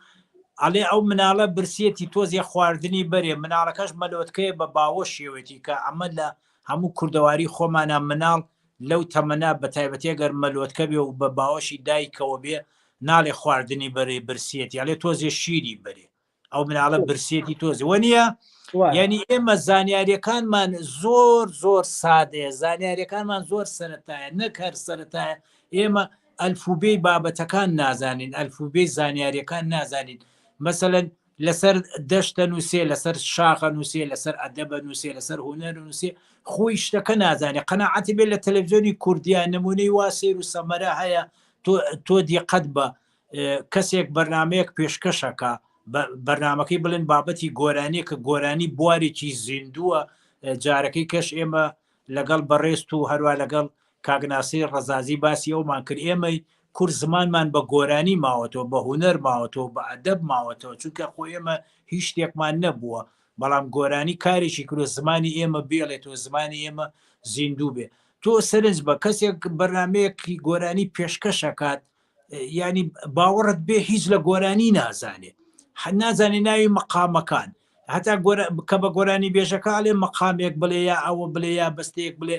ئەڵێ ئەو مناڵە برسیەتی تۆزێ خواردنی بەرێ مناڵەکەش مەلۆتکەیە بە باوەشیەوەتی کە ئەمە لە هەموو کوردەواری خۆمانە مناڵ لەو تەمەنا بە تایبەتی گەر مەلۆتکە بێ و بە باوەشی دایکەوە بێ ناڵێ خواردنی بەرێ برسیەتی ئەڵێ تۆزێ شیری بەرێ ئەو مناڵە برسێتی تۆزی وە نییە یعنی ئێمە زانیاریەکانمان زۆر زۆر سادەیە زانیاریەکانمان زۆر سەتایە نەک هەر سەتایە ئێمە ئەلفوبێی بابەتەکان نازانین ئەلفوبێی زانیاریەکان نازانین مەسەەن لەسەر دەشتە نووسێ لەسەر شاخە نووسێ لەسەر ئەدەبە نووسێ لەسەر هوەر نووسێ خۆی شتەکە نازانێ قەنەعەتی بێت لە تەلەڤزیۆنی کوردیان نمونەی وا سیر و سەمەرە هەیە تۆ تۆ دیقەت بە کەسێک بەرنمەیەک پێشکەشەکە بەرنمەکەی بڵێن بابەتی گۆرانیە کە گۆرانی بوارێکی زیندووە جارەکەی کەش ئێمە لەگەڵ بەڕێست و هەروە لەگەڵ کاگناسی ڕەزازی باسی ئەومان کرد ئێمەی کورد زمانمان بە گۆرانی ماوەتەوە بە هوەر ماوەتەوە بە ئەدەب ماوەتەوە چونکە خۆ ئێمە هیچ شتێکمان نەبووە بەڵام گۆرانی کارێکی کرۆ زمانی ئێمە بێڵێتەوە زمانی ئێمە زیندوو بێ تۆ سەرنج بە کەسێک بەرنمەیەکی گۆرانی پێشکەشەکات ینی باوەڕت بێ هیچ لە گۆرانی نازانێ نازانێ ناوی مەقامەکان هەتا کە بە گۆرانی بێژەکە ئەڵێ مەقامێک بڵێ یا ئەوە بڵێ یا بەستەیەک بڵێ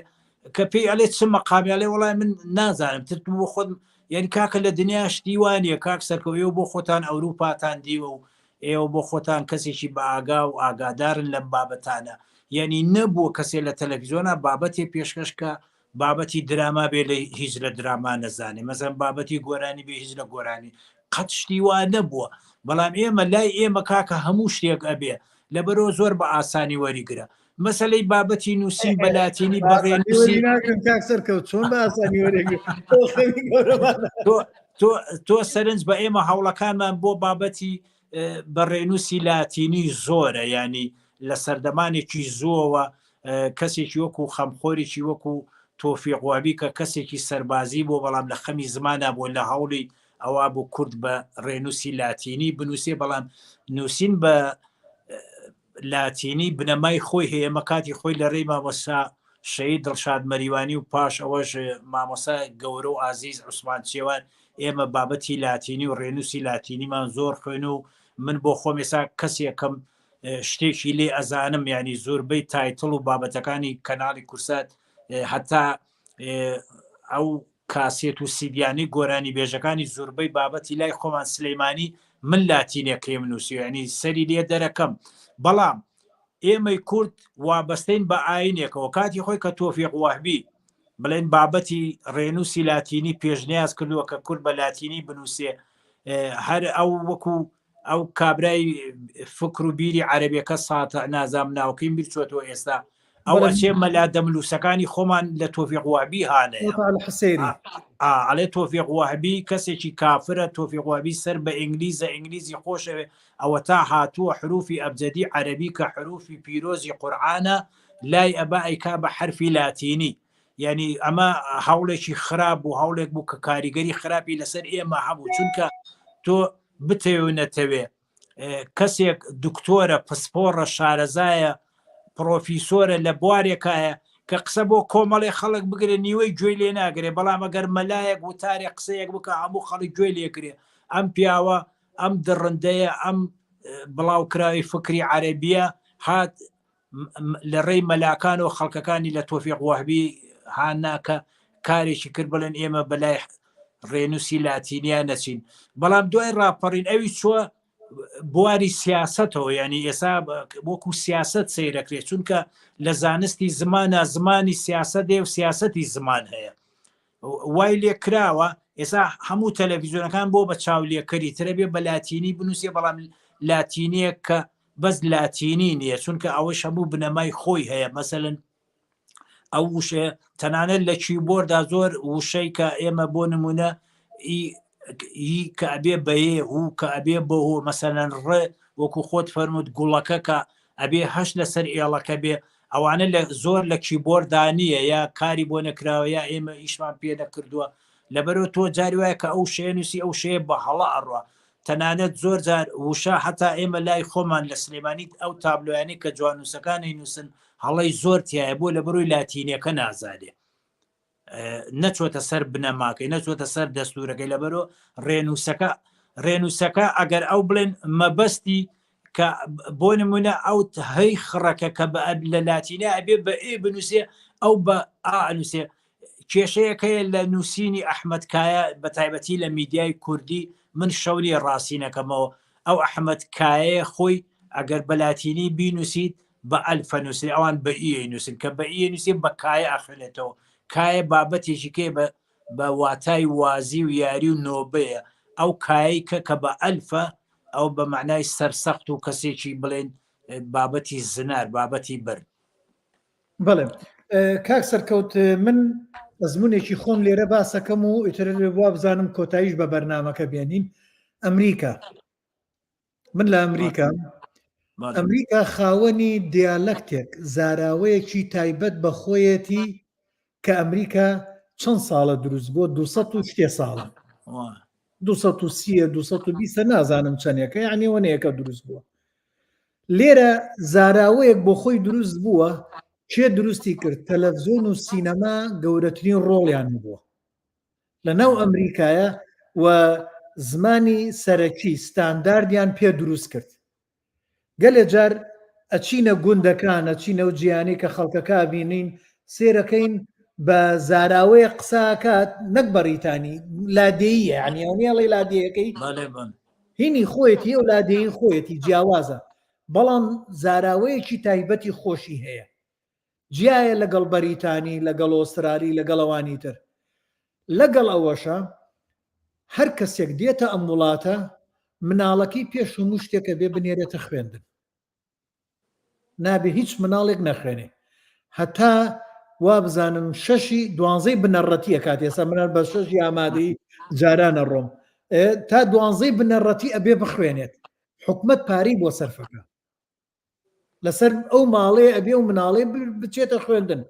کە پێی ئەڵێ چ مەقامی ئەڵێ وڵای من نازانم تر بۆ خۆت یعنی کاکە لە دنیا شتیوانە کاک سەرکەوە بۆ خۆتان ئەوروپاتان دیوە و ئێوە بۆ خۆتان کەسێکی بە ئاگا و ئاگادارن لەم بابەتانە یعنی نەبووە کەسێ لە تەلەڤیزیۆنا بابەتێ پێشکەش کە بابەتی دراما بێ لە هیچ لە دراما نەزانێ مەزەن بابەتی گۆرانی بێ هیچ لە گۆرانی قەت شتی وا نەبووە بەڵام ئێمە لای ئێمە کاکە هەموو شتێک ئەبێ لەبەرەوە زۆر بە ئاسانی وەریگرە مەسلەی بابەتی نووسین بە لاتینی بەڕێنووسی سەرکەوت چۆن بە ئاسانی تۆ سەرنج بە ئێمە هەوڵەکانمان بۆ بابەتی بە ڕێنووسی لاتینی زۆرە ینی لە سەردەمانێکی زۆوە کەسێکی وەکو خەمخۆرێکی وەکو تۆفیق وەهبی کە کەسێکی سەربازی بوو بەڵام لە خەمی زمانا بوو لە هەوڵی ئەوە بوو کورد بە ڕێنووسی لاتینی بنووسێ بەڵام نووسین بە لاتینی بنەمای خۆی هەیە ئەمە کاتی خۆی لە ڕێی مامۆستا شەهید دڵشاد مەریوانی و پاش ئەوەش مامۆسا گەورە و ئازیز عوسمان چێوان ئێمە بابەتی لاتینی و ڕێنووسی لاتینیمان زۆر خوێن و من بۆ خۆم ئێستا کەسێکم شتێکی لێ ئەزانم ینی زۆربەی title و بابەتەکانی کەناڵی کورسات هەتا ئەو کاسێت و سیدیانی گۆرانی بێژەکانی زۆربەی بابەتی لای خۆمان سلەیمانی من لاتینەکەیم نووسی ینی سەری لێ دەرەکەم بەڵام ئێمەی کورد وابەستین بە ئاینێکەوە کاتی خۆی کە تۆفیق وەهبی بڵێن بابەتی ڕێنووسی لاتینی پێشنیاز کردووە کە کورد بە لاتینی بنووسێ هەر ئەو وەکو ئەو کابرای فکر و بیری عەرەبیەکە ساتع نازام ناوکەیم بیر چۆتەوە ئێستا ئەو ئەچێ مەلا دەملوسەکانی خۆمان لە تۆفیق وەهبی هانەیە ئەڵێ تۆفیق وەهبی کەسێکی کافرە تۆفیق وەهبی سەر بە ئینگلیزە ئینگلیزی خۆشەوێ ئەوە تا هاتووە حروفی ئەبجەدی عەرەبی کە حروفی پیرۆزی قورعانە لای ئەبا ئەیکا بە حرفی لاتینی یعنی ئەمە هەوڵێکی خراپ بوو هەوڵێک بوو کە کاریگەری خراپی لەسەر ئێمە هەبوو چونکە تۆ بتەوێ و نەتەوێ کەسێک دکتۆرە پسپۆڕە شارەزایە پرۆفیسۆرە لە بوارێکایە کە قسە بۆ کۆمەڵێ خەڵک بگرێ نیوەی گوێی لێ ناگرێ بەڵام ئەگەر مەلایەک وتارێ قسەیەک بکە هەموو خەڵک گوێی لێگرێ ئەم پیاوە ئەم دڕندەیە ئەم بڵاوکراوی فکری عەربیە هات لە ڕێی مەلاکان و خەڵکەکانی لە تۆفیق وەهبی. هان ناکە کارێکی کرد بڵێن ئێمە بەلای ڕێنووسی لاتینیا نەچین بەڵام دوای ڕاپەڕین ئەوی چوە بواری سیاستەوە ینی ئێسا وەکو سیاست سەیرەکرێت چونکە لە زانستی زمانە زمانی سیاست دێ و سیاستی زمان هەیە وای لێ کراوە ئێسا هەموو تەلەڤیزیۆنەکان بۆ بە چاولێکەری ترە بێ بە لاتینی بنووسێ بەڵام لاتینیەک کە بەس لاتینی نییە چونکە ئەوەش هەموو بنەمای خۆی هەیە مەسەن ئەو وشەیە تەنانەت لە کیبۆردا زۆر وشەی کە ئێمە بۆ نمونە ئی کە ئەبێ بەیێ و کە ئەبێ بۆ هۆ مەسەلەن ڕێ وەکو خۆت فەرمووت گوڵەکە کە ئەبێ هەش لەسەر ئێڵەکە بێ ئەوانە لە زۆر لە کیبۆردا نییە یا کاری بۆ نەکراوە یا ئێمە ئیشمان پێ نەکردووە لەبەرەوە تۆ جاری وایە کە ئەو شەیە نووسی ئەو شەیە بە هەڵە ئەڕوا تەنانەت زۆر جار وشە هەتا ئێمە لای خۆمان لە سلێمانی ئەو تابلۆیانەی کە جوانووسەکانی نووسن هەڵەی زۆر تایە بۆ لە بەرۆی لاتینیەکە نازانێ نەچۆتە سەر بنەماکەی نەچۆتە سەر دەستورەکەی لەبەرۆ ڕێنووسەکە ڕێنووسەکە ئەگەر ئەو بڵێن مەبەستی کە بۆ نمونە ئەو هەی خڕەکە کە بە لە لاتینە ئەبێ بە ئێ بنووسێ ئەو بە ئا ئەنووسێ کێشەیەکەیە لە نووسینی ئەحمد کایە بە تایبەتی لە میدیای کوردی من شەونی ڕاستی نەکەمەوە ئەو ئەحمد کایە خۆی ئەگەر بە لاتینی بینوسیت بە ئەلفە نووسری ئەوان بە ئیەی نووسن کە بە ئیە نووسێ بە کایە ئەخوێنێتەوە کایە بابەتێکی کێ بە بە واتای وازی و یاری و نۆبەیە ئەو کایەی کە کە بە ئەلفە ئەو بە معنای سەرسەخت و کەسێکی بڵێن بابەتی زنار بابەتی برد بەڵێ کاک سەرکەوت من ئەزمونێکی خۆم لێرە باسەکەم و ئیتر وا بزانم کۆتاییش بە بەرنمەکە بێنین ئەمریکا من لە ئەمریکا ئەمریکا خاوەنی دیالەکتێک زاراوەیەکی تایبەت بە خۆیەتی کە ئەمریکا چەند ساڵە دروست بۆ 200 و شتێ ساڵە 230 220 نازانم چەندێکە یعنی وەنەیەکە دروست بووە لێرە زاراوەیەک بۆ خۆی دروست بووە کێ دروستی کرد تەلەڤزیۆن و سینەما گەورەترین ڕۆڵیان بووە لە ناو ئەمریکایە و زمانی سەرەکی ستانداردیان پێ دروست کرد گەلێ جار ئەچینە گوندەکان ئەچینە و جیانی کە خەڵکەکە بینین سێرەکەین بە زاراوەیە قساکات نەک بەڕیتانی لادێیە یعنی ئەو لادێیەکەی هینی خۆیەتی و لادێی خۆیەتی جیاوازە بەڵام زاراوەیەکی تایبەتی خۆشی هەیە جیایە لەگەڵ بەریتانی لەگەڵ ئۆسترالی لەگەڵ ئەوانی تر لەگەڵ ئەوەشە هەر کەسێک دێتە ئەم وڵاتە مناڵەکەی پێش هەموو شتێکە بێ بنێرێتە خوێندن نابێ هیچ مناڵێک نەخوێنێ هەتا وابزانم شەشی دوانزەی بنەڕەتیە کات ئێستا منار بە شەشی ئامادەی جارانە ڕۆم تا دوانزەی بنەڕەتی ئەبێ بخوێنێت حکومت پارەی بۆ سەرفەکە لەسەر ئەو ماڵێ ئەبێ و مناڵێ بچێتە خوێندن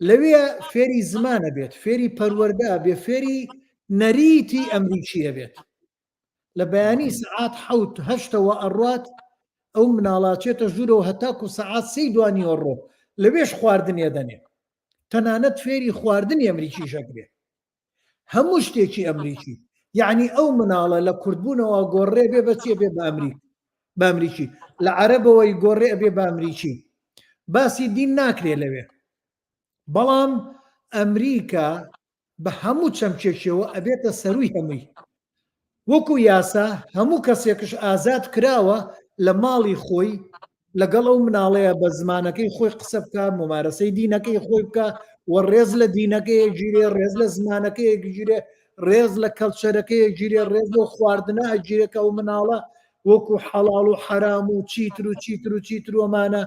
لەوێ فێری زمانە بێت فێری پەروەەردە بێ فێری نەریتی ئەمریکیە بێت لە بەیانی سەعات حوت هەشتەوە ئەڕات ئەو مناڵاچێتە ژوورەوە هەتاکو سەعات سی دوانیوەڕۆ لەوێش خواردنێ دەنێ تەنانەت فێری خواردنی ئەمریکی ژەکرێ هەموو شتێکی ئەمریکی یعنی ئەو مناڵە لە کوردبوونەوە گۆڕێ بێ بەچێ بێ بە ئەمریک بە ئەمریکی لە عەرەبەوەی گۆڕێ ئەبێ بە ئەمریکی باسی دین ناکرێ لەوێ بەڵام ئەمریکا بە هەموو چەمکێکیەوە ئەبێتە سەروی هەمووی وەکو یاسا هەموو کەسێکش ئازاد کراوە لە ماڵی خۆی لەگەڵ ئەو مناڵەیە بە زمانەکەی خۆی قسە بکە ممارەسەی دینەکەی خۆی بکە و ڕێز لە دینەکەی گیرێ ڕێز لە زمانەکەی گیرێ ڕێز لە کەلچەرەکەی گیرێ ڕێز لەو خواردنە ئەگیرێ کە ئەو مناڵە وەکو حەڵاڵ و حەرام و چیتر و چیتر و چیتر وەمانە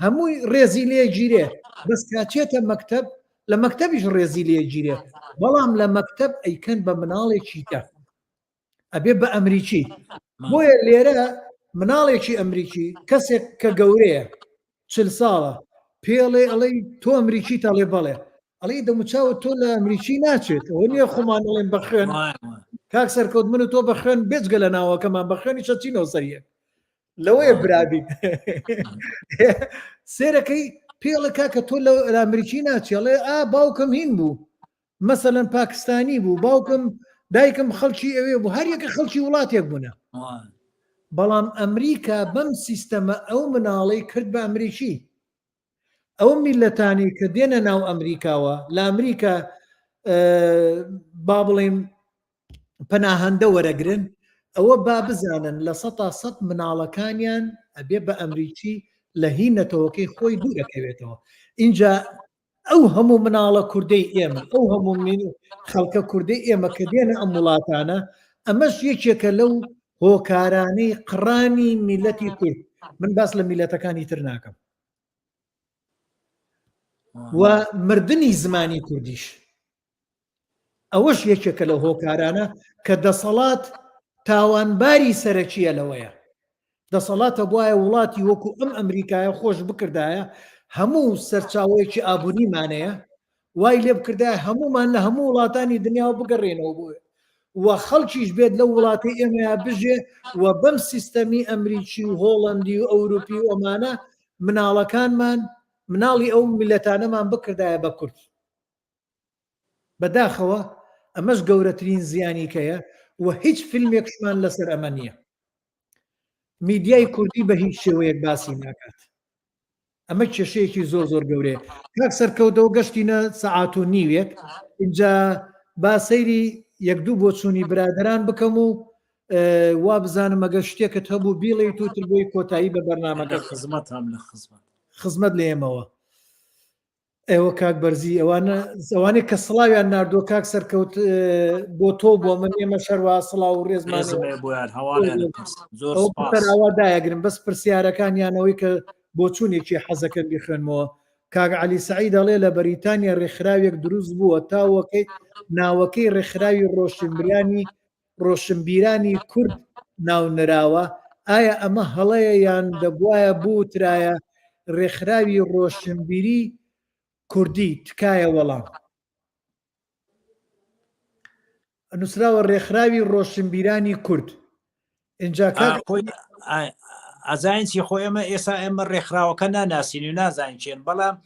هەمووی ڕێزی لێ گیرێ بەس کاچێتە مەکتب لە مەکتەبیش ڕێزی لێ گیرێ بەڵام لە مەکتەب ئەیکەن بە مناڵێکی تە ئەبێ بە ئەمریکی بۆیە لێرە مناڵێکی ئەمریکی کەسێک کە گەورەیە چل ساڵە پێڵێ ئەڵێ تۆ ئەمریکی تاڵێ بەڵێ ئەڵێ دەموچاوە تۆ لە ئەمریکی ناچێت ئەوە نییە خۆمان ئەڵێن بە خوێن کاک سەرکەوت من و تۆ بە خوێن بێجگە لە ناوەکەمان بە خوێنی چەچینەوە سەریەک لەوەیە برابی سێرەکەی پێڵە کاکە تۆ لە ئەمریکی ناچێڵێ ئا باوکم هین بوو مەسەلەن پاکستانی بوو باوکم دایکم خەڵکی ئەوێ بوو هەریەکە خەڵکی وڵاتێک بوونە بەڵام ئەمریکا بەم سیستەمە ئەو مناڵەی کرد بە ئەمریکی. ئەو میلەتانی کە دێنە ناو ئەمریکاوە لە ئەمریکا با بڵێم پەناهەندە وەرەگرن ئەوە با بزانن لە سەتا سەد مناڵەکانیان ئەبێ بە ئەمریکی لە هی نەتەوەکەی خۆی دوورەکەوێتەوە اینجا ئەو هەموو مناڵە کوردەی ئێمە ئەو هەموو مین خەڵکە کوردەی ئێمە کە دێنە ئەم وڵاتانە ئەمەش یەکێکە لەو هۆکارانەی قڕانی میلەتی کورد من باس لە میلەتەکانی تر ناکەم و مردنی زمانی کوردیش ئەوەش یەکێکە لەو هۆکارانە کە دەسەڵات تاوانباری سەرەکیە لەوەیە. دەسەڵات هەبوایە وڵاتی وەکو ئەم ئەمریکایە خۆش بکردایە هەموو سەرچاوەیەکی ئابووریمانەیە وای لێ بکردایە هەمومان لە هەموو وڵاتانی دنیاوە بگەڕێنەوە بۆ و خەڵکیش بێت لەو وڵاتی ئێمەیا بژێ و بەم سیستەمی ئەمریکی و هۆڵەندی و ئەوروپی و ئەمانە مناڵەکانمان مناڵی ئەو میلەتانەمان بکردایە بە کورد. بەداخەوە ئەمەش گەورەترین زیانیکەیە و هیچ فیلمێکشمان لەسەر ئەمە نییە. میدیای کوردی بە هیچ شێوەیەک باسی ناکات. ئەمە کێشەیەکی زۆر زۆر گەورەیە. کاک سەرکەوتەوە گەشتینە سەعات و نیوێک اینجا با سەیری یەک دوو بۆچوونی برادەران بکەم و وا بزانم ئەگەر شتێکت هەبوو بیڵێیت و تر بۆی کۆتایی بە بەرنامەکە خزمەت هەم لە خزمەت خزمەت لە ئێمەوە. ئێوە کاک بەرزی ئەوانە ئەوانەی کە سڵاویان ناردووە کاک سەرکەوت بۆ تۆ بۆ من ئێمە شەروە سڵاو و ڕێزمان بۆیان هەواڵیان زۆر ئەوە دایەگرم بەس پرسیارەکانیانەوەی کە بۆچوونێکی حەزەکەم بیخوێنمەوە کاک علی سعید دەڵێ لە بەریتانیا ڕێکخراوێک دروست بووە تاوەکەی ناوەکەی ڕێکخراوی ڕۆشنبرانی ڕۆشنبیرانی کورد ناونراوە، ئایا ئەمە هەڵەیە یان دەبوایە بوترایە ڕێکخراوی ڕۆشنبیری کوردی؟ تکایە وەڵام. نووسراوە ڕێکخراوی ڕۆشنبیرانی کورد. ئینجا کاک خۆی ئەزانین چی خۆ ئێمە ئێسا ئێمە ڕێکخراوەکە ناناسین و نازانین چێن بەڵام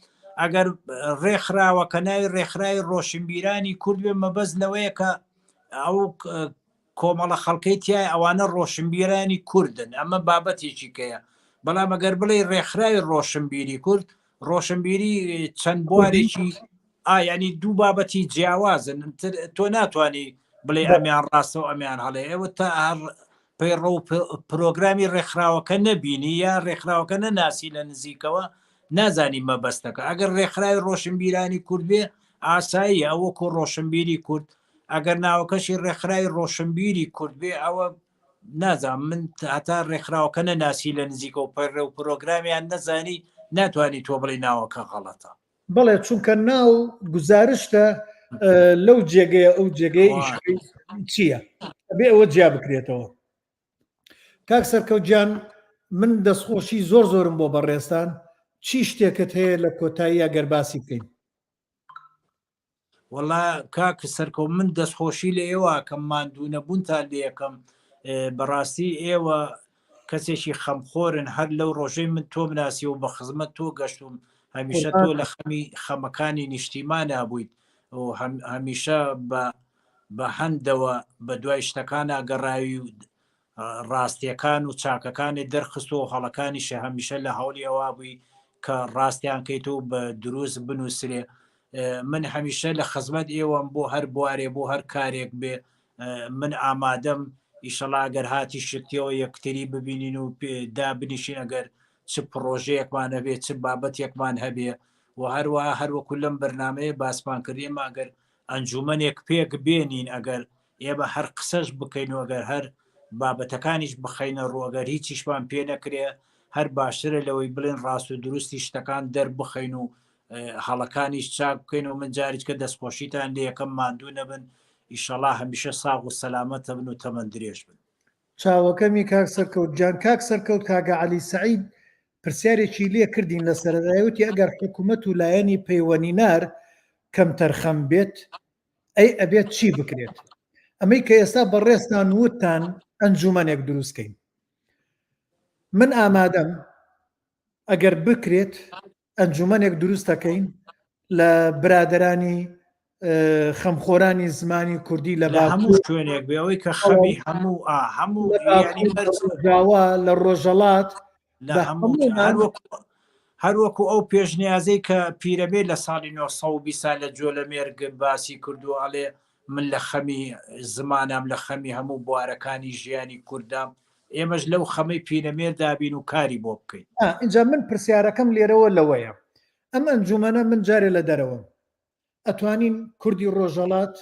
ئەگەر ڕێکخراوەکە ناوی ڕێکخراوی ڕۆشنبیرانی کورد بێ مەبەست لەوەیە کە ئەو کۆمەڵە خەڵکەی تای ئەوانە ڕۆشنبیرانی کوردن ئەمە بابەتێکی کەیە بەڵام ئەگەر بڵێ ڕێکخراوی ڕۆشنبیری کورد ڕۆشنبیری چەند بوارێکی ئا ینی دوو بابەتی جیاوازن تۆ ناتانی بڵێ ئەمیان ڕاستە و ئەمیان هەڵێ ئێوە تا هەر پەیڕە و پرۆگرامی ڕێکخراوەکە نەبینی یا ڕێکخراوەکە نەناسی لە نزیکەوە نازانی مەبەستەکە ئەگەر ڕێکخراوی ڕۆشنبیرانی کورد بێ ئاسایی ئەوە وەکو ڕۆشنبیری کورد ئەگەر ناوەکەشی ڕێکخراوی ڕۆشنبیری کورد بێ ئەوە نازانم من هەتا ڕێکخراوەکە نەناسی لە نزیکەوە و پەیڕە و پرۆگرامیان نەزانی ناتوانانی تۆ بڵێ ناوەکە غەڵەتە. بەڵێ چونکە ناو گوزارشتە لەو جێگەیە ئەو جێگەی چییە بێ ئەوە جیا بکرێتەوە کاک سەرکەوت گیان من دەستخۆشی زۆر زۆرم بۆ بەڕێزتان چی شتێکت هەیە لە کۆتایی ئەگەر باسی بکەین وەڵا کاک سەرکەوت من دەستخۆشی لە ئێوە کەم ماندوو نەبوونتان لەکەم بەڕاستی ئێوە کەسێکی خەمخۆرن هەر لەو ڕۆژەی من تۆم ناسی و بە خزمەت تۆ گەشتوم هەمیشە تۆ لە خەمی خەمەکانی نیشتیمانە بوویت و هەمیشە بە بە هەندەوە بە دوای شتەکانە گەڕاوی و ڕاستیەکان و چاکەکانی دەرخستووە و هەڵەکانیشی هەمیشە لە هەوڵی ئەوە بووی کە ڕاستیان کەیت و بە دروست بنووسرێ من هەمیشە لە خزمەت ئێوەم بۆ هەر بوارێ بۆ هەر کارێک بێ من ئامادەم ئیشەڵا ئەگەر هاتی شتیەوە یەکتری ببینین و دابنیشین ئەگەر چ پڕۆژەیەکمان هەبێ چ بابەتێکمان هەبێ و هەروە هەروەکو لەم بەرنمەیە باسمان کرد ئێمە ئەگەر ئەنجومەنێک پێک بێنین ئەگەر ئێمە هەر قسەش بکەین و ئەگەر هەر بابەتەکانیش بخەینە ڕوو ئەگەر هیچیشمان پێ نەکرێ هەر باشترە لەوەی بڵێن ڕاست و دروستی شتەکان دەربخەین و هەڵەکانیش چاک بکەین و من جاریچکە دەستخۆشیتان لێ یەکەم ماندوو نەبن ئیشەڵا هەمیشە ساغ و سەلامەتە بن و تەمەن درێژ بن. چاوەکەمی کاک سەرکەوت گیان. کاک سەرکەوت کاکە عەلی سەعید پرسیارێکی لێ کردین لە سەرەتای وتی ئەگەر حکومەت و لایەنی پەیوەنینار کەمتەرخەم بێت ئەی ئەبێت چی بکرێت؟ ئەمەی کە ئێستا بەڕێزتان وتتان ئەنجومەنێک دروست کەین من ئامادەم ئەگەر بکرێت ئەنجومەنێک دروست دەکەین لە برادەرانی خەمخۆرانی زمانی کوردی لە هەموو شوێنێک بێ ئەوەی کە خەمی هەموو هەموو ڕۆژاوا لە ڕۆژەڵات لە هەموو هەروەکو. هەروەکو ئەو پێشنیازەی کە پیرەمێر لە ساڵی 920 لە جۆلەمێرگ باسی کردو ئەڵێ من لە خەمی زمانام لە خەمی هەموو بوارەکانی ژیانی کوردام ئێمەش لەو خەمەی پیرەمێردا بین و کاری بۆ بکەین. ئینجا من پرسیارەکەم لێرەوە لەوەیە ئەم ئەنجومەنە من جارێ لە دەرەوەم ئەتوانین کوردی ڕۆژەڵات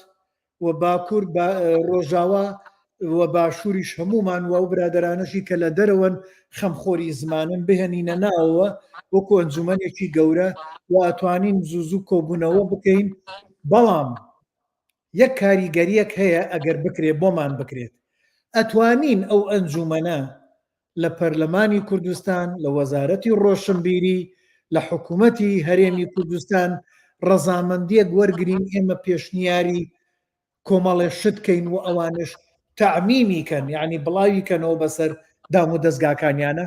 و باکوور ڕۆژاوا و باشووریش هەمومان و ئەو برادەرانەشی کە لە دەرەوەن خەمخۆری زمانن بهێنینە ناوەوە وەکو ئەنجومەنێکی گەورە و ئەتوانین زوو زوو کۆبوونەوە بکەین بەڵام یەک کاریگەریەک هەیە ئەگەر بکرێت بۆمان بکرێت ئەتوانین ئەو ئەنجومەنە لە پەرلەمانی کوردستان، لە وەزارەتی ڕۆشنبیری، لە حکوومەتی هەرێمی کوردستان ڕەزامەندییەک وەرگرین ئێمە پێشنیاری کۆمەڵێ شت کەین و ئەوانش تەعمیمی کەن یعنی بڵاوی کەنەوە بەسەر دام و دەزگاکانیانە؟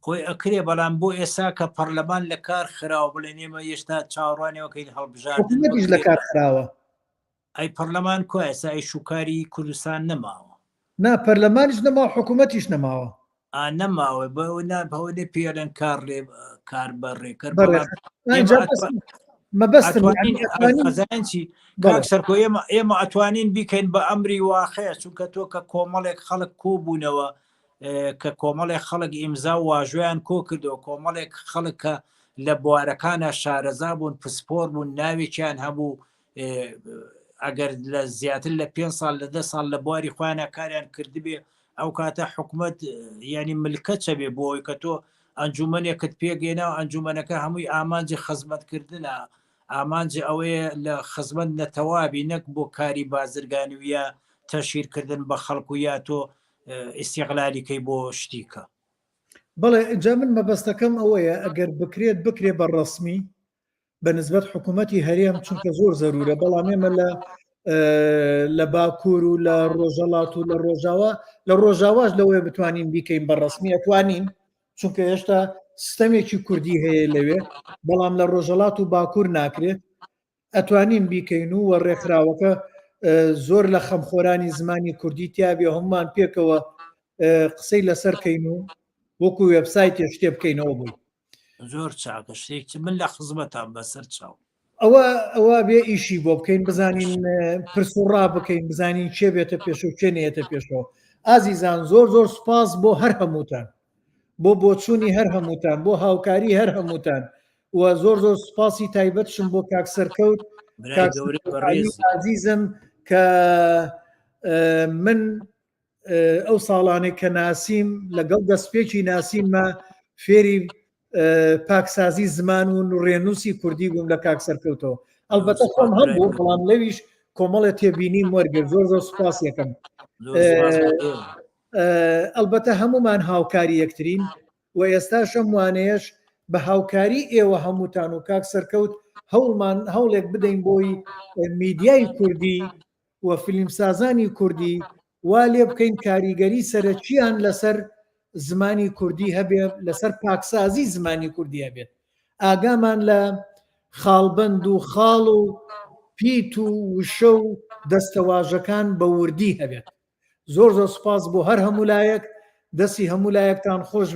خۆی ئەکرێ بەڵام بۆ ئێسا کە پەرلەمان لە کار خراوە بڵێن ئێمە هێشتا چاوەڕوانیەوەکەین هەڵبژاردن حکوومەتیش لە کار خراوە. ئەی پەرلەمان کوا ئێستا ئیش و کاری کوردستان نەماوە. نا پەرلەمانیش نەماوە حکوومەتیش نەماوە. ئا نەماوە بەوە نا بەوە لێ پێڵێن کار لێ کار بە ڕێکەر بەڵام ئێمە مەبەستم ئەتوانین ئەزانین چی کاک سەرکۆ ئێمە ئێمە ئەتوانین بیکەین بە ئەمری واقع چونکە تۆ کە کۆمەڵێک خەڵک کۆبوونەوە کە کۆمەڵێک خەڵک ئیمزا و واژۆیان کۆ کردەوە کۆمەڵێک خەڵک کە لە بوارەکانە شارەزا بوون پسپۆر بوون ناوێکیان هەبوو ئەگەر لە زیاتر لە پێ ساڵ لە ده ساڵ لە بواری خۆیانە کاریان کردبێ ئەو کاتە حکومت ینی ملکەچە بێ بۆی کە تۆ ئەنجومەنێکت پێگەێنا و ئەنجومەنەکە هەمووی ئامانجی خزمەتکردنە ئامانجی ئەوەیە لە خزمەت نەتەوابی نەک بۆ کاری بازرگانی و یا تەشیرکردن بە خەڵک و یا تۆ ئیسیغلالیکەی بۆ شتیکە. بەڵێ جا من مەبەستەکەم ئەوەیە ئەگەر بکرێت بکرێ بە ڕەسمی بە نسبەت حکوومەتی هەرێم چونکە زۆر زەرورە بەڵام ئێمە لە لە باکوور و لە ڕۆژەڵات و لە ڕۆژاوا لە ڕۆژاواش لەوەیە بتوانین بیکەین بە ڕسمی ئەتوانین چونکە هێشتا سیستەمێکی کوردی هەیە لەوێ بەڵام لە ڕۆژەڵات و باکوور ناکرێت ئەتوانین بیکەین و وە ڕێکخراوەکە زۆر لە خەمخۆرانی زمانی کوردی تیاابێ هەمومان پێکەوە قسەی لەسەر کەین و وەکو وێبسایتێ شتێ بکەینەوە بووی زۆر چاکە شتێکی من لە خزمەتان بەسەر چاو. ئەوە ئەوە بێ ئیشی بۆ بکەین بزانین پرس و ڕا بکەین بزانین کێ بێتە پێش و کێ نێتە پێشەوە ئازیزان زۆر زۆر سوپاس بۆ هەر هەمووتان بۆ بۆچوونی هەر هەمووتان بۆ هاوکاری هەر هەمووتان و زۆر زۆر سوپاسی تایبەتشم بۆ کاک سەرکەوت ئازیزم کە من ئەو ساڵانەی کە ناسیم لەگەڵ دەستپێکی ناسینمە فێری پاکسازی زمان و ڕێنووسی کوردی بووم لە کاک سەرکەوتەوە ئەلبەتە خۆم هەبوو بەڵام لەویش کۆمەڵێ تێبینیم وەرگر زۆر زۆر سوپاس یەکەم ئەلبەتە هەمومان هاوکاری یەکترین و ئێستاش ئەم وانەیەش بە هاوکاری ئێوە هەمووتان و کاک سەرکەوت هەوڵمان هەوڵێک بدەین بۆی میدیای کوردی و فیلمسازانی کوردی وا لێ بکەین کاریگەری سەرەکییان لەسەر زمانی کوردی هەبێ لەسەر پاکسازی زمانی کوردی هەبێت ئاگامان لە خاڵبەند و خاڵ و پیت و وشە و دەستەواژەکان بە وردی هەبێت زۆر زۆر سپاس بۆ هەر هەموو لایەک دەستی هەموو لایەکتان خۆش بێ.